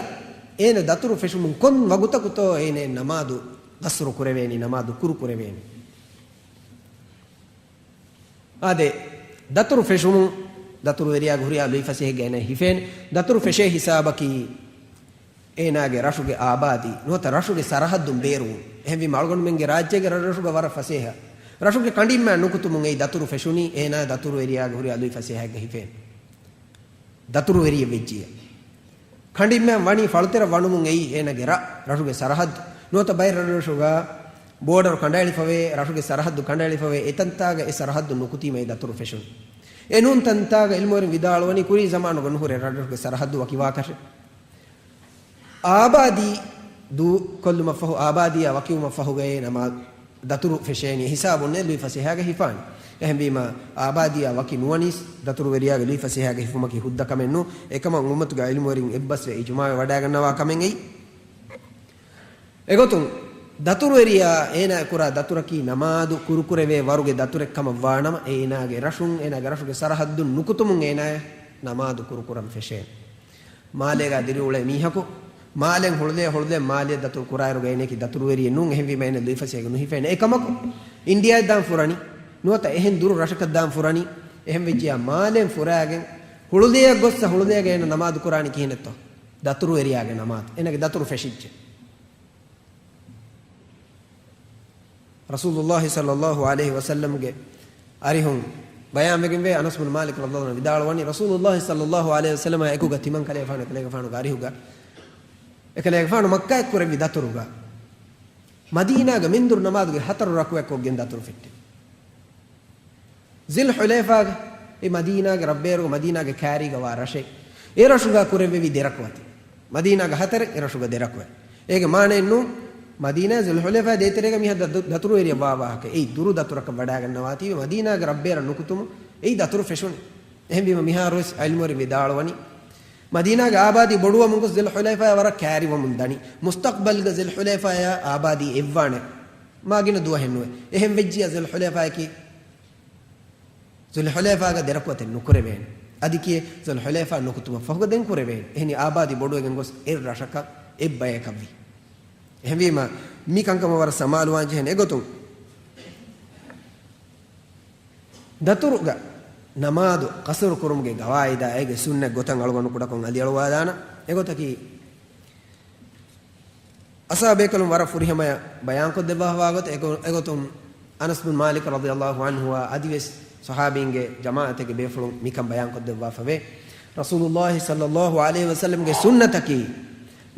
އޭނަ ދަތުރު ފެށުމުން ކޮން ވަގުތަކުތޯ އޭނަ ނަމާދު ގަސްރު ކުރެވޭނީ، ނަމާދު ކުރު ކުރެވޭނީ؟ އާދެ، ދަތުރު ފެށުމުން ދަތުރުވެރިޔާގެ ހުރިހާ ލުއިފަސޭހައެއްގަ އޭނަ ހިފޭނެ. ދަތުރު ފެށޭ ހިސާބަކީ އޭނާގެ ރަށުގެ އާބާދީ ނުވަތަ ރަށުގެ ސަރަހައްދުން ބޭރުވުން. އެހެންވީމަ އަޅުގަނޑުމެންގެ ރާއްޖޭގެ ރަށްރަށުގަ ވަރަށް ފަސޭހަ. ރަށުގެ ކަނޑިންމާ ނުކުތުމުން އެއީ ދަތުރު ފެށުނީ އޭނާ ދަތުރުވެރިޔާގެ ހުރިހާ ލުއިފަސޭހައެއްގަ ހިފޭނެ. ދަތުރުވެރިއެއް ވެއްޖިއްޔާ. ކަނޑިންމާ ވަނީ ފަޅުތެރެ ވަނުމުން އެއީ އޭނާގެ ރަށް، ރަށުގެ ސަރަހައްދު. ނުވަތަ ބައެއް ރަށްރަށުގަ ބޯޑަރު ކަނޑައެޅިފަވޭ، ރަށުގެ ސަރަހައްދު ކަނޑައެޅިފަވޭ، އެތަންތާގަ އެ ސަރަހައްދު ނުކުތީމަ އެ ދަތުރު ފެށުނީ. އެނޫން ތަންތާގަ ޢިލްމުވެރިން ވިދާޅުވަނީ ކުރީ ޒަމާނުގަ ނުހުރޭ ރަށްރަށުގެ ސަރަހައްދު ވަކިވާކަށެއް. އާބާދީ ދޫކޮށްލުމަށްފަހު، އާބާދީއާ ވަކިވުމަށްފަހުގައޭ ނަމާ ދަތުރު ފެށޭނީ ހިސާބުންނޭ ލުއިފަސޭހައިގަ ހިފާނީ. އެހެންވީމަ، އާބާދީއާ ވަކި ނުވަނީސް ދަތުރުވެރިޔާގެ ލުއިފަސޭހައިގަ ހިފުމަކީ ހުއްދަ ކަމެއް ނޫން. އެކަމަށް އުއްމަތުގެ ޢިލްމުވެރިން އެއްބަސްވެ އިޖުމާވެ ވަޑައިގަންނަވާ ކަމެއް އެއީ. އެގޮތުން، ދަތުރުވެރިޔާ އޭނާ ކުރާ ދަތުރަކީ ނަމާދު ކުރުކުރެވޭ ވަރުގެ ދަތުރެއް ކަމަށް ވާނަމަ، އެ އޭނާގެ ރަށުން، އޭނާގެ ރަށުގެ ސަރަހައްދުން ނުކުތުމުން އޭނާޔަށް ނަމާދު ކުރުކުރަން ފެށޭނެ. މާލޭގަ ދިރިއުޅޭ މީހަކު، މާލެން ހުޅުލޭ ހުޅުލޭ މާލެއަށް ދަތުރު ކުރާއިރުގަ އޭނައަކީ ދަތުރުވެރިއެއް ނޫން، އެހެންވީމަ އޭނަ ލުއިފަސޭހައިގަ ނުހިފޭނެ. އެކަމަކު، އިންޑިއާއަށް ދާން ފުރަނީ، ނުވަތަ އެހެން ދުރު ރަށަކަށް ދާން ފުރަނީ، އެހެން ވެއްޖިއްޔާ މާލެން ފުރާގެން، ހުޅުލޭއަށް ގޮއްސަ ހުޅުލޭގަ އޭނަ ނަމާދު ކުރާނީ ކިހިނެއްތޯ؟ ދަތުރުވެރިޔާގެ ނަމާދު. އޭނަގެ ދަތުރު ފެށިއްޖެ. ރަސޫލުﷲ ޞައްލަﷲ ޢަލައިހި ވަސައްލަމްގެ އަރިހުން ބަޔާންވެގެންވޭ، އަނަސް ބުނު މާލިކް ރަޟިޔަﷲ ޢަންހު ވިދާޅުވަނީ، ރަސޫލުﷲ ޞައްލަﷲ ޢަލައިހި ވަސައްލަމާ އެކުގަ ތިމަން ކަލޭގެފާނު އެކަލޭގެފާނުގެ އަރިހުގަ، އެކަލޭގެފާނު މައްކާއަށް ކުރެއްވި ދަތުރުގަ، މަދީނާގަ މެންދުރު ނަމާދުގެ ހަތަރު ރަކުޢަތް ކޮށްގެން ދަތުރު ފެއްޓެވި. ޒުލް ޙުލައިފާގަ، އެ މަދީނާގެ ރަށްބޭރުގަ، މަދީނާގެ ކާރީގަ ވާ ރަށެއް، އެ ރަށުގަ ކުރެއްވެވި ދެ ރަކުޢަތެއް. މަދީނާގަ ހަތަރެއް، އެ ރަށުގަ ދެ ރަކުޢަތް. އޭގެ މާނައެއް ނޫން، މަދީނާ ޒުލް ޙުލައިފާ ދޭތެރޭގަ މިހާ ދަ-، ދަތުރުވެރިއެއް ވާ ވާހަކަ. އެއީ ދުރު ދަތުރަކަށް ވަޑައިގަންނަވާތީވެ، މަދީނާގެ ރަށްބޭރަށް ނުކުތުމު އެއީ ދަތުރު ފެށުނީ. އެހެންވީމަ މިހާރުވެސް ޢިލްމުވެރިން ވިދާޅުވަނީ، މަދީނާގެ އާބާދީ ބޮޑުވަމުން ގޮސް ޒުލް ޙުލައިފާޔާ ވަރަށް ކާރިވަމުން ދަނީ. މުސްތަޤްބަލްގަ ޒުލް ޙުލައިފާޔާ އާބާދީ އެއްވާނެ. މާ ގިނަ ދުވަހެއް ނުވޭ. އެހެން ވެއްޖިއްޔާ ޒުލް ޙުލައިފާޔަކީ ޒުލް ޙުލައިފާގަ ދެ ރަކުޢަތެއް ނުކުރެވޭނެ. އަދި ކިޔޭ، ޒުލް ޙުލައިފާ ނުކުތުމަށް ފަހުގަ ދެން ކުރެވޭނެ. އެހެނީ އާބާދީ ބޮޑުވެގެން ގޮސް އެއް ރަށަކަށް އެއް ބަޔަކަށްވީ. އެހެންވީމަ، މި ކަންކަމަށް ވަރަށް ސަމާލުވާން ޖެހޭނެ. އެގޮތުން، ދަތުރުގަ ނަމާދު ޤަޞްރު ކުރުމުގެ ގަވާއިދާ އޭގެ ސުންނަތް ގޮތަށް އަޅުގަނޑު ކުޑަކޮށް އަލިއަޅުވާލާނަން. އެގޮތަކީ، އަޞްޙާބޭކަލުން ވަރަށް ފުރިހަމަޔަށް ބަޔާންކޮށްދެއްވާފަވާ ގޮތަށް، އެގޮ-، އެގޮތުން އަނަސް ބިން މާލިކް ރަޟިޔަﷲ ޢަންހުއާ އަދިވެސް ޞަޙާބީންގެ ޖަމާޢަތެއްގެ ބޭފުޅުން މިކަން ބަޔާންކޮށްދެއްވާފަވޭ. ރަސޫލުﷲ ޞައްލަﷲ ޢަލައިހި ވަސައްލަމްގެ ސުންނަތަކީ،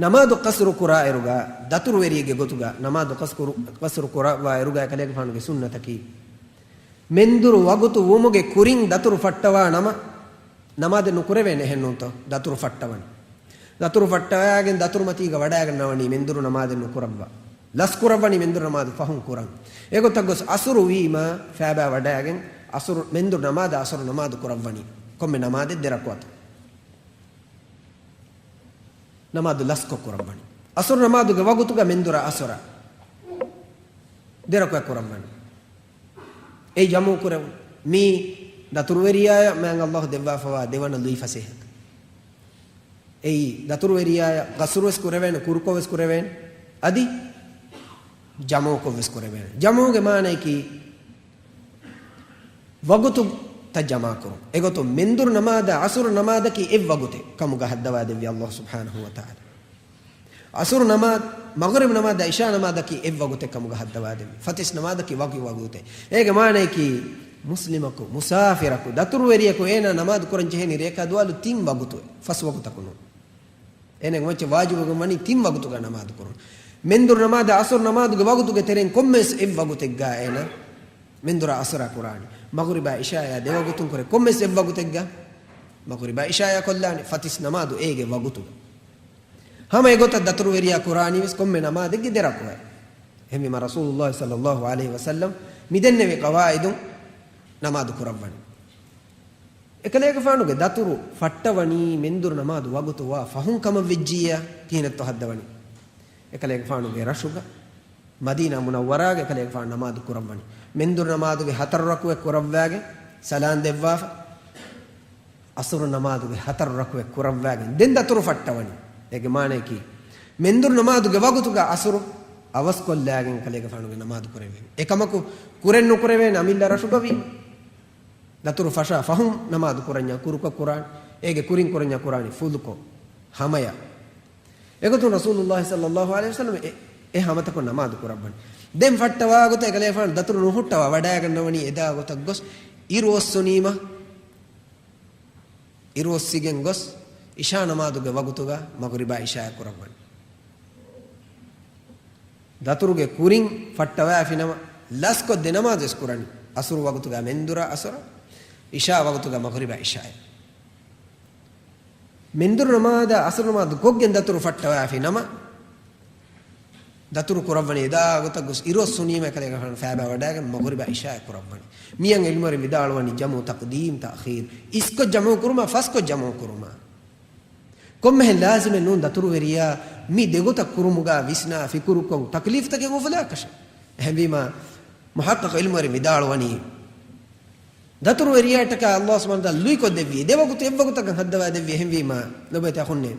ނަމާދު ޤަޞްރު ކުރާއިރުގަ، ދަތުރުވެރިއެއްގެ ގޮތުގަ ނަމާދު ޤަޞްރު، ޤަޞްރު ކުރައްވާއިރުގަ އެކަލޭގެފާނުގެ ސުންނަތަކީ، މެންދުރު ވަގުތު ވުމުގެ ކުރިން ދަތުރު ފައްޓަވާ ނަމަ، ނަމާދެއް ނުކުރެވޭނެ އެހެންނޫންތޯ؟ ދަތުރު ފައްޓަވަނީ. ދަތުރު ފައްޓަވައިގެން ދަތުރުމަތީގަ ވަޑައިގަންނަވަނީ މެންދުރު ނަމާދެއް ނުކުރައްވާ. ލަސްކުރައްވަނީ މެންދުރު ނަމާދު ފަހުން ކުރަން. އެގޮތަށް ގޮސް އަސުރު ވީމަ، ފައިބާ ވަޑައިގެން އަސުރު، މެންދުރު ނަމާދާ އަސުރު ނަމާދު ކުރައްވަނީ. ކޮންމެ ނަމާދެއް ދެ ރަކުޢަތު. ނަމާދު ލަސްކޮށް ކުރައްވަނީ. އަސުރު ނަމާދުގެ ވަގުތުގަ މެންދުރާ އަސުރާ ދެ ރަކުޢަތް ކުރައްވަނީ. އެ ޖަމުޢު ކުރެވުން. މީ ދަތުރުވެރިޔާޔަށް މާތް ﷲ ދެއްވާފަވާ ދެވަނަ ލުއިފަސޭހަ. އެއީ ދަތުރުވެރިޔާޔަށް ޤަޞްރުވެސް ކުރެވޭނެ، ކުރުކޮށްވެސް ކުރެވޭނެ، އަދި ޖަމުޢުކޮށްވެސް ކުރެވޭނެ. ޖަމުޢުގެ މާނަޔަކީ، ވަގުތުތައް ޖަމާކުރުން. އެގޮތުން މެންދުރު ނަމާދާ އަސުރު ނަމާދަކީ އެއް ވަގުތެއް ކަމުގަ ހައްދަވާދެއްވި ﷲ ސުބްޙާނަހޫ ވަތަޢާލާ. އަސުރު ނަމާދު، މަޣްރިބް ނަމާދާ އިޝާ ނަމާދަކީ އެއް ވަގުތެއް ކަމުގަ ހައްދަވާދެއްވި. ފަތިސް ނަމާދަކީ ވަކި ވަގުތެއް. އޭގެ މާނަޔަކީ، މުސްލިމަކު، މުސާފިރަކު، ދަތުރުވެރިޔަކު އޭނާ ނަމާދު ކުރަން ޖެހޭނީ ރޭކާ ދުވާލު ތިން ވަގުތު، ފަސް ވަގުތަކު ނޫން. އޭނާގެ މައްޗަށް ވާޖިބުވެގެން ވަނީ ތިން ވަގުތުގަ ނަމާދު ކުރުން. މެންދުރު ނަމާދާ އަސުރު ނަމާދުގެ ވަގުތުގެ ތެރެއިން ކޮންމެވެސް އެއް ވަގުތެއްގަ އޭނާ މެންދުރާ އަސުރާ ކުރާނީ. މަޣުރިބާ އިޝާޔާ ދެ ވަގުތުން ކުރެ ކޮންމެވެސް އެއް ވަގުތެއްގަ މަޣުރިބާ އިޝާޔާ ކޮށްލާނީ ފަތިސް ނަމާދު އޭގެ ވަގުތުގަ. ހަމަ އެގޮތަށް ދަތުރުވެރިޔާ ކުރާނީވެސް ކޮންމެ ނަމާދެއްގެ ދެ ރަކުޢަތް. އެހެންވީމަ ރަސޫލުﷲ ޞައްލަﷲ ޢަލައިހި ވަސައްލަމް މިދެންނެވި ޤަވާޢިދުން ނަމާދު ކުރައްވަނީ. އެކަލޭގެފާނުގެ ދަތުރު ފައްޓަވަނީ މެންދުރު ނަމާދު ވަގުތު ވާ ފަހުން ކަމަށް ވެއްޖިއްޔާ ކިހިނެއްތޯ ހައްދަވަނީ؟ އެކަލޭގެފާނުގެ ރަށުގަ، މަދީނާ މުނައްވަރާގަ އެކަލޭގެފާނު ނަމާދު ކުރައްވަނީ. މެންދުރު ނަމާދުގެ ހަތަރު ރަކުޢަތް ކުރައްވާގެން ސަލާން ދެއްވާފަ، އަސުރު ނަމާދުގެ ހަތަރު ރަކުޢަތް ކުރައްވާގެން ދެން ދަތުރު ފައްޓަވަނީ. އޭގެ މާނަޔަކީ، މެންދުރު ނަމާދުގެ ވަގުތުގަ އަސުރު އަވަސްކޮށްލާގެން ކަލޭގެފާނުގެ ނަމާދު ކުރެވޭ. އެކަމަކު ކުރެން ނުކުރެވޭނެ އަމިއްލަ ރަށުގަވީ. ދަތުރު ފަށާ ފަހުން ނަމާދު ކުރަންޏާ ކުރުކޮށް ކުރާނެ. އޭގެ ކުރިން ކުރަންޏާ ކުރާނީ ފުލުކޮށް، ހަމަޔަށް. އެގޮތުން ރަސޫލުﷲ ޞައްލަﷲ ޢަލައިހި ވަސައްލަމަ އެ، އެ ހަމަތަކުން ނަމާދު ކުރައްވަނީ. ދެން ފައްޓަވާ ގޮތަށް އެކަލޭގެފާނު ދަތުރު ނުހުއްޓަވާ ވަޑައިގަންނަވަނީ އެދާ ގޮތަށް ގޮސް އިރު އޮއްސުނީމަ، އިރު އޮއްސިގެން ގޮސް އިޝާ ނަމާދުގެ ވަގުތުގަ މަޣުރިބާ އިޝާއަށް ކުރައްވަނީ. ދަތުރުގެ ކުރިން ފައްޓަވާފިނަމަ، ލަސްކޮށް ދެ ނަމާދުވެސް ކުރަނީ. އަސުރު ވަގުތުގަ މެންދުރަށް އަސުރަށް، އިޝާ ވަގުތުގަ މަޣުރިބަށް އިޝާއަށް. މެންދުރު ނަމާދާ އަސުރު ނަމާދު ކޮށްގެން ދަތުރު ފައްޓަވާފި ނަމަ، ދަތުރު ކުރައްވަނީ އެދާ ގޮތަށް ގޮސް އިރު އޮއްސުނީމަ ކަލޭގެފާނު ފައިބާ ވަޑައިގެން މަޣުރިބާ އިޝާއަށް ކުރައްވަނީ. މިއަށް ޢިލްމުވެރިން ވިދާޅުވަނީ ޖަމުޢު ތަޤްދީމް ތައްޚީރު. އިސްކޮށް ޖަމުޢު ކުރުމާ، ފަސްކޮށް ޖަމުޢު ކުރުމާ. ކޮންމެހެން ލާޒިމެއް ނޫން ދަތުރުވެރިޔާ މި ދެގޮތަށް ކުރުމުގަ ވިސްނާ ފިކުރުކޮށް ތަކްލީފްތަކެއް އުފުލާކަށެއް. އެހެންވީމާ، މުޙައްޤަޤު ޢިލްމުވެރިން ވިދާޅުވަނީ، ދަތުރުވެރިޔާއަށްޓަކާ ﷲ ސުބްޙާނަހޫ ވަތަޢާލާ ލުއިކޮށްދެއްވީ، ދެވަގުތު އެއްވަގުތަކަށް ހައްދަވާ ދެއްވީ. އެހެންވީމާ، ލޮބުވެތި އަޚުންނޭ،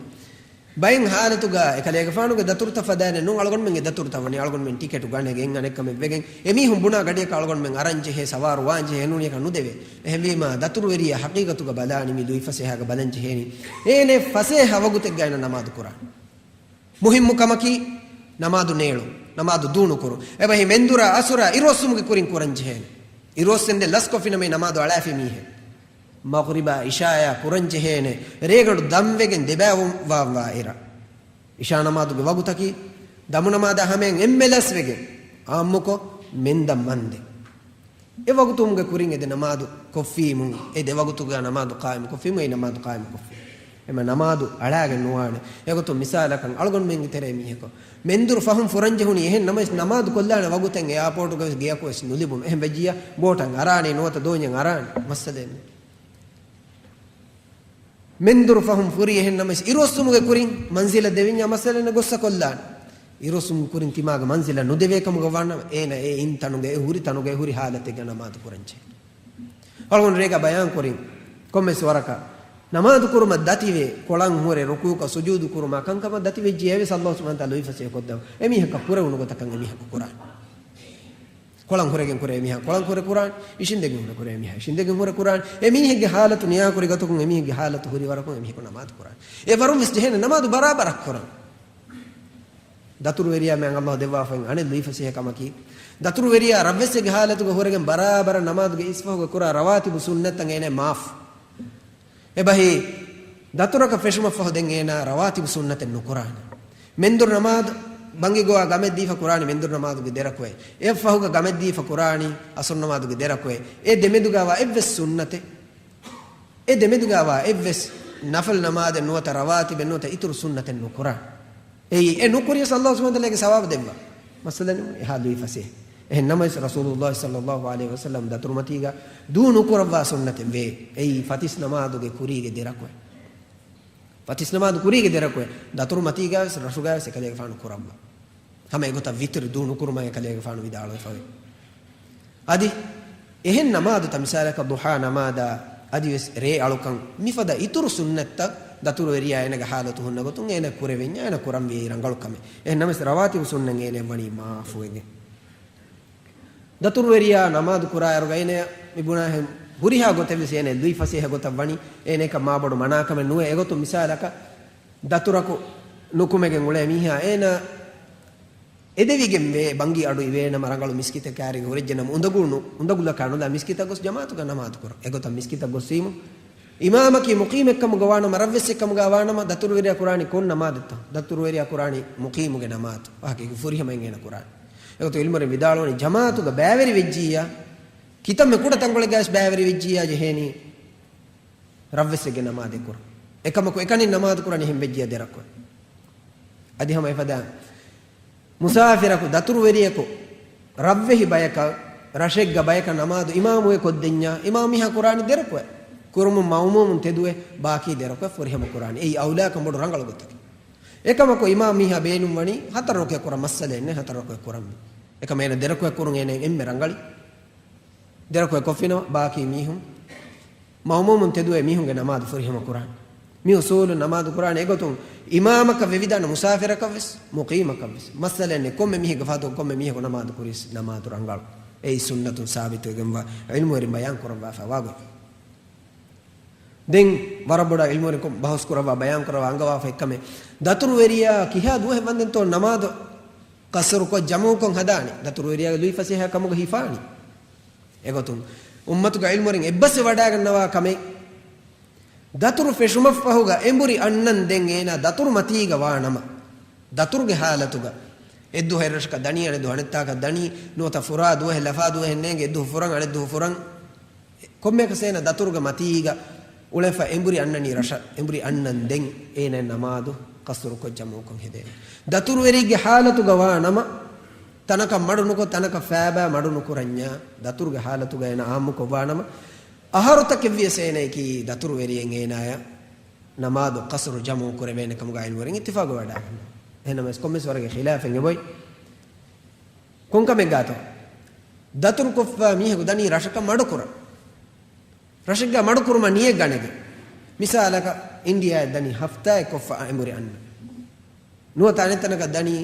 ބައެއް ޙާލަތުގަ އެކަލޭގެފާނުގެ ދަތުރުތައް ފަދައިން ނޫން އަޅުގަނޑުމެންގެ ދަތުރުތައް ވަނީ، އަޅުގަނޑުމެން ޓިކެޓު ގަނެގެން އަނެއްކަމެއް ވެގެން، އެމީހުން ބުނާ ގަޑިއަކަށް އަޅުގަނޑުމެން އަރަން ޖެހޭ، ސަވާރު ވާން ޖެހޭ، ނޫނީ އެކަން ނުދެވޭ. އެހެންވީމާ، ދަތުރުވެރިޔާ ޙަޤީޤަތުގަ ބަލާނީ މި ލުއިފަސޭހައިގަ ބަލަން ޖެހޭނީ. އޭނަ ފަސޭހަ ވަގުތެއްގަ އޭނަ ނަމާދު ކުރާނެ. މުހިއްމު ކަމަކީ ނަމާދު ނޭޅުން، ނަމާދު ދޫނުކުރުން. އެބަހީ މެންދުރާ އަސުރާ އިރުއޮއްސުމުގެ ކުރިން ކުރަން ޖެހޭނެ. އިރުއޮއްސެންދެން ލަސްކޮށްފިނަމަ ނަމާދު އަޅާފި މީހެއް. މަޣުރިބާ އިޝާޔާ ކުރަން ޖެހޭނެ. ރޭގަނޑު ދަންވެގެން ދެބައިވުން ވާއްވާ އިރަށް. އިޝާ ނަމާދުގެ ވަގުތަކީ ދަމު ނަމާދާ ހަމަޔަށް އެންމެ ލަސްވެގެން، އާއްމުކޮށް މެންދަން މަންދެން. އެ ވަގުތުމުގެ ކުރިން އެ ދެ ނަމާދު ކޮށްފީމު، އެ ދެ ވަގުތުގަ ނަމާދު ޤާއިމު ކޮށްފީމު، އެ ނަމާދު ޤާއިމު ކޮށްފީ. އެމަ ނަމާދު އަޅާގެން ނުވާނެ. އެގޮތުން މިސާލަކަށް އަޅުގަނޑުމެންގެ ތެރޭ މީހަކު މެންދުރު ފަހުން ފުރަންޖެހުނީ، އެހެން ނަމަވެސް ނަމާދު ކޮށްލާނެ ވަގުތެއް އެއާޕޯޓުގަވެސް ގެޔަކުވެސް ނުލިބުނު. އެހެން ވެއްޖިއްޔާ ބޯޓަށް އަރާނީ ނުވަތަ ދޯންޏަށް އަރާނީ. މައްސަލައެއް ނެތް. މެންދުރު ފަހުން ފުރި އެހެން ނަމަވެސް އިރުއޮއްސުމުގެ ކުރިން މަންޒިލަށް ދެވިންޏާ މައްސަލައެއް ނެތް، ގޮއްސަކޮށްލާނެ. އިރުއޮއްސުމުގެ ކުރިން ތިމާގެ މަންޒިލަށް ނުދެވޭ ކަމުގަ ވާނަމަ، އޭނަ އެ އިން ތަނުގެ، އެ ހުރި ތަނުގެ، އެ ހުރި ޙާލަތެއްގަ ނަމާދު ކުރަންޖެހޭ. އަޅުގަނޑު ރޭގަ ބަޔާން ކުރިން، ކޮންމެސް ވަރަކަށް ނަމާދު ކުރުމަށް ދަތިވެ، ކޮޅަން ހުރެ، ރުކޫޢަކަށް ސުޖޫދު ކުރުމާ ކަންކަމަށް ދަތިވެއްޖެ އެވެސް ﷲ ސުބްޙާނަހޫ ވަތަޢާލާ ލުއިފަސޭހަ ކޮށްދެއްވާ. އެމީހަކަށް ކުރެވުނު ގޮތަކަށް އެމީހަކު ކުރާނެ. ކޮޅަން ހުރެގެން ކުރޭ މީހާ ކޮޅަން ހުރެ ކުރާނެ، އިށިނދެގެން ހުރެ ކުރޭ މީހާ އިށިނދެގެން ހުރެ ކުރާނެ. އެމީހެއްގެ ޙާލަތު ނިޔާކުރި ގޮތަކުން، އެމީހެއްގެ ޙާލަތު ހުރި ވަރަކުން އެމީހަކު ނަމާދު ކުރާނެ. އެ ވަރުން ވެސް ޖެހޭނެ ނަމާދު ބަރާބަރަށް ކުރަން. ދަތުރުވެރިޔާ މިއަށް ﷲ ދެއްވާފައި އަނެއް ލުއިފަސޭހަ ކަމަކީ، ދަތުރުވެރިޔާ ރަށްވެސްއެއްގެ ޙާލަތުގަ ހުރެގެން ބަރާބަރަށް ނަމާދުގެ އިސްފަހުގަ ކުރާ ރަވާތިބު ސުންނަތްތައް އޭނަ މާފު. އެބަހީ، ދަތުރަކަށް ފެށުމަށްފަހު ދެން އޭނާ ރަވާތިބު ސުންނަތެއް ނުކުރާނެ. މެންދުރު ނަމާދު ބަންގި ގޮވާ ގަމެއްދީފަ ކުރާނީ މެންދުރު ނަމާދުގެ ދެރަކުއެ. އެއަށްފަހުގަ ގަމެއްދީފަ ކުރާނީ އަސުރު ނަމާދުގެ ދެރަކުއެ. އެ ދެމެދުގަވާ އެއްވެސް ސުންނަތެއް، އެ ދެމެދުގަވާ އެއްވެސް ނަފަލު ނަމާދެއް ނުވަތަ ރަވާތިބެއް ނުވަތަ އިތުރު ސުންނަތެއް ނުކުރާނެ. އެއީ، އެ ނުކުރިޔަސް ﷲ ސުބްޙާނަހޫ ވަތަޢާލާގެ ސަވާބު ދެއްވާ. މައްސަލަ ނޫން އެހާ ލުއިފަސޭހަ. އެހެން ނަމަވެސް ރަސޫލުﷲ ޞައްލަﷲ ޢަލައިހި ވަސައްލަމް ދަތުރުމަތީގަ ދޫ ނުކުރައްވާ ސުންނަތެއް ވޭ. އެއީ ފަތިސް ނަމާދުގެ ކުރީގެ ދެރަކުއެ. ފަތިސް ނަމާދު ކުރީގެ ދެރަކުއެ. ދަތުރުމަތީގަވެސް ރަށުގަވެސް އެކަލޭގެފާނު ކުރައްވާ. ހަމަ އެގޮތަށް ވިތުރު ދޫ ނުކުރުމަށް އެކަލޭގެފާނު ވިދާޅުވެފަވޭ. އަދި އެހެން ނަމާދުތައް މިސާލަކަށް ޟުޙާ ނަމާދާ އަދިވެސް ރޭ އަޅުކަން މިފަދަ އިތުރު ސުންނަތްތައް ދަތުރުވެރިޔާ އޭނަގެ ޙާލަތު ހުންނަ ގޮތުން އޭނަ ކުރެވެންޏާ އޭނަ ކުރަންވީ ރަނގަޅު ކަމެއް. އެހެން ނަމަވެސް ރަވާތިބު ސުންނަތް އޭނައަށް ވަނީ މާފުވެގެން. ދަތުރުވެރިޔާ ނަމާދު ކުރާއިރުގަ އޭނަ މި ބުނާހެން ހުރިހާ ގޮތެއްވެސް އޭނަ ލުއިފަސޭހަ ގޮތަށް ވަނީ އޭނައަކަށް މާބޮޑު މަނާކަމެއް ނުވޭ. އެގޮތުން މިސާލަކަށް ދަތުރަކު ނުކުމެގެން އުޅޭ މީހާ އޭނަ އެދެވިގެން ވޭ، ބަންގި އަޑު އިވޭނަމަ ރަނގަޅު މިސްކިތަކާ ކައިރީގަ ހުރެއްޖެނަމަ އުނދަގޫ ނު-، އުނދަގުލަކާ ނުލާ މިސްކިތަށް ގޮސް ޖަމާޢަތުގަ ނަމާދު ކުރަން. އެގޮތަށް މިސްކިތަށް ގޮސްފީމު އިމާމަކީ މުޤީމެއްކަމުގަ ވާނަމަ، ރަށްވެސްއެއްކަމުގަ ވާނަމަ، ދަތުރުވެރިޔާ ކުރާނީ ކޮން ނަމާދެއްތޯ؟ ދަތުރުވެރިޔާ ކުރާނީ މުޤީމުގެ ނަމާދު. ވާހަކައިގެ ފުރިހަމައިން އޭނަ ކުރާނީ. އެގޮތުން ޢިލްމުވެރިން ވިދާޅުވަނީ، ޖަމާޢަތުގަ ބައިވެރިވެއްޖިއްޔާ، ކިތަންމެ ކުޑަ ތަންކޮޅެއްގަވެސް ބައިވެރިވެއްޖިއްޔާ ޖެހޭނީ ރަށްވެސްއެއްގެ ނަމާދެއް ކުރަން. އެކަމަކު އެކަނި ނަމާދު ކުރަނީ އެހެން ވެއްޖިއްޔާ ދެރަކު. އަދި ހަމަ އެފަދަ މުސާފިރަކު، ދަތުރުވެރިޔަކު، ރަށްވެހި ބަޔަކަށް، ރަށެއްގަ ބަޔަކަށް ނަމާދު އިމާމުވެ ކޮށްދެންޏާ، އިމާމު މީހާ ކުރާނީ ދެރަކުއެއް. ކުރުމުން މައުމޫމުން ތެދުވެ، ބާކީ ދެރަކުއެއް ފުރިހަމަ ކުރާނީ. އެއީ އައުލާކަން ބޮޑު ރަނގަޅު ގޮތަކީ. އެކަމަކު އިމާމު މީހާ ބޭނުންވަނީ ހަތަރު ރަކުއެއް ކުރަން، މައްސަލައެއް ނެތް، ހަތަރު ރަކުއެއް ކުރަން. އެކަމަ އޭނަ ދެރަކުއެއް ކުރުން އޭނަ އެންމެ ރަނގަޅީ. ދެރަކުއެއް ކޮށްފިނަމަ، ބާކީ މީހުން މައުމޫމުން ތެދުވެ މީހުންގެ ނަމާދު ފުރިހަމަ ކުރާނެ. މި އުސޫލު ނަމާދު ކުރާނެ އެގޮތުން އިމާމަކަށް ވެވިދާނެ މުސާފިރަކަށް ވެސް، މުޤީމަކަށް ވެސް. މައްސަލައެއް ނެތް. ކޮންމެ މީހެއްގެ ފަހަތުން ކޮންމެ މީހަކު ނަމާދު ކުރީސް ނަމާދު ރަނގަޅު. އެއީ ސުންނަތުން ސާބިތުވެގެންވާ ޢިލްމުވެރިން ބަޔާން ކުރައްވާފަ ވާގޮތް. ދެން ވަރަށް ބޮޑަށް ޢިލްމުވެރިން ބަހުސް ކުރައްވާ ބަޔާން ކުރައްވާ އަންގަވާފަ އެއްކަމެއް، ދަތުރުވެރިޔާ ކިހާ ދުވަހެއް ވަންދެންތޯ ނަމާދު ޤަޞްރުކޮށް ޖަމުކޮށް ހަދާނީ؟ ދަތުރުވެރިޔާގެ ލުއިފަސޭހަކަމުގަ ހިފާނީ. އެގޮތުން އުއްމަތުގެ ޢިލްމުވެރިން އެއްބަސްވެ ވަޑައިގަންނަވާ ކަމެއް، ދަތުރު ފެށުމަށްފަހުގަ އެނބުރި އަންނަން ދެން އޭނާ ދަތުރު މަތީގަ ވާ ނަމަ، ދަތުރުގެ ޙާލަތުގަ އެއްދުވަހު އެއްރަށަކަށް ދަނީ، އަނެއްދުވަހު އަނެއްތާކަށް ދަނީ، ނުވަތަ ފުރާ ދުވަހެއް ލަފާ ދުވަހެއް ނޭނގެ، އެއްދުވަހު ފުރަން، އަނެއްދުވަހު ފުރަން، ކޮންމެއަކަސް އޭނާ ދަތުރުގެ މަތީގަ އުޅެފަ އެނބުރި އަންނަނީ ރަށަށް، އެނބުރި އަންނަން ދެން އޭނާ ނަމާދު ޤަޞްރުކޮށް ޖަމުކޮށް ހެދޭނެ. ދަތުރުވެރިއެއްގެ ޙާލަތުގަ ވާ ނަމަ، ތަނަކަށް މަޑު ނުކޮށް، ތަނަކަށް ފައިބާ މަޑު ނުކުރަންޏާ، ދަތުރުގެ ޙާލަތުގަ އޭނާ ޢާއްމުކޮށް ވާ ނަމަ، އަހަރުތަކެއް ވިޔަސް އޭނަޔަކީ ދަތުރުވެރިއެއް އޭނާޔަށް ނަމާދު ޤަޞްރު ޖަމު ކުރެވޭނެ ކަމުގަ ޢިލްމުވެރިން އިއްތިފާޤު ވެވަޑައިގަންނަވާ. އެހެންނަމަވެސް ކޮންމެސް ވަރެއްގެ ޚިލާފެއް އެބޮތް. ކޮންކަމެއްގާތޯ؟ ދަތުރުކޮށްފަ މީހަކު ދަނީ ރަށަކަށް މަޑުކުރަން. ރަށެއްގާ މަޑުކުރުމަށް ނިޔަތް ގަނެގެން. މިސާލަކަށް އިންޑިޔާއަށް ދަނީ ހަފްތާއެއް ކޮށްފަ އެނބުރި އަންނަ. ނުވަތަ އަނެއްތަނަކަށް ދަނީ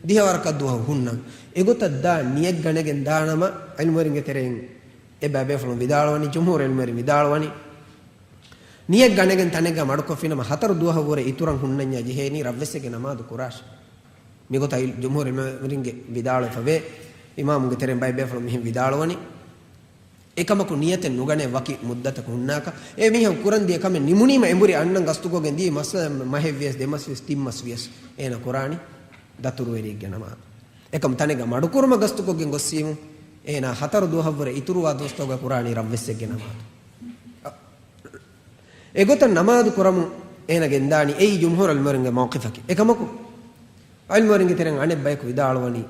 ދިހަވަރަކަށް ދުވަހު ހުންނަން. އެގޮތަށް ދާ ނިޔަތް ގަނެގެން ދާނަމަ، ޢިލްމުވެރިންގެ ތެރެއިން އެބަ ބޭފުޅުން ވިދާޅުވަނީ، ޖުމްހޫރު ޢިލްމުވެރިން ވިދާޅުވަނީ، ނިޔަތް ގަނެގެން ތަނެއްގާ މަޑުކޮށްފިނަމަ، ހަތަރު ދުވަހަށްވުރެ އިތުރަށް ހުންނަންޏާ ޖެހޭނީ ރަށްވެއްސެއްގެ ނަމާދު ކުރާށޭ. މިގޮތަށް ޢިލް-، ޖުމްހޫރު ޢިލްމުވެރިންގެ ވިދާޅުވެފަވޭ. އިމާމުންގެ ތެރެއިން ބައެއް ބޭފުޅުން މިހެން ވިދާޅުވަނީ. އެކަމަކު ނިޔަތެއް ނުގަނޭ ވަކި މުއްދަތަކު ހުންނާކަށް. އެ މީހަކު ކުރަން ދިޔަ ކަމެއް ނިމުނީމަ އެނބުރި އަންނަން ގަސްތުކޮށްގެން ދިޔަ މަސް-، މަހެއް ވިޔަސް، ދެ މަސް ވިޔަސް، ތިން މަސް ވިޔަސް އޭނަ ކުރާނީ ދަތުރުވެރިއެއްގެ ނަމާދު. އެކަމު ތަނެއްގަ މަޑުކުރުމަށް ގަސްތުކޮށްގެން ގޮއްސީމު، އޭނާ ހަތަރު ދުވަހަށްވުރެ އިތުރުވާ ދުވަސްތަކުގަ ކުރާނީ ރަށްވެއްސެއްގެ ނަމާދު. އެގޮތަށް ނަމާދު ކުރަމުން އޭނަ ގެންދާނީ އެއީ ޖުމްހޫރު ޢިލްމުވެރިންގެ މައުޤިފަކީ. އެކަމަކު، ޢިލްމުވެރިންގެ ތެރެއިން އަނެއް ބަޔަކު ވިދާޅުވަނީ،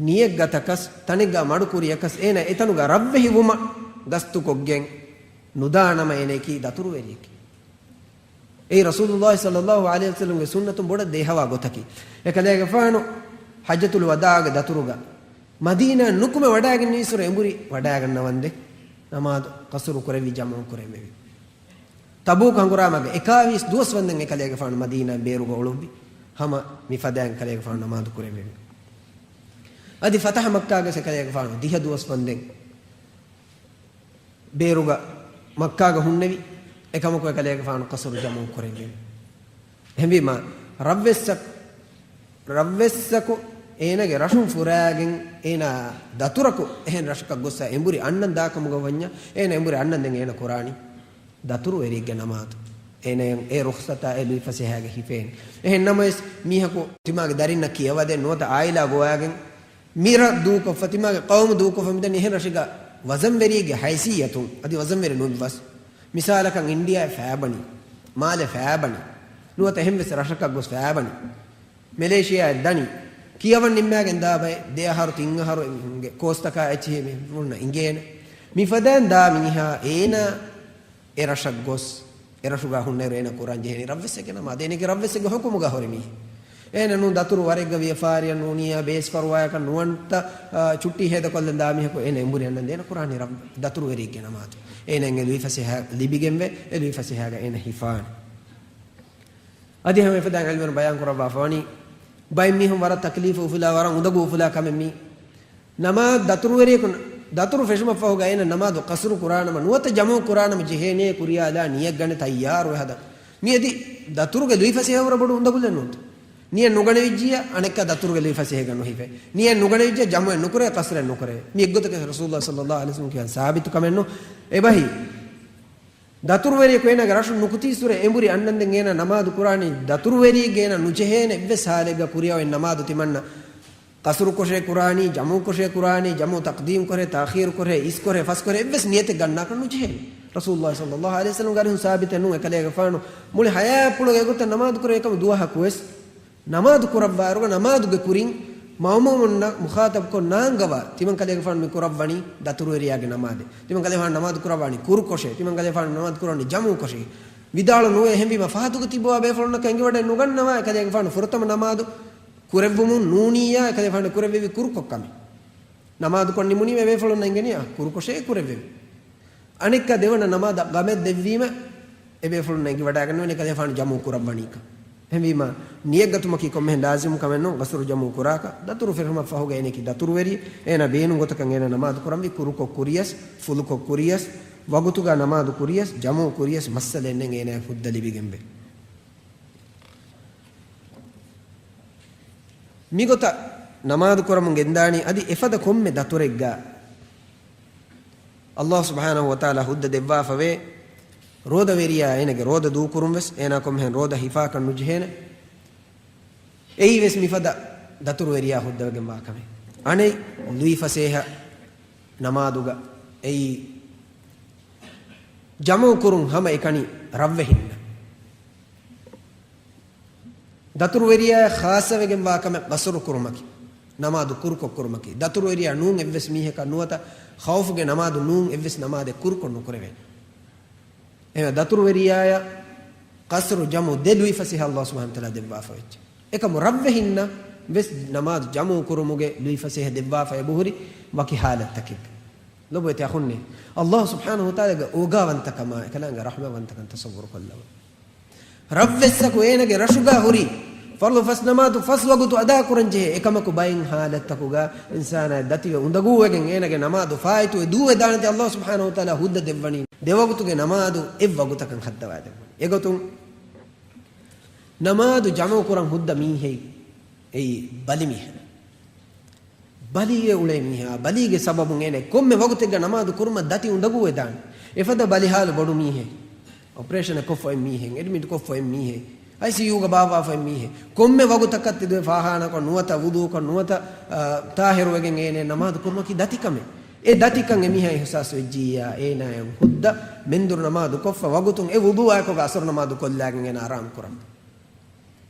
ނިޔަތްގަތަކަސް ތަނެއްގަ މަޑުކުރިޔަކަސް އޭނަ އެތަނުގަ ރަށްވެހި ވުމަށް ގަސްތުކޮށްގެން ނުދާނަމަ އޭނަޔަކީ ދަތުރުވެރިއެކޭ. އެއީ ރަސޫލުﷲ ޞައްލަﷲ ޢަލައިހި ވަސައްލަމްގެ ސުންނަތުން ބޮޑަށް ދޭހަވާ ގޮތަކީ. އެކަލޭގެފާނު ޙައްޖަތުލް ވަދާޢުގެ ދަތުރުގަ މަދީނާ ނުކުމެ ވަޑައިގެންނެވި އިސުރަ އެނބުރި ވަޑައިގަންނަވަންދެން ނަމާދު ޤަޞްރު ކުރެއްވި، ޖަމުޢު ކުރެއްވެވި. ތަބޫކު ހަނގުރާމަގެ އެކާވީސް ދުވަސް ވަންދެން އެކަލޭގެފާނު މަދީނާ ބޭރުގަ އުޅުއްވި. ހަމަ މިފަދައިން ކަލޭގެފާނު ނަމާދު ކުރެއްވެވި. އަދި ފަތަޙަ މައްކާގަސް އެކަލޭގެފާނު ދިހަ ދުވަސް ވަންދެން ބޭރުގަ މައްކާގަ ހުންނެވި. އެކަމަކު އެކަލޭގެފާނު ޤަޞްރު ޖަމުޢު ކުރެއްވި. އެހެންވީމަ، ރަށްވެއްސަކު، ރަށްވެއްސަކު އޭނަގެ ރަށުން ފުރާގެން އޭނާ ދަތުރަކު އެހެން ރަށަކަށް ގޮއްސަ އެނބުރި އަންނަން ދާކަމުގަ ވަންޏާ، އޭނަ އެނބުރި އަންނަން ދެން އޭނަ ކުރާނީ ދަތުރުވެރިއެއްގެ ނަމާދު. އޭނަޔަށް އެ ރުޚްޞަތާ އެ ލުއިފަސޭހައިގެ ހިފޭނެ. އެހެން ނަމަވެސް، މީހަކު ތިމާގެ ދަރިންނަށް ކިޔަވަދޭ ނުވަތަ އާއިލާ ގޮވާގެން މިރަށް ދޫކޮށްފަ، ތިމާގެ ޤައުމު ދޫކޮށްފަ މިދަނީ އެހެން ރަށެއްގަ ވަޒަންވެރިއެއްގެ ހައިސިއްޔަތުން، އަދި ވަޒަންވެރި ނުއިއްވަސް. މިސާލަކަށް އިންޑިޔާއެއް ފައިބަނީ، މާލެ ފައިބަނީ، ނުވަތަ އެހެންވެސް ރަށަކަށް ގޮސް ފައިބަނީ، މެލޭޝިޔާއެއް ދަނީ، ކިޔަވަން ނިންމާގެން ދާ ބައެއް ދެ އަހަރު ތިން އަހަރު އެމީހުންގެ ކޯސްތަކާ އެއްޗިހި މީހުންނަށް އިނގޭނެ. މިފަދައިން ދާ މީހާ އޭނާ އެ ރަށަށް ގޮސް، އެ ރަށުގާ ހުންނައިރު އޭނަ ކުރާން ޖެހެނީ ރަށްވެއްސެއްގެ ނަމާދު. އޭނަގެ ރަށްވެއްސެއްގެ ޙުކުމުގާ ހުރި މީހެއް. އޭނަ ނޫން ދަތުރު ވަރެއްގަ ވިޔަފާރިއަށް ނޫނިއްޔާ ބޭސް ފަރުވާއަކަށް ނުވަންތަ، އާ، ޗުއްޓީ ހޭދަކޮށްލަން ދާ މީހަކު އޭނަ އެނބުރި އަންނަން ދޭނަ ކުރާނީ ރަށް-، ދަތުރުވެރިއެއްގެ ނަމާދު. އޭނައަށް އެ ލުއިފަސޭހަ ލިބިގެންވެ، އެ ލުއިފަސޭހަގަ އޭނަ ހިފާނެ. އަދި ހަމަ އެފަދައިން ޢިލްމުވެރިން ބަޔާން ކުރައްވާފަވަނީ، ބައެއް މީހުން ވަރަށް ތަކްލީފު އުފުލާ، ވަރަށް އުނދަގޫ އުފުލާ ކަމެއް މީ. ނަމާދު ދަތުރުވެރިޔަކު، ދަތުރު ފެށުމަށްފަހުގަ އޭނަ ނަމާދު ޤަޞްރު ކުރާނަމަ ނުވަތަ ޖަމުޢު ކުރާނަމަ ޖެހޭނޭ ކުރިޔާލާ ނިޔަތް ގަނެ ތައްޔާރުވެ ހަދަން. މިއަދި ދަތުރުގެ ލުއިފަސޭހަ ވަރަށް ބޮޑު އުނދަގުލެއް ނޫންތަ؟ ނިޔަތް ނުގަނެވިއްޖިއްޔާ އަނެއްކާ ދަތުރުގެ ލުއިފަސޭހަގަ ނުހިފޭ. ނިޔަތް ނުގަނެވިއްޖެ ޖަމުޢެއް ނުކުރޭ، ޤަޞްރެއް ނުކުރޭ. މި އެއްގޮތަކަށް ރަސޫލުﷲ ޞައްލަﷲ ޢަލައިހި ވަސައްލަމް ކިޔާ ސާބިތު ކަމެއް ނޫން. އެބަހީ، ދަތުރުވެރިޔަކު އޭނާގެ ރަށުން ނުކުތީއްސުރެ އެނބުރި އަންނަންދެން އޭނާ ނަމާދު ކުރާނީ ދަތުރުވެރިއެއްގެ އޭނާ ނުޖެހޭނެ އެއްވެސް ހާލެއްގަ ކުރިއަށް އޮތް ނަމާދު ތިމަންނަ ޤަޞްރުކޮށޭ ކުރާނީ، ޖަމުޢުކޮށޭ ކުރާނީ، ޖަމުޢު ތަޤްދީމްކުރޭ، ތާޚީރުކުރޭ، އިސްކޮށޭ، ފަސްކޮށޭ، އެއްވެސް ނިޔަތެއް ގަންނާކަށް ނުޖެހޭނެ. ރަސޫލުﷲ ޞައްލަﷲ ޢަލައިހި ވަސައްލަމްގެ އަރިހުން ސާބިތެއް ނޫން އެކަލޭގެފާނު މުޅި ޙަޔާތްޕުޅުގެ އެގޮތަށް ނަމާދު ކުރޭ އެކަމަ ދުވަހަކުވެސް ނަމާދު ކުރައްވާއިރުގަ ނަމާދުގެ ކުރިން މައުމޫމުންނަށް މުޚާޠަބުކޮށް ނާންގަވާ، ތިމަން ކަލޭގެފާނު މި ކުރައްވަނީ ދަތުރުވެރިޔާގެ ނަމާދެއް، ތިމަން ކަލޭގެފާނު ނަމާދު ކުރައްވާނީ ކުރުކޮށޭ، ތިމަން ކަލޭގެފާނު ނަމާދު ކުރައްވާނީ ޖަމުޢުކޮށޭ. ވިދާޅު ނުވޭ. އެހެންވީމަ ފަހަތުގަ ތިއްބަވާ ބޭފުޅުންނަކަށް އެނގިވަޑައެއް ނުގަންނަވާ އެކަލޭގެފާނު ފުރަތަމަ ނަމާދު ކުރެއްވުމުން ނޫނިއްޔާ އެކަލޭގެފާނު ކުރެއްވެވީ ކުރުކޮށް ކަމެއް. ނަމާދުކޮށް ނިމުނީމަ އެބޭފުޅުންނަށް އެނގެނީ، އާ، ކުރުކޮށޭ ކުރެއްވެވީ. އަނެއްކާ ދެވަނަ ނަމާދަށް ގަމެއް ދެއްވީމަ، އެބޭފުޅުންނަށް އެނގިވަޑައިގަންނަވަނީ ކަލޭފާނު ޖަމު ކުރައްވަނީކަން. އެހެންވީމަ، ނިޔަތްގަތުމަކީ ކޮންމެހެން ލާޒިމު ކަމެއް ނޫން، ޤަޞްރު ޖަމު ކުރާކަށް. ދަތުރު ފެށުމަށް ފަހުގަ އޭނައަކީ ދަތުރުވެރި، އޭނާ ބޭނުން ގޮތަކަށް އޭނާ ނަމާދު ކުރަންވީ، ކުރުކޮށް ކުރިޔަސް، ފުލުކޮށް ކުރިޔަސް، ވަގުތުގަ ނަމާދު ކުރިޔަސް، ޖަމު ކުރިޔަސް، މައްސަލައެއް ނެތް އޭނާއަށް ހުއްދަ ލިބިގެންވޭ. މިގޮތަށް ނަމާދު ކުރަމުން ގެންދާނީ އަދި އެފަދަ ކޮންމެ ދަތުރެއްގަ ﷲ ސުބްޙާނަހޫ ވަތަޢާލާ ހުއްދަ ދެއްވާފަވޭ، ރޯދަވެރިޔާ އޭނަގެ ރޯދަ ދޫކުރުން ވެސް އޭނާ ކޮންމެހެން ރޯދަ ހިފާކަށް ނުޖެހޭނެ. އެއީ ވެސް މިފަދަ ދަތުރުވެރިޔާ ހުއްދަވެގެންވާ ކަމެއް. އަނެއް ލުއިފަސޭހަ ނަމާދުގަ އެއީ ޖަމު ކުރުން ހަމަ އެކަނި ރަށްވެހިންނަށް. ދަތުރުވެރިޔާއަށް ޚާއްޞަވެގެންވާ ކަމެއް ޤަޞްރު ކުރުމަކީ، ނަމާދު ކުރުކޮށް ކުރުމަކީ. ދަތުރުވެރިޔާ ނޫން އެއްވެސް މީހަކަށް ނުވަތަ ޚައުފުގެ ނަމާދު ނޫން އެއްވެސް ނަމާދެއް ކުރުކޮށް ނުކުރެވޭނެ. އެހެން ދަތުރުވެރިޔާއަށް ޤަޞްރު ޖަމު ދެ ލުއިފަސޭހަ ﷲ ސުބްޙާނަހޫ ވަތަޢާލާ ދެއްވާފަ ވެއްޖެ. އެކަމު ރަށްވެހިންނަށް ވެސް ނަމާދު ޖަމު ކުރުމުގެ ލުއިފަސޭހަ ދެއްވާފަ އެބަހުރި ވަކި ޙާލަތްތަކެއްގަ. ލޮބުވެތި އަޚުންނޭ، ﷲ ސުބްޙާނަހޫ ވަތަޢާލާގެ އޯގާވަންތަކަމާ އެކަލާނގެ ރަޙްމަތްވަންތަކަން ތަޞައްވުރު ކޮށްލަވަ. ރަށްވެއްސަކު އޭނަގެ ރަށުގަ ހުރި ފަރުޟު ފަސް ނަމާދު ފަސް ވަގުތު އަދާކުރަންޖެހޭ. އެކަމަކު ބައެއް ޙާލަތްތަކުގަ އިންސާނާ ދަތިވެ އުނދަގޫވެގެން އޭނަގެ ނަމާދު ފާއިތުވެ ދޫވެދާނެތީ ﷲ ސުބްޙާނަހޫ ވަތަޢާލާ ހުއްދަ ދެއްވަނީ ދެ ވަގުތުގެ ނަމާދު އެއް ވަގުތަކަށް ހައްދަވާ ދެއްވަނީ. އެގޮތުން ނަމާދު ޖަމު ކުރަން ހުއްދަ މީހެއް އެއީ ބަލި މީހެއް. ބަލީގެ އުޅޭ މީހާ، ބަލީގެ ސަބަބުން އޭނަ ކޮންމެ ވަގުތެއްގަ ނަމާދު ކުރުމަށް ދަތި އުނދަގޫވެދާނެ. އެފަދަ ބަލި ހާލު ބޮޑު މީހެއް، އޮޕަރޭޝަނެއް ކޮށްފައި މީހެއް، އެޑްމިޓް ކޮށްފައި މީހެއް، އައިސީޔޫގަ ބާއްވާފައި މީހެއް، ކޮންމެ ވަގުތަކަށް ތެދުވެ ފާޚާނާކޮށް ނުވަތަ ވުޟޫކޮށް ނުވަތަ، އާ، ޠާހިރުވެގެން އޭނަ ނަމާދު ކުރުމަކީ ދަތިކަމެއް. އެ ދަތިކަން އެމީހާ އިޙްސާސް ވެއްޖިއްޔާ، އޭނާއަށް ހުއްދަ މެންދުރު ނަމާދު ކޮށްފަ ވަގުތުން އެ ވުޟޫއާއެކުގަ އަސަރު ނަމާދު ކޮށްލާގެން އޭނަ އަރާމް ކުރަން.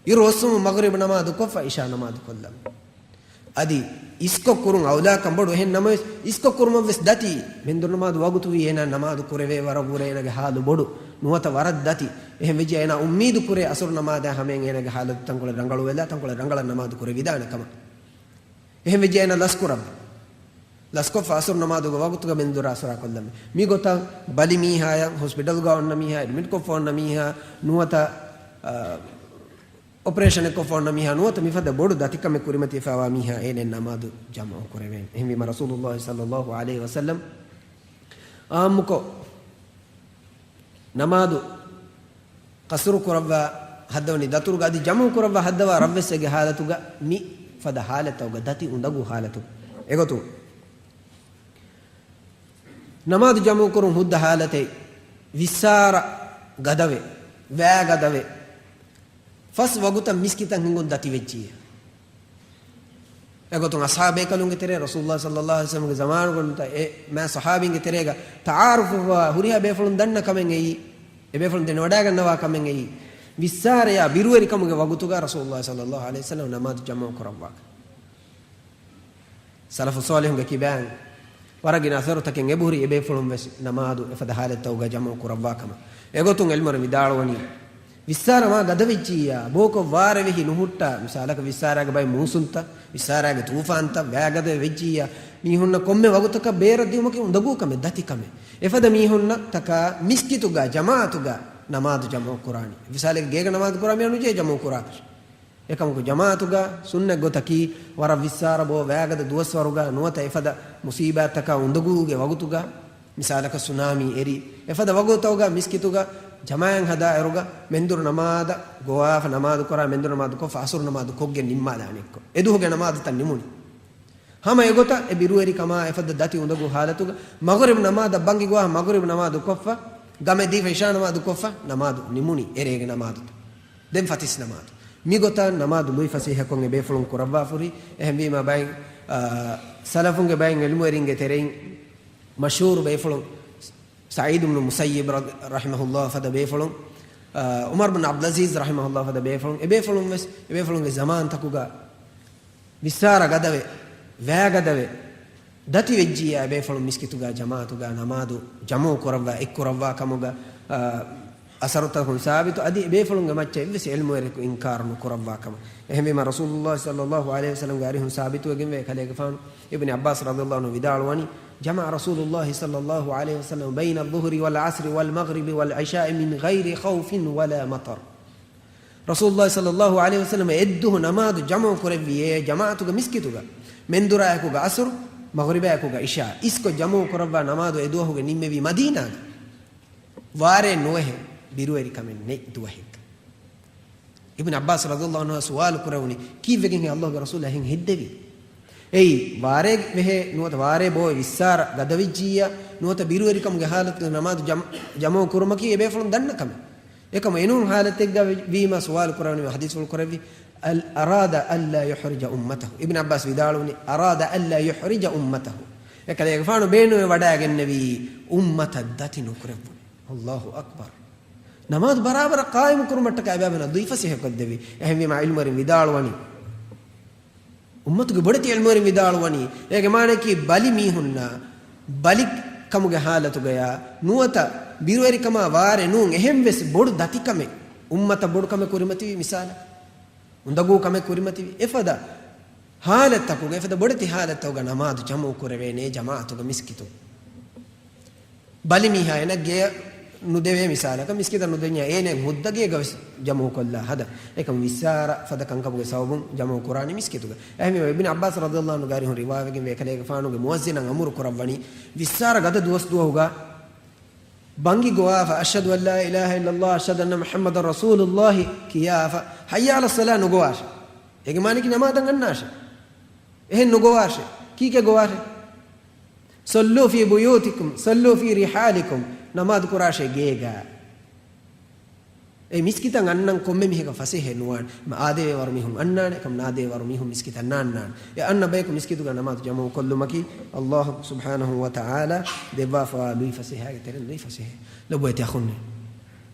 އިރު އޮއްސުމުން މަޣްރިބް ނަމާދު ކޮށްފަ އިޝާ ނަމާދު ކޮށްލަން. އަދި އިސްކޮށް ކުރުން އައުލާކަން ބޮޑު. އެހެން ނަމަވެސް، އިސްކޮށް ކުރުމަށް ވެސް ދަތި. މެންދުރު ނަމާދު ވަގުތުވީ އޭނާ ނަމާދު ކުރެވޭ ވަރަށް ވުރެ އޭނާގެ ހާލު ބޮޑު. ނުވަތަ ވަރަށް ދަތި. އެހެން ވެއްޖެ އޭނާ އުއްމީދު ކުރޭ އަސަރު ނަމާދާ ހަމައިން އޭނާގެ ހާލަތު ތަންކޮޅެއް ރަނގަޅު ވެލާ، ތަންކޮޅެއް ރަނގަޅަށް ނަމާދު ކުރެވިދާނެ ކަމަށް. އެހެން ވެއްޖެ އޭނާ ލަސްކުރަން. ލަސްކޮށްފަ އަސުރު ނަމާދުގެ ވަގުތުގަ މެންދުރު އަސަރާ ކޮށްލަމެ. މި ގޮތަށް ބަލި މީހާޔަށް ހޮސްޕިޓަލްގަ އޮންނަ މީހާ، އެޑްމިޓްކޮށްފަ އޮންނަ މީހާ ނުވަތަ، އަ، އޮޕަރޭޝަނެއް ކޮށްފަ އޮންނަ މީހާ ނުވަތަ މިފަދަ ބޮޑު ދަތިކަމެއް ކުރިމަތިވެފައިވާ މީހާ އޭނަ ނަމާދު ޖަމަޢު ކުރެވޭނެ. އެހެންވީމަ ރަސޫލުﷲ ޞައްލަﷲު ޢަލައިހި ވަސައްލަމް އާއްމުކޮށް ނަމާދު ޤަޞްރު ކުރައްވާ ހައްދަވަނީ ދަތުރުގަ އަދި ޖަމުޢު ކުރައްވާ ހައްދަވާ ރަށްވެސް އޭގެ ހާލަތުގަ މި ފަދަ ހާލަތަކުގަ ދަތި އުނދަގޫ ހާލަތު. އެގޮތުން ނަމާދު ޖަމުޢު ކުރުން ހުއްދަ ހާލަތެއް ވިއްސާރަ ގަދަވެ، ވައިގަދަވެ، ފަސް ވަގުތަށް މިސްކިތަށް ހިނގުން ދަތިވެއްޖިއްޔާ. އެގޮތުން އަޞްޙާބޭކަލުންގެ ތެރޭ ރަސޫލުﷲ ޞައްލަﷲު ޢަލައިހި ވަސައްލަމްގެ ޒަމާނުގަ ނުވަތަ އެ މާ ޞަޙާބީންގެ ތެރޭގަ ތަޢާރުފުވާ ހުރިހާ ބޭފުޅުން ދަންނަ ކަމެއް އެއީ، އެ ބޭފުޅުން ދެނެވަޑައިގަންނަވާ ކަމެއް އެއީ، ވިއްސާރަޔާ ބިރުވެރިކަމުގެ ވަގުތުގަ ރަސޫލުﷲ ޞައްލަﷲު ޢަލައިހި ވަސައްލަމް ނަމާދު ޖަމަޢު ކުރައްވާކަން. ސަލަފު ޞާލިޙުންގެ ކިބައިން ވަރަށް ގިނަ އަސަރުތަކެއް އެބަހުރި އެބޭފުޅުން ވެސް ނަމާދު އެފަދަ ހާލަތްތަކުގަ ޖަމަޢު ކުރައްވާ ކަމަށް. އެގޮތުން ޢިލްމުވެރިން ވިދާޅުވަނީ، ވިއްސާރަ މާ ގަދަވެއްޖިއްޔާ، ބޯކޮށް ވާރޭ ވެހި ނުހުއްޓާ، މިސާލަކަށް ވިއްސާރައިގެ ބައެއް މޫސުންތައް، ވިއްސާރައިގެ ތޫފާންތައް، ވައިގަދަވެ ވެއްޖިއްޔާ، މީހުންނަށް ކޮންމެ ވަގުތަކަށް ބޭރަށް ދިއުމަކީ އުނދަގޫ ކަމެއް، ދަތި ކަމެއް. އެފަދަ މީހުންނަށް ތަކާ މިސްކިތުގަ ޖަމާޢަތުގަ ނަމާދު ޖަމަޢު ކުރާނީ. މިސާލެއް ގޭގަ ނަމާދު ކުރާ މީހާ ނުޖެހޭ ޖަމަޢު ކުރާކަށް. އެކަމަކު ޖަމާޢަތުގަ ސުންނަތް ގޮތަކީ، ވަރަށް ވިއްސާރަ ބޯ ވައިގަދަ ދުވަސްވަރުގަ ނުވަތަ އެފަދަ މުޞީބާތްތަކާ އުނދަގޫގެ ވަގުތުގަ، މިސާލަކަށް ސުނާމީ އެރި، އެފަދަ ވަގުތަކުގަ މިސްކިތުގަ ޖަމާޢަތް ހަދާއިރުގަ މެންދުރު ނަމާދަށް ގޮވާފަ ނަމާދު ކުރާ، މެންދުރު ނަމާދު ކޮށްފަ އަސުރު ނަމާދު ކޮށްގެން ނިންމާލާނެ އެއްކޮށް. އެދުވަހުގެ ނަމާދުތައް ނިމުނީ. ހަމަ އެގޮތަށް އެ ބިރުވެރިކަމާ އެފަދަ ދަތި އުނދަގޫ ހާލަތުގަ މަޣްރިބް ނަމާދަށް ބަންގި ގޮވާ މަޣްރިބް ނަމާދު ކޮށްފަ، ގަމެއް ދީފަ އިޝާ ނަމާދު ކޮށްފަ، ނަމާދު ނިމުނީ އެރޭގެ ނަމާދުތައް. ދެން ފަތިސް ނަމާދު. މިގޮތަށް ނަމާދު ލުއިފަސޭހަކޮށް އެ ބޭފުޅުން ކުރައްވާފަ ހުރި. އެހެންވީމަ ބައެއް، އާ، ސަލަފުންގެ ބައެއް ޢިލްމުވެރިންގެ ތެރެއިން މަޝްހޫރު ބޭފުޅުން ސަޢީދު ބްނު މުސައްޔިބް ރަ-، ރަޙިމަހުﷲ ފަދަ ބޭފުޅުން، އާ، ޢުމަރު ބްނު ޢަބްދުލްޢަޒީޒް ރަޙިމަހުﷲ ފަދަ ބޭފުޅުން، އެ ބޭފުޅުން ވެސް އެ ބޭފުޅުންގެ ޒަމާންތަކުގަ ވިއްސާރަ ގަދަވެ، ވައިގަދަވެ، ދަތިވެއްޖިއްޔާ އެބޭފުޅުން މިސްކިތުގަ ޖަމާޢަތުގަ ނަމާދު ޖަމަޢު ކުރައްވާ އެއްކުރައްވާ ކަމުގަ، އާ، އަސަރުތަކުން ސާބިތު، އަދި އެބޭފުޅުންގެ މައްޗަށް އެއްވެސް ޢިލްމުވެރިޔަކު އިންކާރު ނުކުރައްވާ ކަމަށް. އެހެންވީމަ، ރަސޫލުﷲ ޞައްލަﷲު ޢަލައިހި ވަސައްލަމްގެ އަރިހުން ސާބިތުވެގެންވޭ، ކަލޭގެފާނު އިބްނި ޢައްބާސް ރަޟިޔަﷲު ޢަންހު ވިދާޅުވަނީ، جمع رسول الله صلى الله عليه وسلم بين الظهر والعصر والمغرب والعشاء من غير خوف ولا مطر. ރަސޫލުﷲ ޞައްލަﷲު ޢަލައިހި ވަސައްލަމަ އެއްދުހު ނަމާދު ޖަމުޢު ކުރެއްވިއޭ ޖަމާޢަތުގަ މިސްކިތުގަ، މެންދުރާއެކުގަ ޢަޞްރު، މަޣްރިބާއެކުގަ ޢިޝާ އިސްކޮށް ޖަމުޢު ކުރައްވާ ނަމާދު އެދުވަހުގެ ނިންމެވީ މަދީނާގަ. ވާރޭ ނުވެހެ، ބިރުވެރިކަމެއް ނެތް ދުވަހެއްގަ. އިބްނު ޢައްބާސް ރަޟިޔަﷲު ޢަންހު ސުވާލު ކުރެވުނީ، ކީއްވެގެންހޭ ﷲގެ ރަސޫލާ އެހެން ހެއްދެވީ؟ އެއީ، ވާރޭ ވެހޭ ނުވަތަ ވާރޭ ބޯވެ ވިއްސާރަ ގަދަވެއްޖިއްޔާ ނުވަތަ ބިރުވެރިކަމުގެ ޙާލަތުގަ ނަމާދު ޖަމް-، ޖަމުޢު ކުރުމަކީ އެބޭފުޅުން ދަންނަ ކަމެއް. އެކަމަކު އެނޫން ޙާލަތެއްގަ ވީމަ ސުވާލު ކުރެވުނީ، ޙަދީޘްފުޅު ކުރެއްވި، އަލް-، أراد ألا يحرج أمته. އިބްނު ޢައްބާސް ވިދާޅުވަނީ، أراد ألا يحرج أمته. އެކަލޭގެފާނު ބޭނުންވެ ވަޑައިގެންނެވީ އުއްމަތަށް ދަތި ނުކުރެއްވުން. ﷲ އަކްބަރު. ނަމާދު ބަރާބަރަށް ޤާއިމު ކުރުމަށްޓަކާ އެބައިމީހުންނަށް ލުއިފަސޭހަކޮށްދެވި. އެހެންވީމަ ޢިލްމުވެރިން ވިދާޅުވަނީ، އުއްމަތުގެ ބޮޑެތި ޢިލްމުވެރިން ވިދާޅުވަނީ، އޭގެ މާނައަކީ ބަލި މީހުންނާ ބަލި ކަމުގެ ޙާލަތުގަޔާ ނުވަތަ ބިރުވެރިކަމާ ވާރޭ ނޫން އެހެން ވެސް ބޮޑު ދަތިކަމެއް، އުއްމަތަށް ބޮޑު ކަމެއް ކުރިމަތިވީ މިސާލަކަށް، އުނދަގޫ ކަމެއް ކުރިމަތިވީ އެފަދަ ޙާލަތްތަކުގަ، އެފަދަ ބޮޑެތި ޙާލަތްތަކުގަ ނަމާދު ޖަމުޢު ކުރެވޭނޭ ޖަމާޢަތުގަ މިސްކިތު. ބަލިމީހާ އޭނަ ގެޔަށް ނުދެވޭ މިސާލަކަށް، މިސްކިތަށް ނުދެންޏާ އޭނަ ހުއްދަ ގޭގަވެސް ޖަމުޢުކޮށްލާ ހަދަ. އެކަމަ ވިއްސާރަ ފަދަ ކަންކަމުގެ ސަބަބުން ޖަމުޢު ކުރާނީ މިސްކިތުގަ. އެހެންވީމަ އިބްނު ޢައްބާސް ރަޟިޔަﷲު ޢަންހުގެ އަރިހުން ރިވާވެގެންވޭ، ކަލޭގެފާނުގެ މުއައްޒިނަށް އަމުރު ކުރައްވަނީ، ވިއްސާރަ ގަދަ ދުވަސް ދުވަހުގަ ބަންގި ގޮވާފަ، أشهد أن لا إله إلا الله، أشهد أن محمدا رسول الله ކިޔާފަ، حي على الصلاة ނުގޮވާށޭ. އޭގެ މާނައަކީ ނަމާދަށް އަންނާށޭ. އެހެން ނުގޮވާށޭ. ކީކޭ ގޮވާށޭ؟ صلوا في بيوتكم، صلوا في رحالكم، ނަމާދު ކުރާށޭ ގޭގަ. އެ މިސްކިތަށް އަންނަން ކޮންމެ މީހަކަށް ފަސޭހައެއް ނުވާނެ. އާދެވޭ ވަރު މީހުން އަންނާނެ، އެކަމަ ނާދެވޭ ވަރު މީހުން މިސްކިތަށް ނާންނާނެ. އެ އަންނަ ބަޔަކު މިސްކިތުގަ ނަމާދު ޖަމުޢު ކޮށްލުމަކީ، ﷲ ސުބްޙާނަހޫ ވަތަޢާލާ ދެއްވާފަވާ ލުއިފަސޭހައިގެ ތެރެއިން ލުއިފަސޭހައެއް. ލޮބުވެތި އަޚުންނޭ.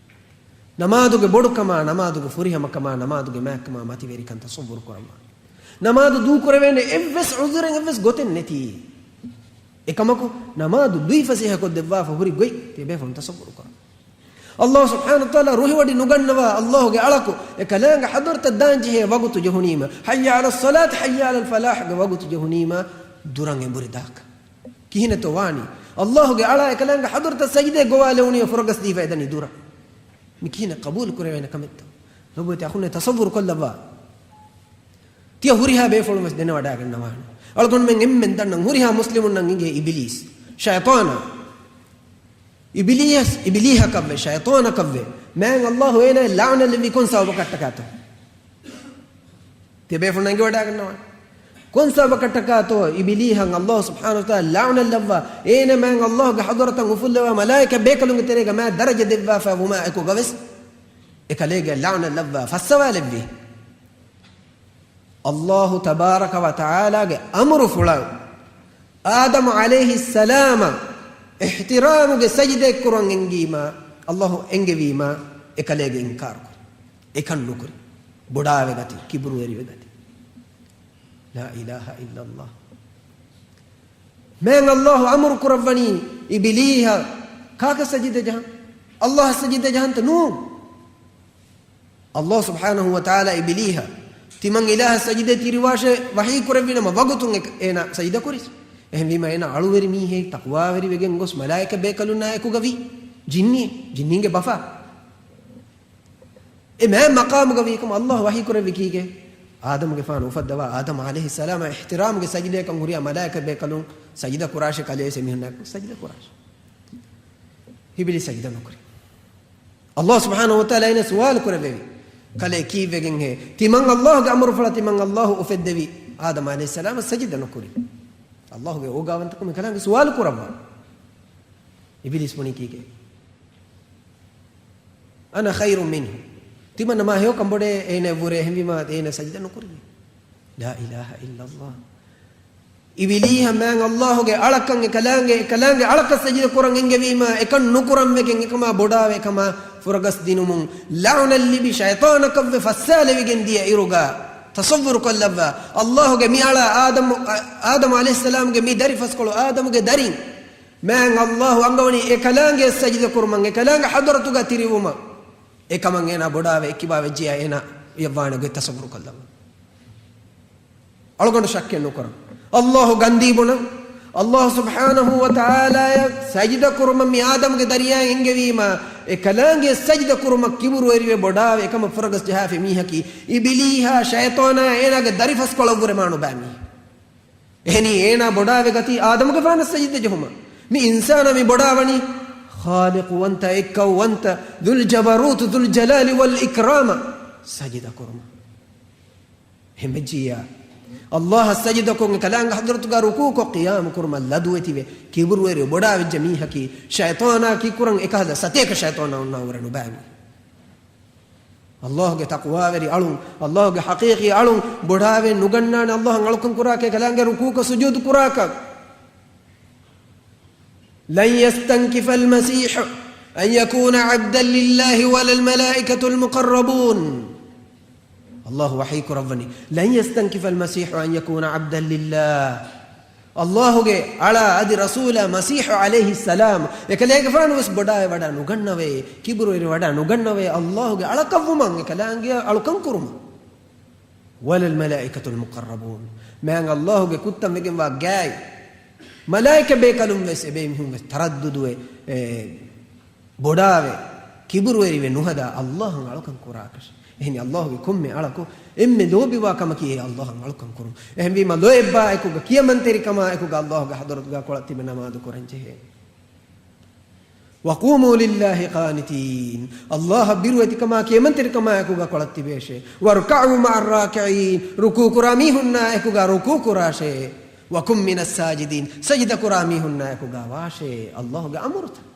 ނަމާދުގެ ބޮޑުކަމާ، ނަމާދުގެ ފުރިހަމަކަމާ، ނަމާދުގެ މާތްކަމާ މަތިވެރިކަން ތަޞައްވުރު ކުރަމާ. ނަމާދު ދޫކުރެވޭނެ އެއްވެސް ޢުޛުރެއް، އެއްވެސް ގޮތެއް ނެތީ. އެކަމަކު، ނަމާދު ލުއިފަސޭހަކޮށްދެއްވާފަ ހުރި ގޮތް ތިޔަބޭފުޅުން ތަޞައްވުރު ކުރަން. ﷲ ސުބްޙާނަހޫ ވަތަޢާލާ ރުހިވޮޑި ނުގަންނަވާ، ﷲގެ އަޅަކު އެކަލާނގެ ޙަޟްރަތަށް ދާންޖެހޭ ވަގުތު ޖެހުނީމަ، حي على الصلاة، حي على الفلاحގެ ވަގުތު ޖެހުނީމަ، ދުރަށް އެނބުރި ދާކަށް. ކިހިނެއްތޯ ވާނީ؟ ﷲގެ އަޅާ އެކަލާނގެ ޙަޟްރަތަށް ސަޖިދައަށް ގޮވާލެވުނީ ފުރަގަސް ދީފަ އެދަނީ ދުރަށް. މި ކިހިނެއް ޤަބޫލު ކުރެވޭނެ ކަމެއްތޯ؟ ލޮބުވެތި އަޚުންނޭ، ތަޞައްވުރު ކޮށްލައްވާ. ތިޔަ ހުރިހާ ބޭފުޅުން ވެސް ދެނެވަޑައިގަންނަވާނެ. އަޅުގަނޑުމެން އެންމެން ދަންނަން ހުރިހާ މުސްލިމުންނަށް އިނގޭ އިބިލީސް، ޝައިޠާނާ. އިބިލީހަސް، އިބިލީހަކަށްވެ، ޝައިޠާނަކަށްވެ، މާތް ﷲ އޭނާއަށް ލަޢުނަތް ލެއްވީ ކޮން ސަބަބަކަށްޓަކާތޯ؟ ތިޔަބޭފުޅުންނަށް އެނގިވަޑައިގަންނަވާނެ. ކޮން ސަބަބަކަށްޓަކާތޯ އިބިލީހަށް ﷲ ސުބްޙާނަހޫ ވަތަޢާލާ ލަޢުނަތް ލައްވާ، އޭނާ މާތް ﷲގެ ޙަޟްރަތަށް އުފުއްލަވާ، މަލާއިކަ ބޭކަލުންގެ ތެރޭގަ މާތް ދަރަޖަ ދެއްވާފަ ވުމާ އެކުގަވެސް އެކަލޭގެ ލަޢުނަތް ލައްވާ ފައްސަވާލެއްވީ؟ ﷲ ތަބާރަކަ ވަތަޢާލާގެ އަމުރުފުޅަށް އާދަމު ޢަލައިހިއްސަލާމަށް އިޙްތިރާމުގެ ސަޖިދައެއް ކުރަން އެންގީމަ، ﷲ އެންގެވީމަ، އެކަލޭގެ އިންކާރު ކުރި. އެކަން ނުކުރި. ބޮޑާވެގަތި، ކިބުރުވެރިވެގަތި. لا إله إلا الله. މާތް ﷲ އަމުރު ކުރައްވަނީ އިބިލީހަށް ކާކަށް ސަޖިދަ ޖަހަން؟ ﷲއަށް ސަޖިދަ ޖަހަންތަ؟ ނޫން. ﷲ ސުބްޙާނަހޫ ވަތަޢާލާ އިބިލީހަށް ތިމަން އިލާހަށް ސަޖިދަ ތިރިވާށޭ ވަޙީ ކުރެއްވި ނަމަ ވަގުތުން އެ-، އޭނާ ސަޖިދަ ކުރިސް. އެހެންވީމަ އޭނާ އަޅުވެރި މީހެއް، ތަޤްވާވެރިވެގެން ގޮސް މަލާއިކަ ބޭކަލުންނާ އެކުގަ ވީ. ޖިންނި، ޖިންނީންގެ ބަފާ. އެ މާތް މަޤާމުގަ ވީކަމަށް ﷲ ވަޙީ ކުރެއްވި ކީކޭ؟ އާދަމުގެފާނު އުފައްދަވާ އާދަމު ޢަލައިހިއްސަލާމަށް އިޙްތިރާމުގެ ސަޖިދައަކަށް ހުރިހާ މަލާއިކަ ބޭކަލުން ސަޖިދަ ކުރާށޭ، ކަލޭ އެ މީހުންނާއެކު ސަޖިދަ ކުރާށޭ. އިބިލީސް ސަޖިދަ ނުކުރި. ﷲ ސުބްޙާނަހޫ ވަތަޢާލާ އޭނަ ސުވާލު ކުރެއްވެވި. ކަލޭ ކީއްވެގެންހޭ؟ ތިމަން ﷲގެ އަމުރުފުޅަށް ތިމަން ﷲ އުފެއްދެވި އާދަމް ޢަލައިހިއްސަލާމަށް ސަޖިދަ ނުކުރި. ﷲގެ އޯގާވަންތަކަމުގެ ކަލާނގެ ސުވާލު ކުރައްވާ. އިބިލީސް ބުނީ ކީކޭ؟ أنا خير منه. ތިމަންނަ މާ ހެޔޮކަން ބޮޑޭ އޭނަ ވުރެ، އެހެންވީމާ އޭނަ ސަޖިދަ ނުކުރި. لا إله إلا الله. އިބިލީހަށް މާތް ﷲގެ އަޅަކަށް އެކަލާނގެ، އެކަލާނގެ އަޅަކަށް ސަޖިދަ ކުރަން އެންގެވީމަ، އެކަން ނުކުރަން ވެގެން އެކަމާ ބޮޑާވެ އެކަމާ ފުރަގަސް ދިނުމުން ލަޢުނަތް ލިބި ޝައިޠާނަކަށްވެ ފައްސާލެވިގެން ދިޔަ އިރުގަ، ތަޞައްވުރު ކޮށްލައްވާ، ﷲގެ މި އަޅާ އާދަމު، އާދަމު ޢަލައިހިއްސަލާމްގެ މި ދަރިފަސްކޮޅު އާދަމުގެ ދަރިން މާތް ﷲ އަންގަވަނީ އެކަލާނގެ ސަޖިދަ ކުރުމަށް، އެކަލާނގެ ޙަޟްރަތުގަ ތިރިވުމަށް. އެކަމަށް އޭނާ ބޮޑާވެ އެއްކިބާ ވެއްޖިޔާ އޭނާ އެއްވާނެ ގޮތް ތަޞައްވުރު ކޮށްލަމާ. އަޅުގަނޑު ޝައްކެއް ނުކުރަން. އައްލާހު ގަންދީ ބުނަން. އައްލާހު ސުބްޙާނަހޫ ވަތަޢާލާއަށް ސަޖިދަ ކުރުމަށް މި އާދަމުގެ ދަރިޔާއަށް އެންގެވީމާ، އެ ކަލާނގެއަށް ސަޖިދަ ކުރުމަށް ކިބުރުވެރިވެ ބޮޑާވެ އެކަމަށް ފުރަގަސް ޖަހާފި މީހަކީ އިބިލީހާ ޝައިޠާނާ އޭނާގެ ދަރިފަސްކޮޅަށްވުރެ މާ ނުބައި މީހެއް. އެހެނީ އޭނާ ބޮޑާވެ ގަތީ އާދަމުގެފާނަށް ސަޖިދަ ޖެހުމަށް. މި އިންސާނާ މި ބޮޑާވަނީ ޚާލިޤުވަންތަ، އެއްކައުވަންތަ، ޛުލް ޖަބަރޫތު، ޛުލް ޖަލާލި ވަލް އިކްރާމަށް ސަޖިދަ ކުރުމަށް. އެހެންވެއްޖިއްޔާ، އައްލާހަށް ސަޖިދަކޮށް އެ ކަލާނގެ ޙަޟްރަތުގަ ރުކޫޢުކޮށް ޤިޔާމު ކުރުމަށް ލަދުވެތިވެ، ކިބުރުވެރި ބޮޑާވެއްޖެ މީހަކީ، ޝައިޠާނާ ކީއްކުރަން އެކަހަލަ ސަތޭކަ ޝައިޠާނާ އޮންނާ ވުރެ ނުބައި މީ. އައްލާހުގެ ތަޤްވާވެރި އަޅުން، އައްލާހުގެ ޙަޤީޤީ އަޅުން ބޮޑާވެ ނުގަންނާނެ އައްލާހަށް އަޅުކަން ކުރާކަށް ކަލާނގެ ރުކޫޢުކޮށް ސުޖޫދު ކުރާކަށް. لن يستنكف المسيح أن يكون عبدا لله ولا الملائكة المقربون. އައްލާހު ވަޙީ ކުރައްވަނީ، لن يستنكف المسيح أن يكون عبدا لله. އައްލާހުގެ އަޅާ އަދި ރަސޫލާ މަސީޙު ޢަލައިހިއްސަލާމް އެކަލޭގެފާނު ވެސް ބޮޑާވެ ވަޑާ ނުގަންނަވޭ، ކިބުރުވެރި ވަޑާ ނުގަންނަވޭ، އައްލާހުގެ އަޅަކަށްވުމަށް އެކަލާނގެއަށް އަޅުކަން ކުރުމަށް. ولا الملائكة المقربون. މާތް އައްލާހުގެ ކުއްތަން ވެގެންވާ ގާތް މަލާއިކަ ބޭކަލުން ވެސް އެބޭ މީހުން ވެސް ތަރައްދުދުވެ، އެ، ބޮޑާވެ، ކިބުރުވެރިވެ ނުހަދާ އައްލާހަށް އަޅުކަން ކުރާކަށް. އެހެނީ އައްލާހުގެ ކޮންމެ އަޅަކު އެންމެ ލޯބިވާ ކަމަކީ އެ އައްލާހަށް އަޅުކަން ކުރުން. އެހެންވީމަ ލޯތްބާއެކުގަ ކިޔަމަންތެރިކަމާއެކުގަ އައްލާހުގެ ޙަޟްރަތުގަ ކޮޅަށް ތިބެ ނަމާދު ކުރަން ޖެހޭ. وقوموا لله قانتين. އައްލާހަށް ބިރުވެތިކަމާ ކިޔަމަންތެރިކަމާއެކުގަ ކޮޅަށް ތިބޭށޭ. واركعوا مع الراكعين. ރުކޫޢު ކުރާ މީހުންނާއެކުގަ ރުކޫޢު ކުރާށޭ. وكن من الساجدين. ސަޖިދަ ކުރާ މީހުންނާއެކުގަ ވާށޭ. އައްލާހުގެ އަމުރުތައް.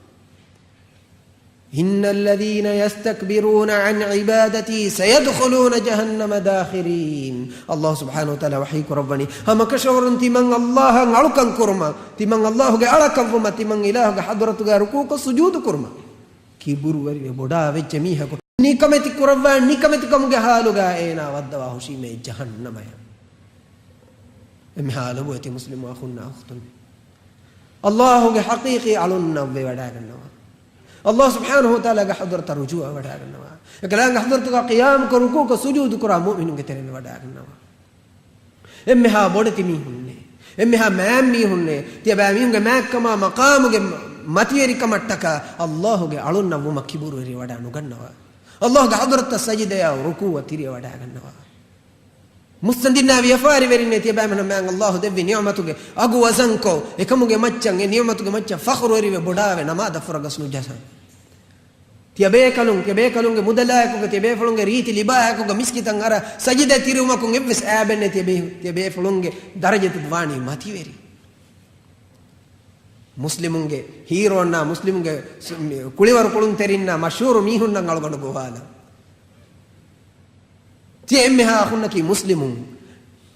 إن الذين يستكبرون عن عبادتي سيدخلون جهنم داخرين. އައްލާހު ސުބްޙާނަހޫ ވަތަޢާލާ ވަޙީ ކުރައްވަނީ، ހަމަކަށަވަރުން ތިމަން އައްލާހަށް އަޅުކަން ކުރުމަށް، ތިމަން އައްލާހުގެ އަޅަކަށްވުމަށް، ތިމަން އިލާހުގެ ޙަޟްރަތުގަ ރުކޫޢުކޮށް ސުޖޫދު ކުރުމަށް ކިބުރުވެރިވެ ބޮޑާވެއްޖެ މީހަކު ނިކަމެތި ކުރައްވާ ނިކަމެތިކަމުގެ ޙާލުގަ އޭނާ ވައްދަވާ ހުށީމޭ ޖަހަންނަމަޔަށް. އެންމެހާ ލޮބުވެތި މުސްލިމު އަޚުންނާ އުޚްތުން، އައްލާހުގެ ޙަޤީޤީ އަޅުންނަށްވެ ވަޑާގަންނަވާ. އައްލާހު ސުބްޙާނަހޫ ވަތަޢާލާގެ ޙަޟްރަތަށް ރުޖޫޢަވެ ވަޑާގަންނަވާ. އެކަލާނގެ ޙަޟްރަތުގަ ޤިޔާމުކޮށް ރުކޫޢުކޮށް ސުޖޫދު ކުރާ މުއުމިނުންގެ ތެރެއިން ވަޑާގަންނަވާ. އެންމެހާ ބޮޑެތި މީހުންނޭ، އެންމެހާ މާތް މީހުންނޭ، ތިޔަބައިމީހުންގެ މާތްކަމާ މަޤާމުގެ މަ-، މަތިވެރިކަމަށްޓަކާ އައްލާހުގެ އަޅުންނަށް ވުމަށް ކިބުރުވެރިވެ ވަޑާ ނުގަންނަވާ. އައްލާހުގެ ޙަޟްރަތަށް ސަޖިދަޔާ ރުކޫޢަށް ތިރިއަށް ވަޑާގަންނަވާ. މުއްސަނދިންނާ ވިޔަފާރިވެރިންނޭ ތިޔަބައިމީހުންނަށް މާތް އައްލާހު ދެއްވި ނިޢުމަތުގެ އަގު ވަޒަންކޮށް، އެކަމުގެ މައްޗަށް، އެ ނިޢުމަތުގެ މައްޗަށް ފަޚުރުވެރިވެ ބޮޑާވެ ނަމާދަށް ފުރަގަސް ނުޖަހަން. ތިޔަބޭކަލުން، ތިޔަބޭކަލުންގެ މުދަލާއެކުގަ، ތިޔަބޭފުޅުންގެ ރީތި ލިބާއެކުގަ މިސްކިތަށް އަރާ ސަޖިދަ ތިރިވުމަކުން އެއްވެސް އައިބެއްނެތި ތިޔަބޭ-، ތިޔަބޭފުޅުންގެ ދަރަޖަތައް ވާނީ މަތިވެރި. މުސްލިމުންގެ ހީރޯންނާ، މުސްލިމުންގެ ސު-، މި-، ކުޅިވަރު ކުޅުންތެރިންނާ މަޝްހޫރު މީހުންނަށް އަޅުގަނޑު ގޮވާލަން. ތިޔަ އެންމެހާ އަޚުންނަކީ މުސްލިމުން.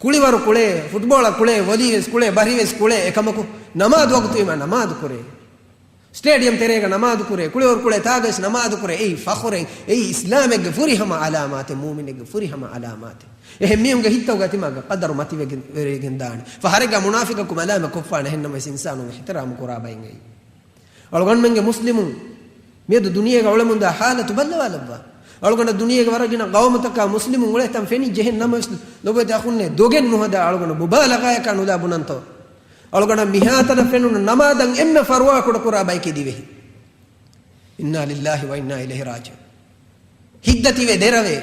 ކުޅިވަރު ކުޅޭ، ފުޓްބޯޅަ ކުޅޭ، ވޮލީ ވެސް ކުޅޭ، ބަހި ވެސް ކުޅޭ، އެކަމަކު ނަމާދު ވަގުތުވީމަ ނަމާދު ކުރޭ. ސްޓޭޑިއަމް ތެރޭގަ ނަމާދު ކުރޭ، ކުޅިވަރު ކުޅޭ ތާގަ ވެސް ނަމާދު ކުރޭ. އެއީ ފަޚުރެއް، އެއީ އިސްލާމެއްގެ ފުރިހަމަ އަލާމާތެއް، މުއުމިނެއްގެ ފުރިހަމަ އަލާމާތެއް. އެހެން މީހުންގެ ހިތްތަކުގަ ތިމާގެ ޤަދަރު މަތިވެގެން ވެރިގެން ދާނެ. ފަހަރެއްގަ މުނާފިޤަކު މަލާމަތް ކޮށްފާނެ، އެހެންނަމަވެސް އިންސާނުން އިޙްތިރާމު ކުރާ ބައެއް އެއީ. އަޅުގަނޑުމެންގެ މުސްލިމުން މިއަދު ދުނިޔޭގަ އުޅެމުންދާ ޙާލަތު ބައްލަވާލައްވާ. އަޅުގަނޑަށް ދުނިޔޭގެ ވަރަށް ގިނަ ޤައުމުތަކާ މުސްލިމުން އުޅޭ ތަން ފެނިއްޖެ، އެހެން ނަމަވެސް ލޮބުވެތި އަޚުންނޭ، ދޮގެއް ނުހަދާ އަޅުގަނޑު މުބާލަޣާޔަކާ ނުލާ ބުނަންތޯ. އަޅުގަނޑަށް މިހާތަނަށް ފެނުނު ނަމާދަށް އެންމެ ފަރުވާ ކުޑަކުރާ ބަޔަކީ ދިވެހި. އިންނާ ލިއްލާހި ވަ އިންނާ އިލައިހި ރާޖިޢޫން. ހިތްދަތިވެ ދެރަވޭ.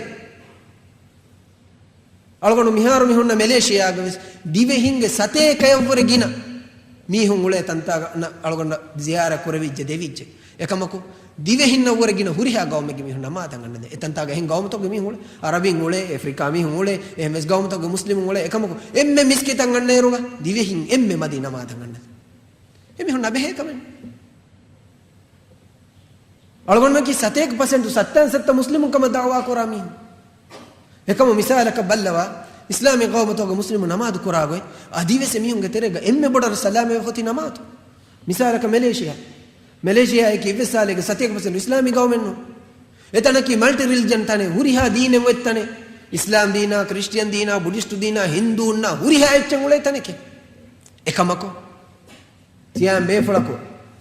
އަޅުގަނޑު މިހާރު މި ހުންނަ މެލޭޝިޔާގަ ވެސް ދިވެހިންގެ ސަތޭކައަށްވުރެ ގިނަ މީހުން އުޅޭ ތަންތާގަ އަޅުގަނޑަށް ޒިޔާރަތް ކުރެވިއްޖެ ދެވިއްޖެ. އެކަމަކު، ދިވެހިންނަށްވުރެ ގިނަ ހުރިހާ ގައުމެއްގެ މީހުން ނަމާދަށް އަންނަދޭ. އެތަންތާގަ އެހެން ގައުމުތަކުގެ މީހުން އުޅޭ، އަރަބިން އުޅޭ، އެފްރިކާ މީހުން އުޅޭ، އެހެންވެސް ގައުމުތަކުގެ މުސްލިމުން އުޅޭ. އެކަމަކު، އެންމެ މިސްކިތަށް އަންނައިރުގަ ދިވެހިން އެންމެ މަދީ ނަމާދަށް އަންނަދޭ. އެމީހުން ނަބެހޭ ކަމެއް. އަޅުގަނޑުމެން ކީ ސަތޭކަ ޕަސެންޓު، ސައްތައިން ސައްތަ މުސްލިމުން ކަމަށް ދަޢުވާ ކުރާ މީހުން. އެކަމު މިސާލަކަށް ބައްލަވާ، އިސްލާމީ ޤައުމުތަކުގެ މުސްލިމުން ނަމާދު ކުރާ ގޮތް، އަދިވެސް އެމީހުންގެ ތެރޭގަ އެންމެ ބޮޑަށް ސަލާމަތްވެފަ އޮތީ ނަމާދު. މިސާލަކަށް މެލޭޝިޔާ. މެލޭޝިޔާއަކީ އެއްވެސް ސާލެއްގެ ސަތޭކަ ޕަސެންޓު އިސްލާމީ ގައުމެއް ނޫން. އެތަނަކީ މަލްޓި ރިލިޖަން ތަނެއް، ހުރިހާ ދީނެއް އޮތް ތަނެއް. އިސްލާމް ދީނާ، ކްރިސްޓިއަން ދީނާ، ބުޑިސްޓު ދީނާ، ހިންދޫންނާ، ހުރިހާ އެއްޗެއް އުޅޭ ތަނެކޭ. އެކަމަކު، ތިޔަ ބޭފުޅަކު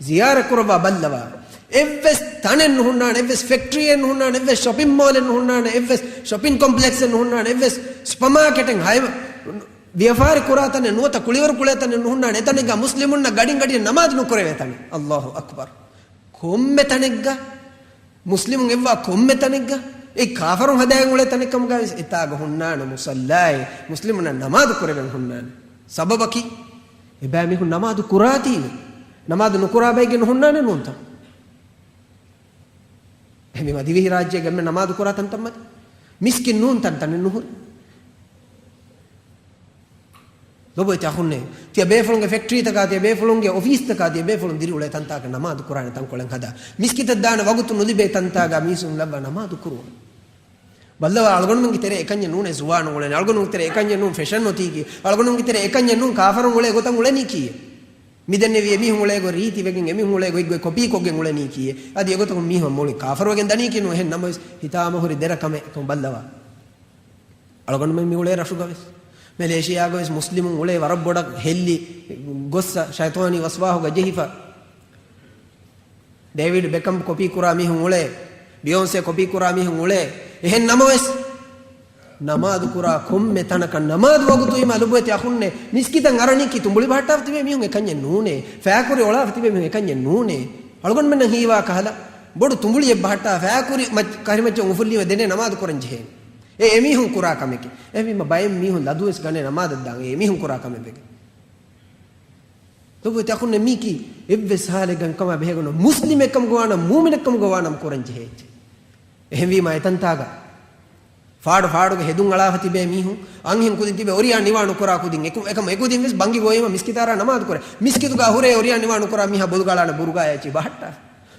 ޒިޔާރަތް ކުރައްވާ ބައްލަވާ. އެއްވެސް ތަނެއް ނުހުންނާނެ، އެއްވެސް ފެކްޓްރީއެއް ނުހުންނާނެ، އެއްވެސް ޝޮޕިން މޯލެއް ނުހުންނާނެ، އެއްވެސް ޝޮޕިން ކޮމްޕްލެކްސެއް ނުހުންނާނެ، އެއްވެސް ސުޕަމާކެޓެއް ހައި-، ވިޔަފާރި ކުރާ ތަނެއް ނުވަތަ ކުޅިވަރު ކުޅޭ ތަނެއް ނުހުންނާނެ، އެތަނެއްގަ މުސްލިމުންނަށް ގަޑިން ގަޑިއަށް ނަމާދު ނުކުރެވޭ ތަނެއް. އައްލާހު އަކްބަރު. ކޮންމެ ތަނެއްގަ، މުސްލިމުން އެއްވާ ކޮންމެ ތަނެއްގަ، އެ ކާފަރުން ހަދާގެން އުޅޭ ތަނެއް ކަމުގަ ވެސް އެތާގަ ހުންނާނެ މުސައްލާއެއް، މުސްލިމުންނަށް ނަމާދު ކުރެވެން ހުންނާނެ. ސަބަބަކީ، އެބައިމީހުން ނަމާދު ކުރާތީވެ، ނަމާދު ނުކުރާ ބައެއްގެ ނުހުންނާނެ ނޫންތަ؟ އެހެންވީމަ ދިވެހިރާއްޖޭގެ އެންމެ ނަމާދު ކުރާ ތަންތައް މަތި، މިސްކިތް ނޫން ތަންތަނެއް ނުހުރި. ލޮބުވެތި އަޚުންނޭ، ތިޔަ ބޭފުޅުންގެ ފެކްޓްރީތަކާ، ތިޔަ ބޭފުޅުންގެ އޮފީސްތަކާ، ތިޔަ ބޭފުޅުން ދިރިއުޅޭ ތަންތާކަށް ނަމާދު ކުރާނެ ތަންކޮޅެއް ހަދާ، މިސްކިތަށް ދާނެ ވަގުތު ނުލިބޭ ތަންތާގަ މީސުން ލައްވާ ނަމާދު ކުރުވަން. ބައްލަވާ، އަޅުގަނޑުމެންގެ ތެރޭ އެކަންޏެއް ނޫނޭ ޒުވާނުން އުޅެނީ، އަޅުގަނޑުމެންގެ ތެރޭ އެކަންޏެއް ނޫން ފެޝަން އޮތީކީ، އަޅުގަނޑުމެންގެ ތެރޭ އެކަންޏެއް ނޫން ކާފަރުން އުޅޭ ގޮތަށް އުޅެނީކީ. މިދެންނެވި އެމީހުން އުޅޭ ގޮތް، ރީތި ވެގެން އެމީހުން އުޅޭ ގޮތް، އެއްގޮތް ކޮޕީ ކޮށްގެން އުޅެނީކީ. އަދި އެގޮތަކުން މީހުން މުޅި ކާފަރުވެގެން ދަނީކީ ނޫން. އެހެން ނަމަވެސް ހިތާމަހުރި ދެރަ ކަމެއް ކަމަށް ބައްލަވާ. އަޅުގަނޑުމެން މި އުޅޭ ރަށުގަވެސް، މެލޭޝިޔާގަވެސް މުސްލިމުން އުޅޭ ވަރަށް ބޮޑަށް ހެއްލި ގޮއްސަ ޝައިޠާނީ ވަސްވާހުގަ ޖެހިފަ. ޑޭވިޑް ބެކަމް ކޮޕީ ކުރާ މީހުން އުޅޭ، ބިޔޯންސޭ ކޮޕީ ކުރާ މީހުން އުޅޭ. އެހެން ނަމަވެސް، ނަމާދު ކުރާ ކޮންމެ ތަނަކަށް ނަމާދު ވަގުތުވީމަ ލޮބުވެތި އަޚުންނޭ، މިސްކިތަށް އަރަނީކީ ތުނބުޅި ބަހައްޓާފަ ތިބޭ މީހުން އެކަންޏެއް ނޫނޭ. ފައިކުރި އޮޅާފަ ތިބޭ މީހުން އެކަންޏެއް ނޫނޭ. އަޅުގަނޑުމެންނަށް ހީވާ ކަހަލަ، ބޮޑު ތުނބުޅިއެއް ބަހައްޓާ ފައިކުރި މައްޗަށް، ކަރިމައްޗަށް އުފުއްލީމަ ދެނޭ ނަމާދު ކުރަން ޖެހޭނެ. އެ އެމީހުން ކުރާ ކަމެކޭ. އެހެންވީމަ ބައެއް މީހުން ލަދުވެސް ގަނޭ ނަމާދަށް ދާން. އެ އެމީހުން ކުރާ ކަމެއް ވެގެން. ލޮބުވެތި އަޚުންނޭ، މީކީ އެއްވެސް ހާލެއްގަ ކަމާ ބެހޭގަނޑު މުސްލިމެއްކަމުގަ ވާނަމަ، މޫމިނެއްކަމުގަ ވާނަމަ ކުރަން ޖެހޭ އެއްޗެއް. އެހެންވީމާ އެތަންތާގަ ފާޑު ފާޑުގެ ހެދުން އަޅާފަ ތިބޭ މީހުން، އަންހެން ކުދިން ތިބޭ އޮރިޔާ ނިވާ ނުކުރާ ކުދިން، އެކު-، އެކަމަ އެކުދިން ވެސް ބަންގި ގޮވީމަ މިސްކިތާރާ ނަމާދު ކުރޭ. މިސްކިތުގަ ހުރޭ އޮރިޔާ ނިވާ ނުކުރާ މީހާ ބޮލުގަޅާނެ ބުރުގާ އެއްޗި ބަހައްޓާ.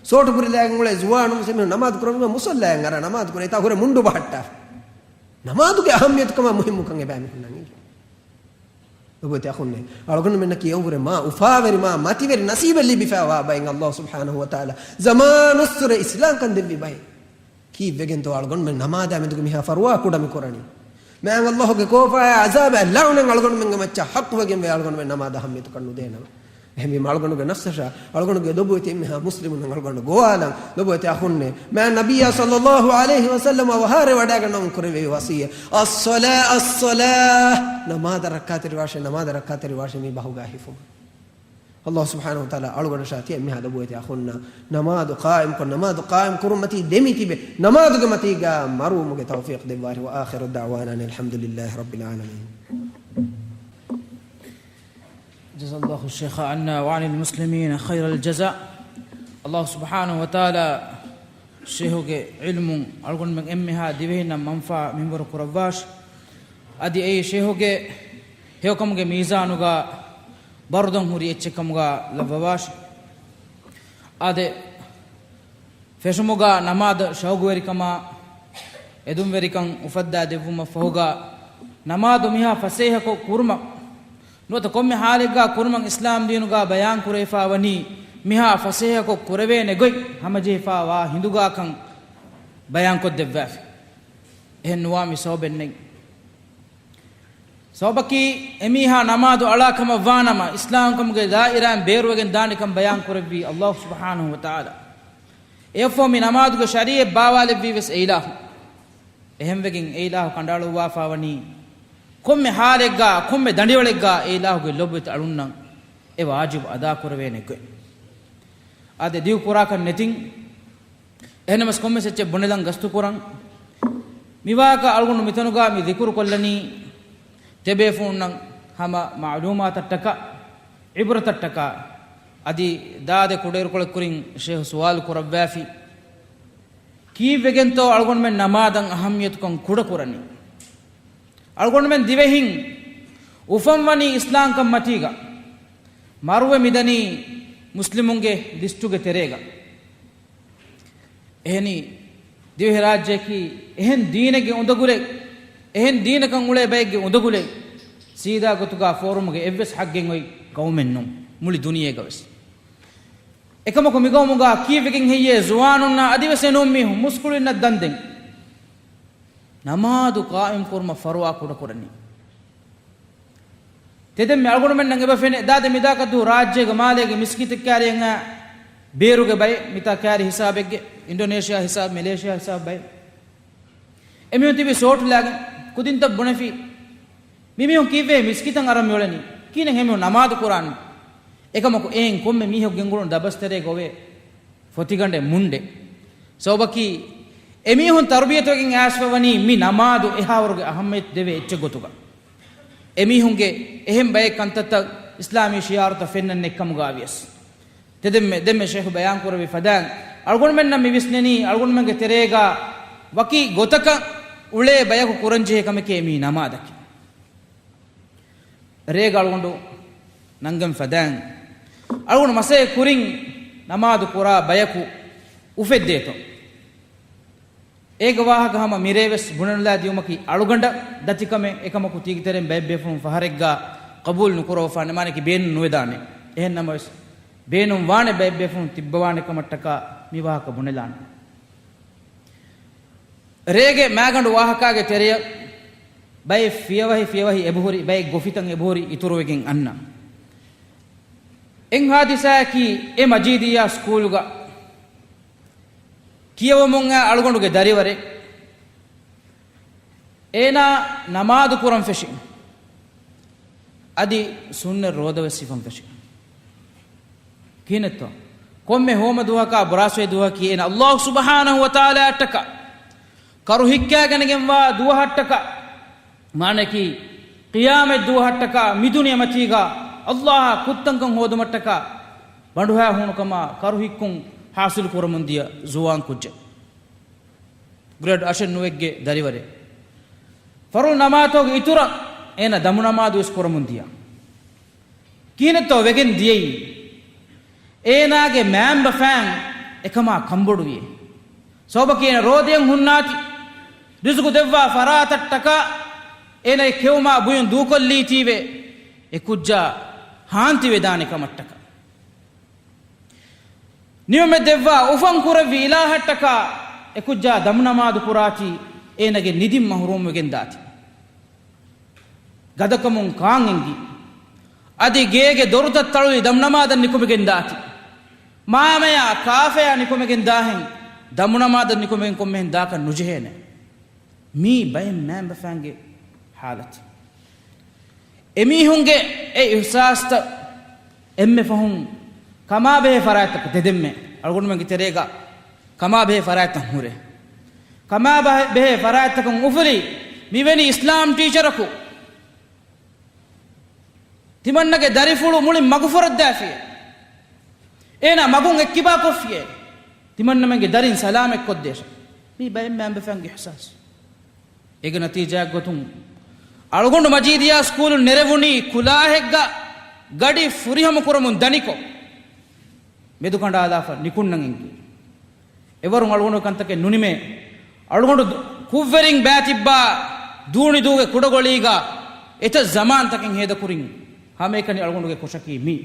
ސޯޓު ބުރިލާގެން އުޅޭ ޒުވާނުން ވެސް އެމީހުން ނަމާދު ކުރަމީމަ މުސައްލާއަށް އަރާ ނަމާދު ކުރޭ. އެތާ ހުރޭ މުންޑު ބަހައްޓާ. ނަމާދުގެ އަހައްމިޔަތުކަމާ މުހިއްމުކަން އެބައިމީހުންނަށް އިނގޭ. ލޮބުވެތި އަޚުންނޭ، އަޅުގަނޑުމެންނަކީ އެއުމުރެ މާ އުފާވެރި، މާ މަތިވެރި ނަސީބެއް ލިބިފައިވާ ބައެއް. އައްލާހު ސުބްޙާނަހު ވަތަޢާލާ ޒަމާނުއްސުރެ އިސްލާމްކަން ދެއްވި ބައެއް. ކީއްވެގެންތޯ އަޅުގަނޑުމެން ނަމާދާ މެދުގެ މިހާ ފަރުވާ ކުޑަ މިކުރަނީ؟ މާތް އައްލާހުގެ ކޯފާއާ އަޒާބާ ލަޢުނަތް އަޅުގަނޑުމެންގެ މައްޗަށް ޙައްޤުވެގެންވޭ، އަޅުގަނޑުމެން ނަމާދަށް އަހައްމިޔަތުކަން ނުދޭނަމަ. އެހެންވީމަ އަޅުގަނޑުގެ ނަފްސަށާ، އަޅުގަނޑުގެ ލޮބުވެތި އެންމެހާ މުސްލިމުންނަށް އަޅުގަނޑު ގޮވާލަން، ލޮބުވެތި އަޚުންނޭ، މާތް ނަބިއްޔާ ޞައްލައްލާހު ޢަލައިހި ވަސައްލަމަ ވަހާރެވަޑައިގަންނަވަން ކުރެއްވި ވަޞިއްޔަތް، އައްޞަލާ، އައްޞަލާ، ނަމާދަށް ރައްކާތެރިވާށޭ، ނަމާދަށް ރައްކާތެރިވާށޭ މި ބަހުގަ ހިފުމަށް. އައްލާހު ސުބްޙާނަހު ވަތަޢާލާ އަޅުގަނޑަށާ ތިޔަ އެންމެހާ ލޮބުވެތި އަޚުންނަށް ނަމާދު ޤާއިމްކޮށް، ނަމާދު ޤާއިމް ކުރުންމަތީ ދެމިތިބެ ނަމާދުގެ މަތީގަ މަރުވުމުގެ ތައުފީޤު ދެއްވާށި. وآخر دعوانا أن الحمد لله رب العالمين. جزا الله الشيخ عنا وعن المسلمين خير الجزاء. އައްލާހު ސުބްޙާނަހު ވަތަޢާލާ ޝޭޚުގެ ޢިލްމުން އަޅުގަނޑުމެން އެންމެހާ ދިވެހިންނަށް މަންފާ މިންވަރު ކުރައްވާށި. އަދި އެއީ ޝޭޚުގެ ހެޔޮކަމުގެ މީޒާނުގަ ބަރުދަން ހުރި އެއްޗެއް ކަމުގަ ލައްވަވާށި. އާދެ، ފެށުމުގަ ނަމާދަށް ޝައުގުވެރިކަމާ އެދުންވެރިކަން އުފައްދާ ދެއްވުމަށް ފަހުގަ، ނަމާދު މިހާ ފަސޭހަކޮށް ކުރުމަށް ނުވަތަ ކޮންމެ ހާލެއްގަ ކުރުމަށް އިސްލާމް ދީނުގަ ބަޔާން ކުރެވިފަ ވަނީ، މިހާ ފަސޭހަކޮށް ކުރެވޭނެ ގޮތް ހަމަޖެހިފަ ވާ ހިނދުގަކަން ބަޔާންކޮށްދެއްވާފި. އެހެން ނުވާ މި ސަބަބެއް ނެތް. ސަބަބަކީ، އެމީހާ ނަމާދު އަޅާ ކަމަށް ވާނަމަ، އިސްލާމްކަމުގެ ދާއިރާއިން ބޭރުވެގެން ދާނެކަން ބަޔާން ކުރެއްވީ އައްލާހު ސުބްޙާނަހު ވަތަޢާލާ. އެއަށްފަހު މި ނަމާދުގެ ޝަރީޢަތް ބާވާލެއްވީ ވެސް އެއިލާހު. އެހެންވެގެން އެއިލާހު ކަނޑައަޅުއްވާފަ ވަނީ، ކޮންމެ ހާލެއްގަ، ކޮންމެ ދަނޑިވަޅެއްގަ އެއިލާހުގެ ލޮބުވެތި އަޅުންނަށް އެ ވާޖިބު އަދާކުރެވޭނެ ގޮތް. އާދެ، ދިގު ކުރާކަށް ނެތިން. އެހެންނަމަސް ކޮންމެސް އެއްޗެއް ބުނެލަން ގަސްތުކުރަން. މިވާހަކަ އަޅުގަނޑު މިތަނުގަ މި ޛިކުރު ކޮށްލަނީ ތިބޭފުޅުންނަށް ހަމަ މަޢުލޫމާތަށްޓަކާ، ޢިބްރަތަށްޓަކާ. އަދި ދާދެ ކުޑައިރުކޮޅެއް ކުރިން ޝޭޚް ސުވާލު ކުރައްވާފި. ކީއްވެގެންތޯ އަޅުގަނޑުމެން ނަމާދަށް އަހައްމިޔަތުކަން ކުޑަކުރަނީ؟ އަޅުގަނޑުމެން ދިވެހިން އުފަންވަނީ އިސްލާމްކަން މަތީގަ، މަރުވެ މިދަނީ މުސްލިމުންގެ ލިސްޓުގެ ތެރޭގަ. އެހެނީ، ދިވެހިރާއްޖެއަކީ އެހެން ދީނެއްގެ އުނދަގުލެއް، އެހެން ދީނަކަށް އުޅޭ ބައެއްގެ އުނދަގުލެއް، ސީދާ ގޮތުގަ ފޯރުމުގެ އެއްވެސް ޙައްޤެއް އޮތް ޤައުމެއް ނޫން، މުޅި ދުނިޔޭގަވެސް. އެކަމަކު މިގައުމުގަ ކީއްވެގެން ހެއްޔޭ ޒުވާނުންނާ އަދިވެސް އެނޫން މީހުން މުސްކުޅިންނަށް ދަންދެން ނަމާދު ޤާއިމް ކުރުމަށް ފަރުވާ ކުޑަކުރަނީ؟ ތެދެން މި އަޅުގަނޑުމެންނަށް އެބަ ފެނޭ، ދާދެ މިދާކަށް ދުވަހު ރާއްޖޭގެ މާލޭގެ މިސްކިތެއް ކާރިއަށް އައި ބޭރުގެ ބައެއް މިތާ ކާރި ހިސާބެއްގެ އިންޑޮނޭޝިއާ ހިސާބު، މެލޭޝިއާ ހިސާބު ބައެއް. އެމީހުން ތިބި ސޯޓްލާގެން ކުދިންތައް ބުނެފި. މިމީހުން ކީއްވެ މިސްކިތަށް އަރަން މިއުޅެނީ؟ ކިހިނެއް އެމީހުން ނަމާދު ކުރާނީ؟ އެކަމަކު އެހެން ކޮންމެ މީހަކު ގެންގުޅުނު ދަބަސްތެރޭގަ އޮވޭ ފޮތިގަނޑެއް މުންޑެއް. ސަބަބަކީ އެމީހުން ތަރުބިޔަތުވެގެން އައިސްފަ ވަނީ މި ނަމާދު އެހާވަރުގެ އަހައްމިޔަތު ދެވޭ އެއްޗެއް ގޮތުގަ. އެމީހުންގެ އެހެން ބައެއް ކަންތައްތައް އިސްލާމީ ޝިއާރުތައް ފެންނަން ނެތްކަމުގަ ވިޔަސް. ތެދެންމެ، ދެންމެ ޝޭޚު ބަޔާން ކުރެއްވި ފަދައިން، އަޅުގަނޑުމެންނަށް މި ވިސްނެނީ، އަޅުގަނޑުމެންގެ ތެރޭގަ ވަކި ގޮތަކަށް އުޅޭ ބަޔަކު ކުރަންޖެހޭ ކަމެކޭ މީ ނަމާދަކީ. ރޭގަ އަޅުގަނޑު ނަންގަން ފަދައިން، އަޅުގަނޑު މަސައްކަތް ކުރިން ނަމާދު ކުރާ ބަޔަކު އުފެއްދޭތޯ؟ އޭގެ ވާހަކަ ހަމަ މިރޭވެސް ބުނެލާ ދިޔުމަކީ އަޅުގަނޑަށް ދަތިކަމެއް. އެކަމަކު ތީގެ ތެރެއިން ބައެއް ބޭފުޅުން ފަހަރެއްގަ ޤަބޫލު ނުކުރައްވާނެ، މާނައަކީ ބޭނުން ނުވެދާނެ. އެހެން ނަމަވެސް، ބޭނުން ވާނެ ބައެއް ބޭފުޅުން ތިއްބަވާނެ ކަމަށްޓަކާ މި ވާހަކަ ބުނެލާނެ. ރޭގެ މާގަނޑު ވާހަކާގެ ތެރެއަށް ބައެއް ފިޔަވަހި ފިޔަވަހި އެބަހުރި، ބައެއް ގޮފިތައް އެބަހުރި އިތުރުވެގެން އަންނަ. އެއް ހާދިސާއަކީ އެ މަޖީދިއްޔާ ސްކޫލުގަ ކިޔަވަމުން އައި އަޅުގަނޑުގެ ދަރިވަރެއް. އޭނާ ނަމާދު ކުރަން ފެށި. އަދި ސުންނަ ރޯދަވެސް ހިފަން ފެށި. ކިހިނެއްތޯ؟ ކޮންމެ ހޯމަ ދުވަހަކާ ބުރާސްވައި ދުވަހަކީ އޭނާ އައްލާހު ސުބްޙާނަހު ވަތަޢާލާއަށްޓަކާ ކަރު ހިއްކާގަނެގެންވާ ދުވަހަށްޓަކާ، މާނައަކީ ޤިޔާމަތް ދުވަހަށްޓަކާ މި ދުނިޔެމަތީގަ އައްލާހާ ކުށްތަންކަން ހޯދުމަށްޓަކާ ބަނޑުހައި ހޫނުކަމާ ކަރު ހިއްކުން ޙާޞިލު ކުރަމުންދިޔަ ޒުވާން ކުއްޖެއް. ގްރޭޑް އަށެއް ނުވެއްގެ ދަރިވަރެއް. ފަރުޟު ނަމާދުގެ އިތުރަށް އޭނާ ދަމު ނަމާދު ވެސް ކުރަމުން ދިޔަ. ކިހިނެއްތޯ ވެގެން ދިޔައީ؟ އޭނާގެ މައިންބަފައިން އެކަމާ ކަންބޮޑުވި. ސަބަބަކީ އޭނާ ރޯދައަށް ހުންނާތީ، ރިޒުގު ދެއްވާ ފަރާތަށްޓަކާ އޭނާގެ ކެއުމާ ބުއިން ދޫކޮށްލީތީވެ، އެ ކުއްޖާ ހާންތިވެދާނެ ކަމަށްޓަކާ. ނިޢުމަތް ދެއްވާ އުފަން ކުރެއްވި އިލާހަށްޓަކާ އެކުއްޖާ ދަމު ނަމާދު ކުރާތީ، އޭނަގެ ނިދިން މަޙްރޫމް ވެގެން ދާތީ. ގަދަކަމުން ކާން އެނގި. އަދި ގޭގެ ދޮރުތައް ތަޅުލި ދަމު ނަމާދަށް ނިކުމެގެން ދާތީ. މާމަޔާ ކާފަޔާ ނިކުމެގެން ދާހެން، ދަމު ނަމާދަށް ނިކުމެގެން ކޮންމެހެން ދާކަށް ނުޖެހޭނެ. މީ ބައެއް މައިންބަފައިންގެ ޙާލަތެއް. އެމީހުންގެ އެ އިޙްސާސްތައް އެންމެ ފަހުން ކަމާބެހޭ ފަރާތްތަކަށް ތެދެންމެ އަޅުގަނޑުމެންގެ ތެރޭގަ ކަމާބެހޭ ފަރާތްތައް ހުރޭ. ކަމާބެހޭ ފަރާތްތަކުން އުފުލި މިވެނި އިސްލާމް ޓީޗަރަކު ތިމަންނަގެ ދަރިފުޅު މުޅިން މަގުފުރައްދާފިޔޭ. އޭނާ މަގުން އެއްކިބާ ކޮށްފިޔޭ. ތިމަންނަމެންގެ ދަރިން ސަލާމަތް ކޮށްދޭށޭ. މީ ބައެއް މައިންބަފައިންގެ އިޙްސާސް. އޭގެ ނަތީޖާއެއް ގޮތުން އަޅުގަނޑު މަޖީދިއްޔާ ސްކޫލުން ނެރެވުނީ ކުލާހެއްގަ ގަޑި ފުރިހަމަ ކުރަމުން ދަނިކޮށް، މެދުކަނޑާލާފަ ނިކުންނަން އެނގި. އެވަރުން އަޅުގަނޑު ކަންތަކެއް ނުނިމޭ. އަޅުގަނޑު ދު-، ކުށްވެރިން ބައިތިއްބާ ދޫނިދޫގެ ކުޑަގޮޅީގަ އެތައް ޒަމާންތަކެއް ހޭދަކުރިން ހަމައެކަނި އަޅުގަނޑުގެ ކުށަކީ މީ.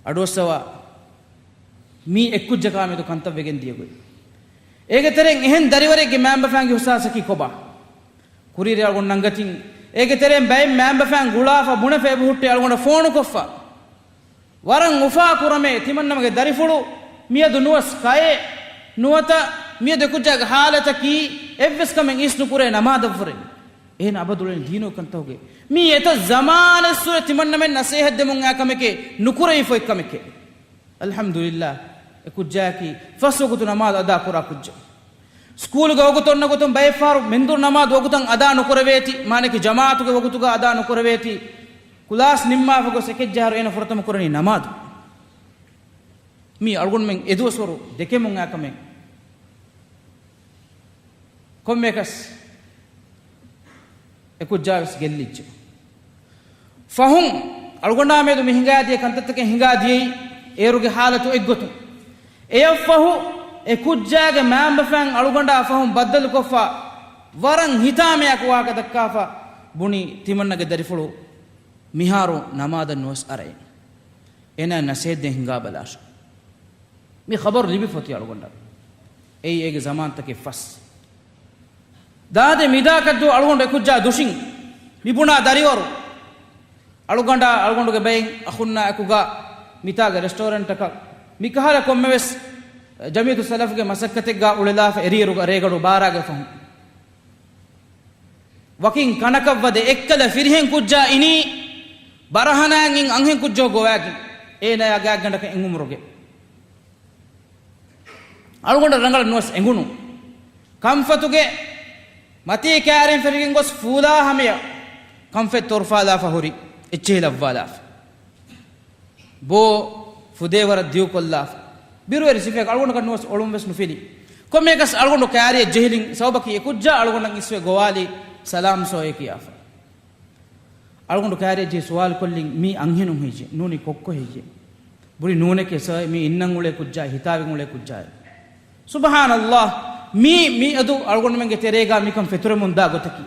އަޑުއައްސަވާ، މީ އެއްކުއްޖަކާމެދު ކަންތައް ވެގެން ދިޔަ ގޮތް. އޭގެ ތެރެއިން އެހެން ދަރިވަރެއްގެ މައިންބަފައިންގެ އިޙްސާސަކީ ކޮބާ؟ ކުރިއަރި އަޅުގަނޑު ނަންގަތިން، އޭގެ ތެރެއިން ބައެއް މައިންބަފައިން ގުޅާފަ ބުނެފަ އެބަހުއްޓޭ އަޅުގަނޑަށް ފޯނު ކޮށްފަ. ވަރަށް އުފާ ކުރަމޭ، ތިމަންނަމެގެ ދަރިފުޅު މިއަދު ނުވަސް ކައޭ، ނުވަތަ މިއަދު އެކުއްޖާގެ ހާލަތަކީ އެއްވެސް ކަމެއް އިސް ނުކުރޭ ނަމާދަށްވުރެ. އޭނަ އަބަދުޅެން ދީނު ކަންތަކުގެ. މީ އެތައް ޒަމާނެއްސުރެ ތިމަންނަމެން ނަސޭހަތް ދެމުން އާ ކަމެކޭ، ނުކުރެވިފައި ކަމެކޭ. އަލްޙަމްދުލިއްލާ، އެ ކުއްޖާއަކީ ފަސް ވަގުތު ނަމާދު އަދާ ކުރާ ކުއްޖެއް. ސްކޫލުގެ ވަގުތު އޮންނަ ގޮތުން ބައެއް ފަހަރު މެންދުރު ނަމާދު ވަގުތަށް އަދާ ނުކުރެވޭތީ، މާނައަކީ ޖަމާޢަތުގެ ވަގުތުގަ އަދާ ނުކުރެވޭތީ، ކުލާސް ނިންމާފަ ގޮސް އެކެއްޖާހަރު އޭނަ ފުރަތަމަ ކުރަނީ ނަމާދު. މީ އަޅުގަނޑުމެން އެދުވަސްވަރު ދެކެމުން އާ ކަމެއް. ކޮންމެއަކަސް އެކުއްޖާވެސް ގެއްލިއްޖެ. ފަހުން އަޅުގަނޑާމެދު މި ހިނގާދިޔަ ކަންތައްތަކެއް ހިނގާދިޔައީ އޭރުގެ ހާލަތު އެއްގޮތުން. އެޔަށްފަހު އެކުއްޖާގެ މައިންބަފައިން އަޅުގަނޑާ ފަހުން ބައްދަލުކޮށްފަ، ވަރަށް ހިތާމަޔާ ވާހަކަ ދައްކާފަ ބުނި، ތިމަންނަގެ ދަރިފުޅު މިހާރު ނަމާދަށް ނުވަސް އަރައެ. އޭނާ ނަސޭހަތްދޭން ހިނގާބަލާށޭ. މި ޚަބަރު ލިބިފަ އޮތީ އަޅުގަނޑަށް. އެއީ އޭގެ ޒަމާންތަކެއް ފަސް. ދާދެ މިދާކަށްދޫ އަޅުގަނޑު އެކުއްޖާ ދުށިން މިބުނާ ދަރިވަރު. އަޅުގަނޑާ އަޅުގަނޑުގެ ބައިން އަޚުންނާ އެކުގަ މިތާގެ ރެސްޓޯރެންޓަކަށް މިކަހަލަ ކޮންމެވެސް ޖަމިއްޔަތު ސަލަފްގެ މަސައްކަތެއްގާ އުޅެލާފަ އެރިއިރުގަ ރޭގަނޑު ބާރާގެ ފަހުން ވަކިން ކަނަކަށް ވަދެ އެއްކަލަ ފިރިހެން ކުއްޖާ އިނީ ބަރަހަނާއިން އަންހެން ކުއްޖަކު ގޮވާގެން އޭނަޔާ ގާތްގަނޑަކަށް އެނގުމުރުގެ. އަޅުގަނޑަށް ރަނގަޅަށް ނުވެސް އެނގުނު. ކަންފަތުގެ މަތީ ކާރިން ފެށިގެން ގޮސް ފޫލާ ހަމަޔަށް ކަންފަތް ތޮރުފާލާފަ ހުރި އެއްޗެހި ލައްވާލާފަ. ބޯ ފުދޭވަރަށް ދިގުކޮށްލާފަ. ބިރުވެރި ސިފައެއް އަޅުގަނޑަކަށް ނުވެސް އޮޅުން ވެސް ނުފެލި. ކޮންމެއަކަސް އަޅުގަނޑު ކާރިއަށް ޖެހިލިން ސަބަބަކީ އެ ކުއްޖާ އަޅުގަނޑަށް އިސްވެ ގޮވާލި ސަލާމް ސޯއޭ ކިޔާފަ. އަޅުގަނޑު ކާރިއަށް ޖެހި ސުވާލު ކޮށްލިން މީ އަންހެނުން ހެއްޔެ؟ ނޫނީ ކޮއްކޮ ހެއްޔެ؟ ބުރި ނޫނެކޭ ސާ، މީ އިންނަން އުޅޭ ކުއްޖާ، ހިތާވެން އުޅޭ ކުއްޖާ. ސުބްޙާނަﷲ، މީ މިއަދު އަޅުގަނޑުމެންގެ ތެރޭގާ މިކަން ފެތުރެމުންދާ ގޮތަކީ.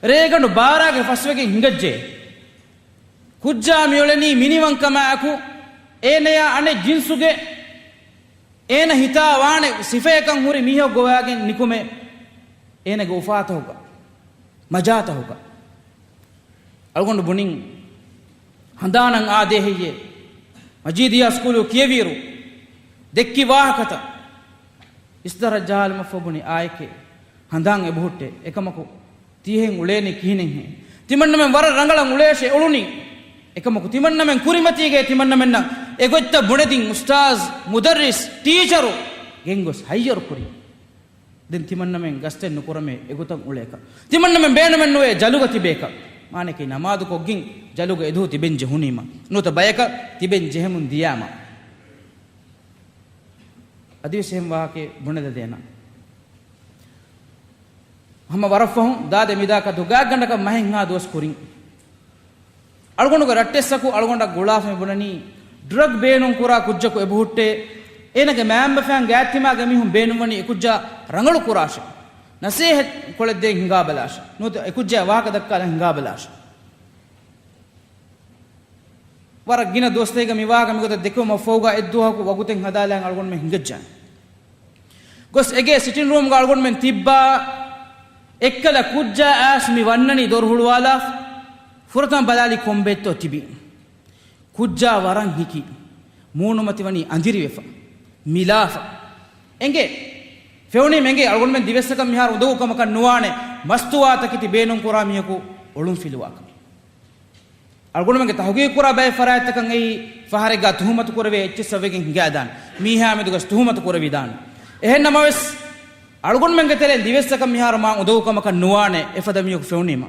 ރޭގަނޑު ބާރާގެ ފަސްވެގެން ހިނގައްޖެ. ކުއްޖާ މިއުޅެނީ މިނިވަންކަމާއެކު، އޭނަޔާ އަނެއް ޖިންސުގެ އޭނަ ހިތާ ވާނެ ސިފަޔަކަށް ހުރި މީހަކު ގޮވާގެން ނިކުމެ، އޭނަގެ އުފާތަހުގަ، މަޖާތަހުގަ. އަޅުގަނޑު ބުނިން، ހަނދާނަށް އާދޭ ހެއްޔޭ؟ މަޖީދިއްޔާ ސްކޫލު ކިޔެވިއިރު ދެއްކި ވާހަކަތައް އިސްދަށަށް ޖަހާލުމަށްފަހު ބުނި އާއެކޭ ހަނދާން އެބަހުއްޓޭ. އެކަމަކު ތިހެން އުޅޭނީ ކިހިނެއްހޭ؟ ތިމަންނަމެން ވަރަށް ރަނގަޅަށް އުޅޭށޭ އުޅުނީ. އެކަމަކު ތިމަންނަމެން ކުރިމަތީގައި ތިމަންނަމެންނަށް އެގޮތްތައް ބުނެދިން އުސްތާޒް، މުދައްރިސް، ޓީޗަރު ގެންގޮސް ހައްޔަރު ކުރި. ދެން ތިމަންނަމެން ގަސްތެއް ނުކުރަމޭ އެގޮތަށް އުޅޭކަށް. ތިމަންނަމެން ބޭނުމެއް ނުވޭ ޖަލުގަ ތިބޭކަށް. މާނައަކީ ނަމާދު ކޮށްގެން ޖަލުގަ އެދުވަހު ތިބެން ޖެހުނީމަ. ނުވަތަ ބަޔަކަށް ތިބެން ޖެހެމުން ދިޔާމަ. އަދިވެސް އެހެން ވާހަކައެއް ބުނެލަދޭނަން. ހަމަ ވަރަށްފަހުން ދާދެ މިދާކަށް ދުގާގަނޑަކަށް މަހެއްހާ ދުވަސް ކުރިން. އަޅުގަނޑުގެ ރައްޓެއްސަކު އަޅުގަނޑަށް ގުޅާފަ މިބުނަނީ، ޑްރަގް ބޭނުންކުރާ ކުއްޖަކު އެބަހުއްޓޭ، އޭނަގެ މައިންބަފައިން ގާތްތިމާގެ މީހުން ބޭނުންވަނީ އެކުއްޖާ ރަނގަޅު ކުރާށޭ. ނަސޭހަތް ކޮޅެއްދޭން ހިނގާބަލާށޭ. ނުވަތަ އެކުއްޖާ ވާހަކަ ދައްކާލަން ހިނގާބަލާށޭ. ވަރަށް ގިނަ ދުވަސްތަކެއްގަ މި ވާހަކަ މިގޮތަށް ދެކެވުމަށްފަހުގަ އެއްދުވަހަކު ވަގުތެއް ހަދާލާން އަޅުގަނޑުމެން ހިނގައްޖާނެ. ގޮސް އެގޭ ސިޓިން ރޫމްގަ އަޅުގަނޑުމެން ތިއްބާ، އެއްކަލަ ކުއްޖާ އައިސް މި ވަންނަނީ ދޮރު ހުޅުވާލާފަ. ފުރަތަމަ ބަލާލި ކޮންބައެއްތޯ ތިބީ. ކުއްޖާ ވަރަށް ހިކި. މޫނުމަތިވަނީ އަނދިރިވެފަ. މިލާފަ. އެނގޭ. ފެނުނީމަ އެނގޭ އަޅުގަނޑުމެން ދިވެއްސަކަށް މިހާރު އުނދަގޫ ކަމަކަށް ނުވާނެ މަސްތުވާތަކެތި ބޭނުންކުރާ މީހަކު އޮޅުންފިލުވާކަމަށް. އަޅުގަނޑުމެންގެ ތަހުގީގު ކުރާ ބައެއް ފަރާތްތަކަށް އެއީ ފަހަރެއްގާ ތުހުމަތު ކުރެވޭ އެއްޗެއްސަށް ވެގެން ހިނގާދާނެ. މީހާ މެދުގަސް ތުހުމަތު ކުރެވިދާނެ. އެހެން ނަމަވެސް، އަޅުގަނޑުމެންގެ ތެރެއިން ދިވެއްސަކަށް މިހާރު މާ އުނދަގޫ ކަމަކަށް ނުވާނެ އެފަދަ މީހަކު ފެނުނީމަ.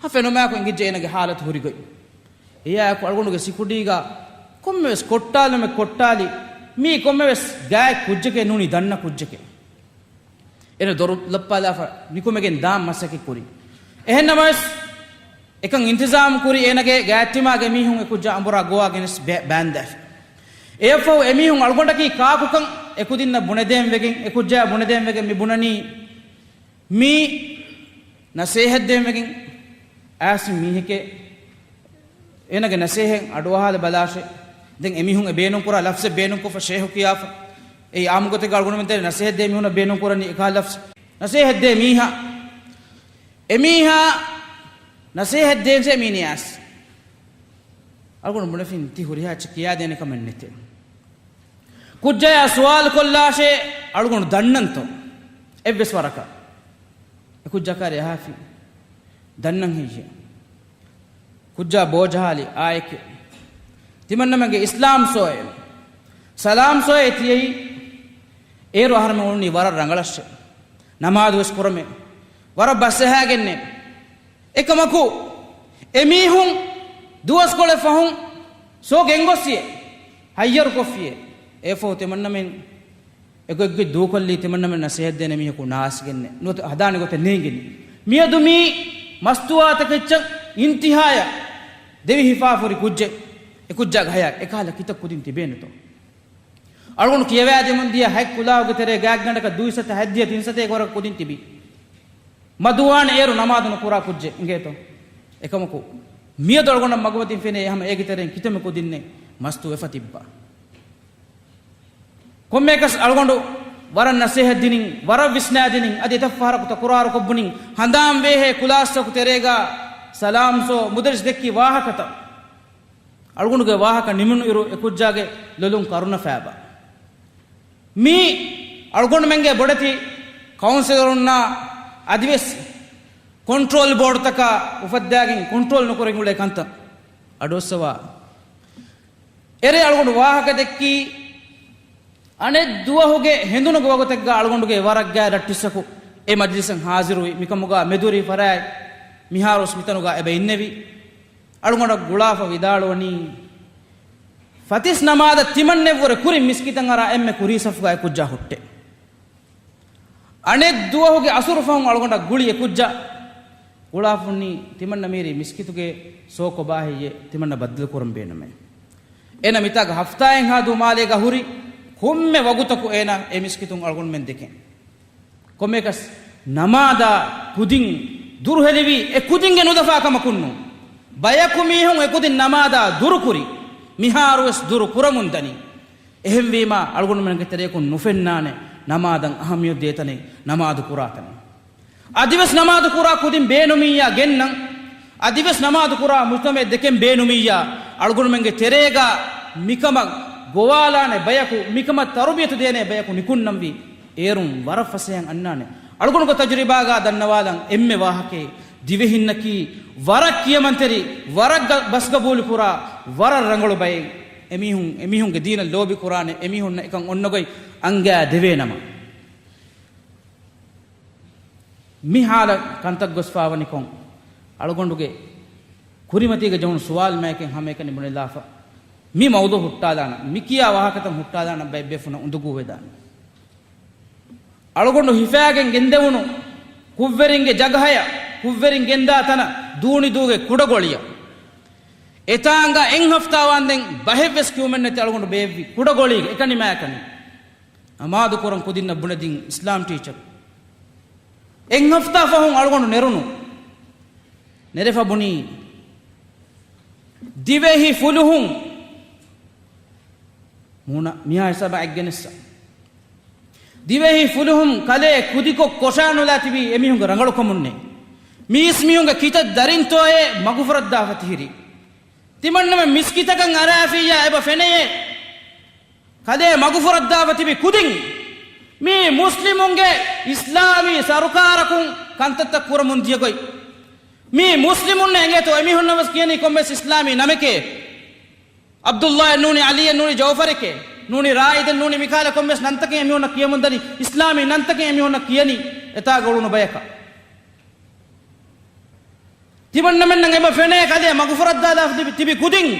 ހަ ފެނުމާއެކު އެނގިއްޖެ އޭނަގެ ހާލަތު ހުރިގޮތް. އެއާއެކު އަޅުގަނޑުގެ ސިކުޑީގަ ކޮންމެވެސް ކޮއްޓާލުމެއް ކޮއްޓާލި، މީ ކޮންމެވެސް ގާތް ކުއްޖެކޭ ނޫނީ ދަންނަ ކުއްޖެކޭ. އޭނަ ދޮރު ލައްޕާލާފަ ނިކުމެގެން ދާން މަސައްކަތް ކުރި. އެހެން ނަމަވެސް، އެކަން އިންތިޒާމް ކުރި އޭނަގެ ގާތްތިމާގެ މީހުން އެ ކުއްޖާ އަނބުރާ ގޮވާ ގެނެސް ބޭ-، ބާންދާފި. އެއަށްފަހު އެމީހުން އަޅުގަނޑަކީ ކާކުކަން އެކުދިންނަށް ބުނެދޭން ވެގެން، އެ ކުއްޖާ ބުނެދޭން ވެގެން މި ބުނަނީ، މީ ނަސޭހަތްދޭން ވެގެން އައިސް މީހެކޭ. އޭނަގެ ނަސޭހަތް އަޑުއަހާލަ ބަލާށޭ. ދެން އެމީހުން އެ ބޭނުންކުރާ ލަފްޒެއް ބޭނުންކޮށްފަ ޝޭހު ކިޔާފަ. އެއީ އާއްމުގޮތެއްގަ އަޅުގަނޑުމެން ތެރޭ ނަސޭހަތްދޭ މީހުންނަށް ބޭނުންކުރަނީ އެކަހަލަ ލަފްޒެއް. ނަސޭހަތްދޭ މީހާ، އެމީހާ ނަސޭހަތްދޭންޖެހޭ މީ ނިޔާސް. އަޅުގަނޑު ބުނެފިން ތި ހުރިހާ އެއްޗެއް ކިޔާދޭނެ ކަމެއް ނެތޭ. ކުއްޖާޔާ ސުވާލު ކޮށްލާށޭ، އަޅުގަނޑު ދަންނަންތޯ އެއްވެސް ވަރަކަށް؟ އެ ކުއްޖާ ކާރި އަހާފި. ދަންނަން ހެއްޔޭ؟ ކުއްޖާ ބޯޖަހާލި އާއެކޭ. ތިމަންނަމެންގެ އިސްލާމް ސޯއޭ، ސަލާމް ސޯއޭ ތިޔައީ. އޭރު އަހަރެމެން އުޅުނީ ވަރަށް ރަނގަޅަށޭ. ނަމާދުވެސް ކުރަމޭ. ވަރަށް ބަސްއަހާގެންނޭ. އެކަމަކު، އެމީހުން ދުވަސްކޮޅެއް ފަހުން ސޯ ގެންގޮއްސިއޭ. ހައްޔަރުކޮށްފިއޭ. އެފަހު ތިމަންނަމެން އެގޮތްގޮތް ދޫކޮށްލީ ތިމަންނަމެން ނަސޭހަތްދޭނެ މީހަކު ނާސްގެންނެ. ނުވަތަ ހަދާނެ ގޮތެއް ނޭނގެނީ. މިއަދު މީ މަސްތުވާތަކެއްޗަށް އިންތިހާޔަށް ދެވި ހިފާފަ ހުރި ކުއްޖެއް. އެ ކުއްޖާގެ ހަޔާތް އެކަހަލަ ކިތައް ކުދިން ތިބޭނެތޯ؟ އަޅުގަނޑު ކިޔަވާދެމުން ދިޔަ ހަތް ކުލާހުގެ ތެރޭ ގާތްގަނޑަކަށް ދުއިސައްތަ ހަތްދިހަ ތިންސަތޭކަ ވަރަކަށް ކުދިން ތިބި. މަދުވާނެ އޭރު ނަމާދު ނުކުރާ ކުއްޖެއް އިނގޭތޯ؟ އެކަމަކު، މިއަދު އަޅުގަނޑަށް މަގުމަތިން ފެނޭ ހަމަ އޭގެ ތެރެއިން ކިތަންމެ ކުދިންނެއް މަސްތުވެފަ ތިއްބާ. ކޮންމެއަކަސް އަޅުގަނޑު ވަރަށް ނަސޭހަތް ދިނިން، ވަރަށް ވިސްނާދިނިން، އަދި އެތައް ފަހަރަކު ތަކުރާރުކޮށް ބުނިން، ހަނދާން ވޭހޭ ކުލާސްތަކު ތެރޭގާ ސަލާމް ސޯ މުދައްރިސް ދެއްކި ވާހަކަތައް. އަޅުގަނޑުގެ ވާހަކަ ނިމުނުއިރު އެ ކުއްޖާގެ ލޮލުން ކަރުނަ ފާބާ. މީ އަޅުގަނޑުމެންގެ ބޮޑެތި ކައުންސިލަރުންނާ އަދިވެސް ކޮންޓްރޯލް ބޯޑުތަކާ އުފައްދާގެން ކޮންޓްރޯލް ނުކުރެން އުޅޭ ކަންތައް އަޑުއައްސަވާ. އެރޭ އަޅުގަނޑު ވާހަކަ ދެއްކީ، އަނެއް ދުވަހުގެ ހެނދުނުގެ ވަގުތެއްގަ އަޅުގަނޑުގެ ވަރަށް ގާތް ރައްޓިއްސަކު އެ މަޖިލިސަށް ހާޒިރުވި، މިކަމުގަ މެދުވެރި ފަރާތް މިހާރުވެސް މިތަނުގަ އެބަ އިންނެވި. އަޅުގަނޑަށް ގުޅާފަ ވިދާޅުވަނީ، ފަތިސް ނަމާދަށް ތިމަންނެއްވުރެ ކުރިން މިސްކިތަށް އަރާ އެންމެ ކުރީ ސަފުގަ އެ ކުއްޖާ ހުއްޓޭ. އަނެއް ދުވަހުގެ އަސުރު ފަހުން އަޅުގަނޑަށް ގުޅި އެ ކުއްޖާ ގުޅާފަ ހުންނީ ތިމަންނަ މީރީ މިސްކިތުގެ ސޯކޮބާ ހެއްޔޭ ތިމަންނަ ބައްދަލުކުރަން ބޭނުމޭ. އޭނަ މިތާގަ ހަފްތާއެއްހާ ދުވަހު މާލޭގަ ހުރި ކޮންމެ ވަގުތަކު އޭނަ އެ މިސްކިތުން އަޅުގަނޑުމެން ދެކެން. ކޮންމެއަކަސް ނަމާދާ ކުދިން ދުރުހެލިވީ އެ ކުދިންގެ ނުދަފާ ކަމަކުންނޫން. ބަޔަކު މީހުން އެ ކުދިން ނަމާދާ ދުރުކުރި، މިހާރުވެސް ދުރު ކުރަމުން ދަނީ. އެހެންވީމާ، އަޅުގަނޑުމެންގެ ތެރެއަކުން ނުފެންނާނެ ނަމާދަށް އަހައްމިޔަތު ދޭތަނެއް، ނަމާދު ކުރާތަނެއް. އަދިވެސް ނަމާދު ކުރާ ކުދިން ބޭނުމިއްޔާ ގެންނަން. އަދިވެސް ނަމާދު ކުރާ މުޖްތަމައެއް ދެކެން ބޭނުމިއްޔާ، އަޅުގަނޑުމެންގެ ތެރޭގަ މިކަމަށް ގޮވާލާނެ ބަޔަކު، މިކަމަށް ތަރުބިޔަތު ދޭނެ ބަޔަކު ނިކުންނަންވީ، އޭރުން ވަރަށް ފަސޭހައިން އަންނާނެ. އަޅުގަނޑުގެ ތަޖުރިބާގަ ދަންނަވާލަން އެންމެ ވާހަކައެއް، ދިވެހިންނަކީ ވަރަށް ކިޔަމަންތެރި، ވަރަށް ގަ-، ބަސްގަބޫލު ކުރާ، ވަރަށް ރަނގަޅު ބައެއް. އެމީހުން، އެމީހުންގެ ދީނަށް ލޯބި ކުރާނެ، އެމީހުންނަށް އެކަން އޮންނަ ގޮތް އަންގާ ދެވޭ ނަމަ. މި ހާލަށް ކަންތައް ގޮސްފާވަނިކޮށް، އަޅުގަނޑުގެ ކުރިމަތީގަ ޖެހުނު ސުވާލު މާތްކަން ހަމައެކަނި ބުނެލާފަ، މި މައުޟޫ ހުއްޓާލާނަން، މި ކިޔާ ވާހަކަތައް ހުއްޓާލާނަން ބައެއް ބޭފުނަށް އުނދަގޫވެދާނެ. އަޅުގަނޑު ހިފާގެން ގެންދެވުނު ކުށްވެރިންގެ ޖަގަހަޔަށް ކުށްވެރިން ގެންދާ ތަނަށް ދޫނިދޫގެ ކުޑަގޮޅިއަށް. އެތާނގަ އެއް ހަފްތާ ވާންދެން ބަހެއްވެސް ކިޔުމެއްނެތި އަޅުގަނޑު ބޭއްވި ކުޑަގޮޅީގަ އެކަނި މާތްކަނި. ނަމާދު ކުރަން ކުދިންނަށް ބުނެދިން އިސްލާމް ޓީޗަރު. އެއް ހަފްތާ ފަހުން އަޅުގަނޑު ނެރުނު. ނެރެފަ ބުނީ، ދިވެހި ފުލުހުން މޫނަ މިހާ ހިސާބަށް އެއްގެނެއްސަ. ދިވެހި ފުލުހުން ކަލޭ ކުދިކޮށް ކޮށާނުލާ ތިބީ އެމީހުންގެ ރަނގަޅުކަމުންނޭ. މީސްމީހުންގެ ކިތައް ދަރިންތޯއޭ މަގުފުރައްދާފަ ތިހިރީ. ތިމަންނަމެން މިސްކިތަކަށް އަރާފިއްޔާ އެބަ ފެނެޔޭ. ކަލޭ މަގުފުރައްދާފަ ތިބި ކުދިން މީ މުސްލިމުންގެ އިސްލާމީ ސަރުކާރަކުން ކަންތައްތައް ކުރަމުން ދިޔަގޮތް. މީ މުސްލިމުންނޭ އެނގޭތޯ އެމީހުންނަށް ވެސް ކިޔަނީ ކޮންމެސް އިސްލާމީ ނަމެކޭ. ޢަބްދުﷲ އެއް ނޫނީ، ޢަލީ އެއް ނޫނީ، ޖައުފަރެކޭ ނޫނީ، ރާއިދެއް ނޫނީ، މިކާލަ ކޮންމެސް ނަންތަކެއް އެމީހުންނަށް ކިޔަމުން ދަނީ، އިސްލާމީ ނަންތަކެއް އެމީހުންނަށް ކިޔަނީ އެތާގަ އުޅުނު ބަޔަކަށް. ތިމަންނަމެންނަށް އެބަ ފެނޭ ކަލޭ މަގުފުރައްދާލާފަ ތިބި، ތިބި ކުދިން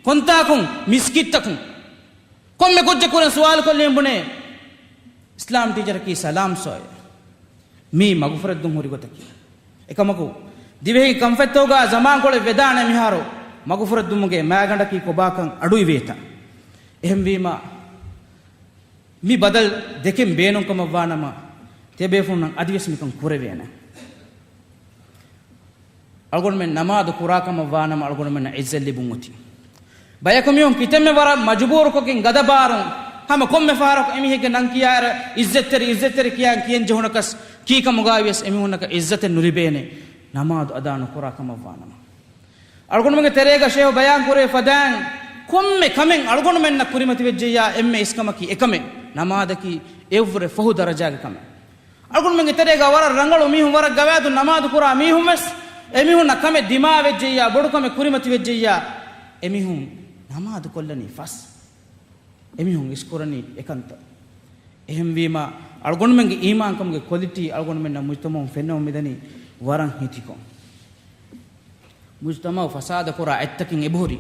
ކޮންތާކުން މިސްކިތްތަކުން. ކޮންމެ ކުއްޖެއް ކުރިން ސުވާލުކޮށްލީމަ ބުނޭ، އިސްލާމް ޓީޗަރަކީ ސަލާމް ސޯއެ. މީ މަގުފުރެއްދުން ހުރި ގޮތަކީ. އެކަމަކު، ދިވެހި ކަންފަތްތަކުގަ ޒަމާންކޮޅެއް ވެދާނެ މިހާރު މަގުފުރެއްދުމުގެ މާގަނޑަކީ ކޮބާކަން އަޑުއިވޭތަ؟ އެހެންވީމަ، މި ބަދަލު ދެކެން ބޭނުންކަމަށްވާނަމަ، ތިޔަބޭފުޅުންނަށް އަދިވެސް މިކަން ކުރެވޭނެ. އަޅުގަނޑުމެން ނަމާދު ކުރާކަމަށް ވާނަމަ، އަޅުގަނޑުމެންނަށް އިއްޒަތް ލިބުން އޮތީ. ބަޔަކު މީހުން ކިތަންމެ ވަރަށް މަޖުބޫރުކޮށްގެން ގަދަބާރުން، ހަމަ ކޮންމެ ފަހަރަކު އެމީހެއްގެ ނަން ކިޔާއިރަށް އިއްޒަތްތެރި، އިއްޒަތްތެރި ކިޔާން ކިޔަން ޖެހުނަކަސް، ކީކަމުގައިވިޔަސް އެމީހުންނަކަށް އިއްޒަތެއް ނުލިބޭނެ، ނަމާދު އަދާ ނުކުރާކަމަށް ވާނަމަ. އަޅުގަނޑުމެންގެ ތެރޭގަ ޝޭހު ބަޔާން ކުރެވި ފަދައިން، ކޮންމެ ކަމެއް އަޅުގަނޑުމެންނަށް ކުރިމަތިވެއްޖެއްޔާ އެންމެ އިސްކަމަކީ އެކަމެއް. ނަމާދަކީ އެއްވުރެ ފަހު ދަރަޖާގެ ކަމެއް. އަޅުގަނޑުމެންގެ ތެރޭގަ ވަރަށް ރަނގަޅު މީހުން، ވަރަށް ގަވާއިދު ނަމާދު ކުރާ މީހުން ވެސް، އެމީހުންނަށް ކަމެއް ދިމާވެއްޖެއްޔާ، ބޮޑު ކަމެއް ކުރިމަތިވެއްޖެއްޔާ، އެމީހުން ނަމާދު ކޮށްލަނީ ފަސް. އެމީހުން އިސްކުރަނީ އެކަންތައް. އެހެންވީމާ، އަޅުގަނޑުމެންގެ އީމާންކަމުގެ ކޮލިޓީ އަޅުގަނޑުމެންނަށް މުޖްތަމަޢުން ފެންނަމުން މިދަނީ ވަރަށް ހިތިކޮށް. މުޖްތަމަޢު ފަސާދަކުރާ އެއްތަކެއް އެބަހުރި.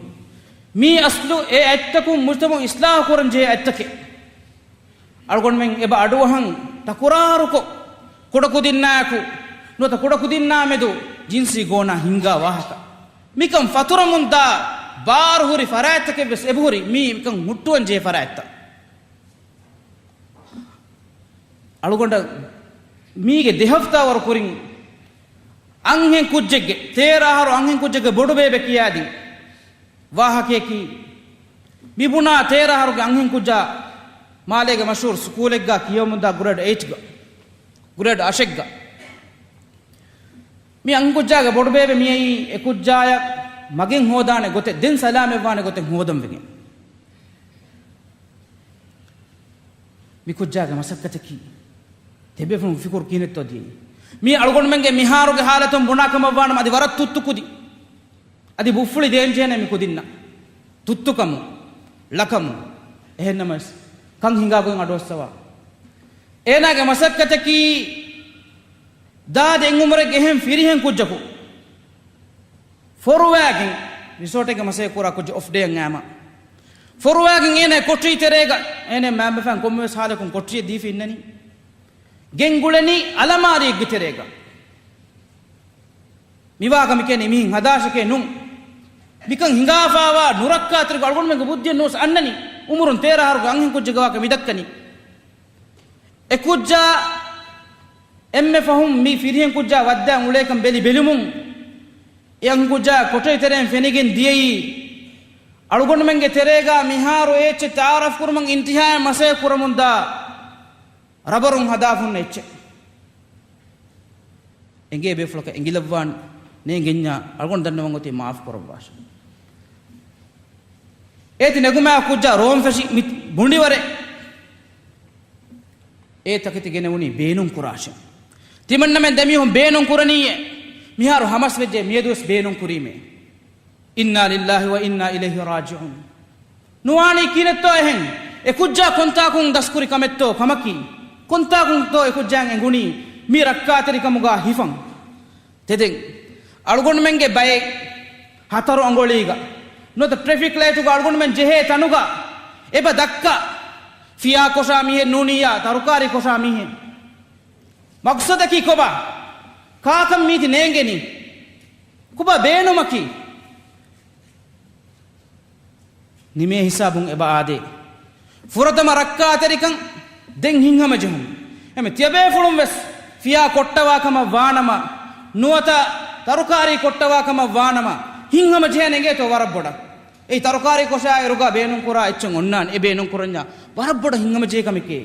މީ އަސްލު އެ އެއްތަކުން މުޖްތަމަޢު އިސްލާހު ކުރަން ޖެހޭ އެއްތަކެއް. އަޅުގަނޑުމެން އެބަ އަޑުއަހަން ތަކުރާރުކޮށް، ކުޑަކުދިންނާއެކު ނުވަތަ ކުޑަކުދިންނާ މެދު ޖިންސީ ގޯނާ ހިންގާ ވާހަކަ. މިކަން ފަތުރަމުންދާ ބާރުހުރި ފަރާތްތަކެއްވެސް އެބަހުރި، މީ މިކަން ހުއްޓުވަން ޖެހޭ ފަރާތްތައް. އަޅުގަނޑަށް މީގެ ދެ ހަފްތާ ވަރު ކުރިން އަންހެން ކުއްޖެއްގެ، ތޭރަ އަހަރު އަންހެން ކުއްޖެއްގެ ބޮޑުބޭބެ ކިޔާދިން ވާހަކަޔަކީ، މިބުނާ ތޭރަ އަހަރުގެ އަންހެން ކުއްޖާ މާލޭގެ މަޝްހޫރު ސްކޫލެއްގަ ކިޔަވަމުންދާ ގްރޭޑް އެއިޓްގަ، ގްރޭޑް އަށެއްގަ. މި އަންހެން ކުއްޖާގެ ބޮޑުބޭބެ މިއައީ އެ ކުއްޖާޔަށް މަގެއް ހޯދާނެ ގޮތެއް، ދެން ސަލާމަތްވާނެ ގޮތެއް ހޯދަން ވެގެން. މި ކުއްޖާގެ މަސައްކަތަކީ ތިޔަބޭފުޅުން ފިކުރު ކިހިނެއްތޯ ދިޔައީ؟ މީ އަޅުގަނޑުމެންގެ މިހާރުގެ ހާލަތުން ބުނާ ކަމަށްވާނަމަ އަދި ވަރަށް ތުއްތު ކުދި. އަދި ބުއްފުޅި ދޭންޖެހޭނެ މި ކުދިންނަށް. ތުއްތުކަމުން، ޅަކަމުން. އެހެންނަމަވެސް، ކަން ހިނގާ ގޮތް އަޑުއައްސަވާ. އޭނާގެ މަސައްކަތަކީ ދާ ދެން އުމުރެއްގެ އެހެން ފިރިހެން ކުއްޖަކު. ފޮރުވާގެން ރިސޯޓެއްގެ މަސައްކަތް ކުރާ ކުއްޖެއް އޮފް ޑޭއަށް އައިމަ. ފޮރުވާގެން އޭނާ ކޮޓަރި ތެރޭގަ އޭނާ މައިންބަފައިން ކޮންމެވެސް ހާލަކުން ކޮޓަރިއަށް ދީފަ އިންނަނީ. ގެންގުޅެނީ އަލަމާރިއެއްގެ ތެރޭގަ. މިވާކަމަކީ މިހެން ހަދާށެކޭ ނޫން. މިކަން ހިނގާފާވާ ނުރައްކާތެރިކޮށް އަޅުގަނޑުމެންގެ ބުއްދިއެއް ނުވެސް އަންނަނީ. އުމުރުން ތޭރަ އަހަރުގެ އަންހެން ކުއްޖެއްގެ ވާހަކަ މި ދައްކަނީ. އެ ކުއްޖާ އެންމެ ފަހުން މި ފިރިހެން ކުއްޖާ ވައްދާން އުޅޭކަން ބެލި ބެލުމުން، އެ އަންހެން ކުއްޖާ ކޮޓަރި ތެރެއިން ފެނިގެން ދިޔައީ، އަޅުގަނޑުމެންގެ ތެރޭގަ މިހާރު އެ އެއްޗެއް ތައާރަފް ކުރުމަށް އިންތިހާއަށް މަސައްކަތް ކުރަމުންދާ ރަބަރުން ހަދާފަ ހުންނަ އެއްޗެއް. އެނގޭ ބޭފުޅަކަށް އެނގިލައްވާން ނޭނގެންޏާ އަޅުގަނޑު ދަންނަވަން އޮތީ މާފު ކުރައްވާށެ. އޭތި ނެގުމާ ކުއްޖާ ރޯން ފެށި މި ބުނޑިވަރެއް. އޭ ތަކެތި ގެނެވުނީ ބޭނުން ކުރާށެ. ތިމަންނަމެން ދެމީހުން ބޭނުން ކުރަނީއޭ. މިހާރު ހަމަސް ވެއްޖެ މިއަދުވެސް ބޭނުން ކުރީމޭ. އިންނާ ލިއްލާހި ވަ އިންނާ އިލައިހި ރާޖިޢޫން. ނުވާނީ ކިހިނެއްތޯ އެހެން؟ އެ ކުއްޖާ ކޮންތާކުން ދަސްކުރި ކަމެއްތޯ ކަމަކީ؟ ކޮންތާކުންތޯ އެ ކުއްޖާއަށް އެނގުނީ މި ރައްކާތެރިކަމުގަ ހިފަން؟ ތެދެން އަޅުގަނޑުމެންގެ ބައެއް ހަތަރު އަނގޮޅީގަ ނުވަތަ ޓްރެފިކް ލައިޓުގަ އަޅުގަނޑުމެން ޖެހޭ ތަނުގަ އެބަ ދައްކާ ފިޔާ ކޮށާ މީހެއް ނޫނިއްޔާ ތަރުކާރީ ކޮށާ މީހެއް. މަގްސަދަކީ ކޮބާ؟ ކާކަށް މީތި ނޭނގެނީ؟ ކޮބާ ބޭނުމަކީ؟ ނިމޭ ހިސާބުން އެބަ އާދޭ. ފުރަތަމަ ރައްކާތެރިކަން ދެން ހިތްހަމަޖެހުން. އެމެ ތިޔަބޭފުޅުން ވެސް ފިޔާ ކޮށްޓަވާ ކަމަށް ވާނަމަ، ނުވަތަ ތަރުކާރީ ކޮށްޓަވާ ކަމަށް ވާނަމަ، ހިތްހަމަޖެހޭނެ އެނގޭތޯ ވަރަށް ބޮޑަށް. އެއީ ތަރުކާރީ ކޮށާ އިރުގަ ބޭނުން ކުރާ އެއްޗެއް އޮންނާނެ. އެ ބޭނުން ކުރަންޏާ ވަރަށް ބޮޑަށް ހިތްހަމަޖެހޭ ކަމެކޭ.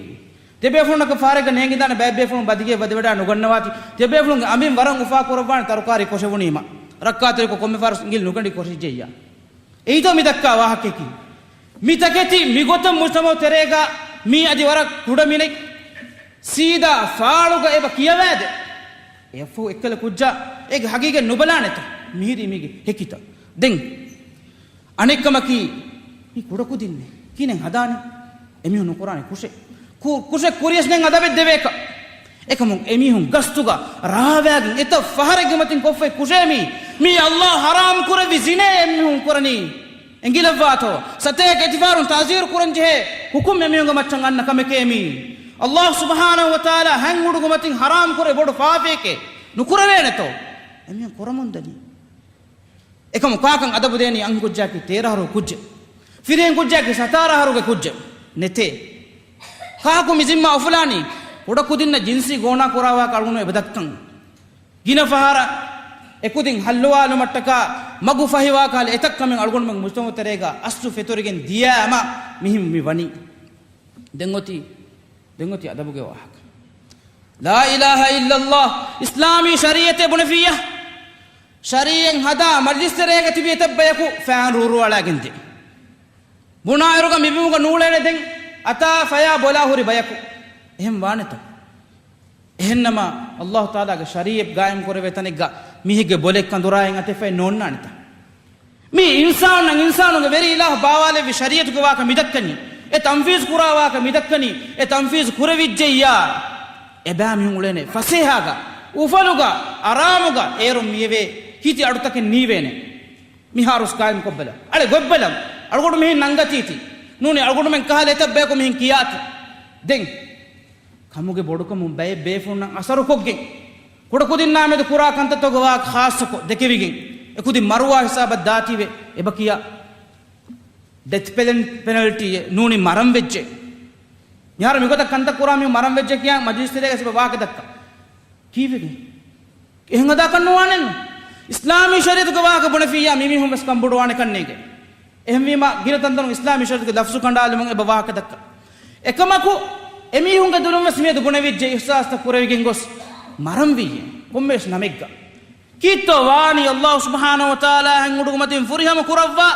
ތިޔަބޭފުޅުންނަކަށް ފަހަރެއްގަ ނޭނގިދާނެ ބައެއް ބޭފުޅުން ބަދިގެ ވަދެވަޑާ ނުގަންނަވާތި. ތިޔަބޭފުޅުންގެ އަނބިން ވަރަށް އުފާ ކުރައްވާނެ ތަރުކާރީ ކޮށެވުނީމަ. ރައްކާތެރިކޮށް ކޮންމެ ފަހަރު އިނގިލި ނުގަނޑި ކޮށިޖެއްޔާ. އެއީތޯ މި ދައްކާ ވާހަކައަކީ. މި ތަކެތި މި ގޮތަށް މުޖްތަމައު ތެރޭގަ މީ އަދި ވަރަށް ކުޑަ މިނެއް ސީދާ ފާޅުގަ އެބަ ކިޔަވާދޭ. އެއަށްފަހު އެއްކަލަ ކުއްޖާ އޭގެ ހަގީގަތް ނުބަލާނެތަ؟ މިހިރީ މީގެ ހެކިތައް. ދެން އަނެއްކަމަކީ، މި ކުޑަކުދިންނޭ ކިހިނެއް ހަދާނީ؟ އެމީހުން ނުކުރާނެ ކުށެއް. ކު-، ކުށެއް ކުރިޔަސް ނެތް އަދަބެއް ދެވޭކަށް. އެކަމުން އެމީހުން ގަސްތުގަ ރާވާގެން އެތައް ފަހަރެއްގެ މަތިން ކޮށްފައި ކުށޭ މީ. މީ އައްލާހު ހަރާމް ކުރެއްވި ޒިނޭ އެމީހުން ކުރަނީ. އެނގިލައްވާތޯ؟ ސަތޭކަ އެތިފަހަރުން ތައުޒީރު ކުރަން ޖެހޭ ހުކުމް އެމީހުންގެ މައްޗަށް އަންނަ ކަމެކޭ މީ. އައްލާހު ސުބްޙާނަހު ވަތަޢާލާ ހަތް އުޑުގެ މަތިން ހަރާމް ކުރެއްވި ބޮޑު ފާފައެކޭ. ނުކުރެވޭނެތޯ؟ އެމީހުން ކުރަމުންދަނީ. އެކަމު ކާކަށް އަދަބު ދޭނީ އަންހެންކުއްޖާއަކީ ތޭރަ އަހަރުގެ ކުއްޖެއް. ފިރިހެންކުއްޖާއަކީ ސަތާރަ އަހަރުގެ ކުއްޖެއް. ނެތޭ. ކާކު މި ޒިންމާ އުފުލާނީ؟ ކުޑަކުދިންނަށް ޖިންސީ ގޯނާ ކުރާވާކަށް އަޅުގަނޑު އެބަ ދައްކަން. ގިނަ ފަހަރަށް އެކުދިން ހައްލުވާލުމަށްޓަކާ މަގު ފަހިވާކަހަލަ އެތައް ކަމެއް އަޅުގަނޑުމެން މުޖްތަމައު ތެރޭގަ އަސްލު ފެތުރިގެން ދިޔައިމަ މިހިން މި ވަނީ. ދެން އޮތީ، ދެން އޮތީ އަދަބުގެ ވާހަކަ. ލާ އިލާހަ އިއްލައްލާހް. އިސްލާމީ ޝަރީޢަތެއް ބުނެފިއްޔާ. ޝަރީޢަތް ހަދާ މަޖްލިސް ތެރޭގަ ތިބި އެތައް ބަޔަކު ފޭން ރޫރޫއަޅާގެން ދޭ. ބުނާއިރުގަ މިބިމުގަ ނޫޅޭނެ ދެން އަތާ ފަޔާ ބޮލާ ހުރި ބަޔަކު. އެހެން ވާނެތަ؟ އެހެންނަމަ، އައްލާހު ތަޢާލާގެ ޝަރީޢަތް ގާއިމް ކުރެވޭ ތަނެއްގަ މީހެއްގެ ބޮލެއް ކަނދުރާއިން އަތެއް ފައެއް ނޯންނާނެތަ؟ މީ އިންސާނުންނަށް އިންސާނުގެ ވެރި އިލާހު ބާވާލެއްވި ޝަރީޢަތުގެ ވާހަކަ މިދައްކަނީ. އެ ތަންފީޒު ކުރާ ވާހަކަ މިދައްކަނީ. އެ ތަންފީޒު ކުރެވިއްޖެއްޔާ، އެބައިމީހުން އުޅޭނެ ފަސޭހާގަ، އުފަލުގަ، އަރާމުގަ. އޭރުން މިއެވޭ ކީރިތި އަޑުތަކެއް ނީވޭނެ. މިހާރުސް ގާއިމް ކޮށްބަލަ. އަޅެ ގޮތްބަލަން. އަޅުގަނޑު މިހިން ނަންގަތީތި. ނޫނީ އަޅުގަނޑުމެން ކަހަލަ އެތައް ބަޔަކު މިހިން ކިޔާތި. ދެން ކަމުގެ ބޮޑުކަމުން ބައެއް ބޭފުޅުންނަށް އަސަރުކޮށްގެން، ކުޑަކުދިންނާ މެދު ކުރާ ކަންތައްތަކުގެ ވާހަކަ ޚާއްޞަކޮށް ދެކެވިގެން، އެކުދިން މަރުވާ ހިސާބަށް ދާތީވެ އެބަ ކިޔާ. ޑެތް ޕެނަލްޓީއެއް ނޫނީ މަރަން ވެއްޖެ. މިހާރު މިގޮތަށް ކަންތައް ކުރާ މީހުން މަރަން ވެއްޖެ ކިޔާ މަޖިލިސް ތެރޭގަ ސިބަ ވާހަކަ ދައްކާ. ކީއްވެގެން؟ އެހެން ހަދާކަށް ނުވާނެއްނު. އިސްލާމީ ޝަރީޢަތުގެ ވާހަކަ ބުނެފިއްޔާ މިމީހުން ވެސް ކަންބޮޑުވާނެ ކަންނޭނގެ. އެހެންވީމަ، ގިނަ ތަންތަނުން އިސްލާމީ ޝަރީޢަތުގެ ލަފްޒު ކަނޑާލުމުން އެބަ ވާހަކަ ދައްކާ. އެކަމަކު، އެމީހުންގެ ދުލުން ވެސް މިއަދު ބުނެވިއްޖެ އިޙްސާސްތައް ކުރެވިގެން ގޮސް މަރަންވީއޭ ކޮންމެވެސް ނަމެއްގަ. ކީއްތޯ ވާނީ؟ އައްލާހު ސުބްޙާނަހު ވަތަޢާލާ ހަތް އުޑުގެ މަތިން ފުރިހަމަ ކުރައްވާ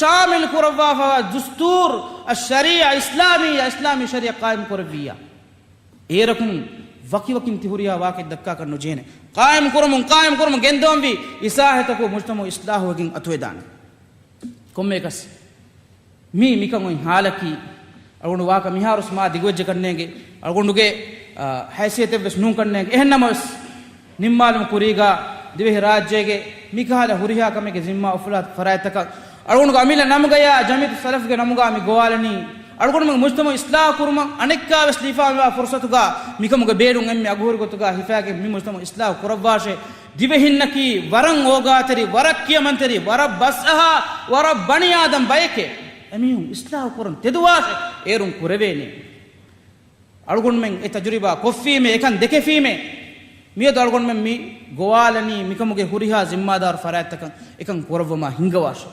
ޝާމިލް ކުރައްވާފައިވާ ދުސްތޫރު، އައްޝަރީޢަ އިސްލާމިއްޔާ، އިސްލާމީ ޝަރީޢަ ޤާއިމް ކުރެއްވިއްޔާ، އޭރަކުން ވަކިވަކިން ތި ހުރިހާ ވާހަކައެއް ދައްކާކަށް ނުޖޭނެ. ޤާއިމް ކުރުމުން، ޤާއިމް ކުރުމުން ގެންދަވަންވީ އިސްލާހަތަކު މުޖްތަމަޢު އިސްލާހުވެގެން އަތުވެދާނެ. ކޮންމެއަކަސް މީ މިކަން އޮތް ހާލަކީ، އަޅުގަނޑު ވާހަކަ މިހާރުސް މާ ދިގުވެއްޖެ ކަންނޭނގެ، އަޅުގަނޑުގެ، އާ، ހައިސިއްޔަތެއްވެސް ނޫން ކަންނޭނގެ. އެހެންނަމަވެސް، ނިންމާލުމުގެ ކުރީގަ ދިވެހިރާއްޖޭގެ މިކަހަލަ ހުރިހާ ކަމެއްގެ ޒިންމާ އުފުލާ ފަރާތްތަކަށް އަޅުގަނޑުގެ އަމިއްލަ ނަމުގަޔާ ޖަމިއްޔަތު ސަލަފުގެ ނަމުގަ މި ގޮވާލަނީ. އަޅުގަނޑުމެން މުޖްތަމަޢު އިސްލާހު ކުރުމަށް އަނެއްކާވެސް ލިބިފާވާ ފުރުޞަތުގަ މިކަމުގެ ބޭނުން އެންމެ އަގުހުރި ގޮތުގަ ހިފާގެން މި މުޖްތަމަޢު އިސްލާހު ކުރައްވާށޭ. ދިވެހިންނަކީ ވަރަށް އޯގާތެރި، ވަރަށް ކިޔަމަންތެރި، ވަރަށް ބަސްއަހާ، ވަރަށް ބަނި އާދަމް ބައެކޭ. އެމީހުން އިސްލާހު ކުރަން ތެދުވާށޭ. އޭރުން ކުރެވޭނެ. އަޅުގަނޑުމެން އެ ތަޖުރިބާ ކޮށްފީމޭ، އެކަން ދެކެފީމޭ. މިއަދު އަޅުގަނޑުމެން މި ގޮވާލަނީ މިކަމުގެ ހުރިހާ ޒިންމާދާރު ފަރާތްތަކަށް އެކަން ކުރައްވަމާ ހިންގަވާށޭ.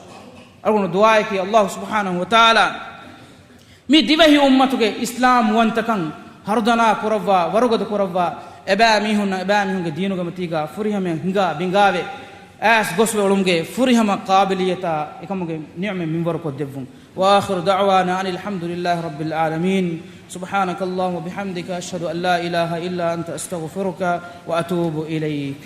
އަޅުގަނޑު ދުޢާއަކީ ﷲ ސުބްޙާނަހޫ ވަތަޢާލާ މި ދިވެހި އުއްމަތުގެ އިސްލާމް ވަންތަކަން ހަރުދަނާ ކުރައްވާ، ވަރުގަދަ ކުރައްވާ، އެބައިމީހުންނަށް އެބައިމީހުންގެ ދީނުގެ މަތީގަ ފުރިހަމަ ހިނގާ ބިނގާވެ، އައިސް ގޮސްވެ އުޅުމުގެ ފުރިހަމަ ޤާބިލިއްޔަތާ އެކަމުގެ ނިޢުމަތް މިންވަރު ކޮށްދެއްވުން. وآخر دعوانا أن الحمد لله رب العالمين. سبحانك اللهم وبحمدك، أشهد أن لا إله إلا أنت، أستغفرك وأتوب إليك.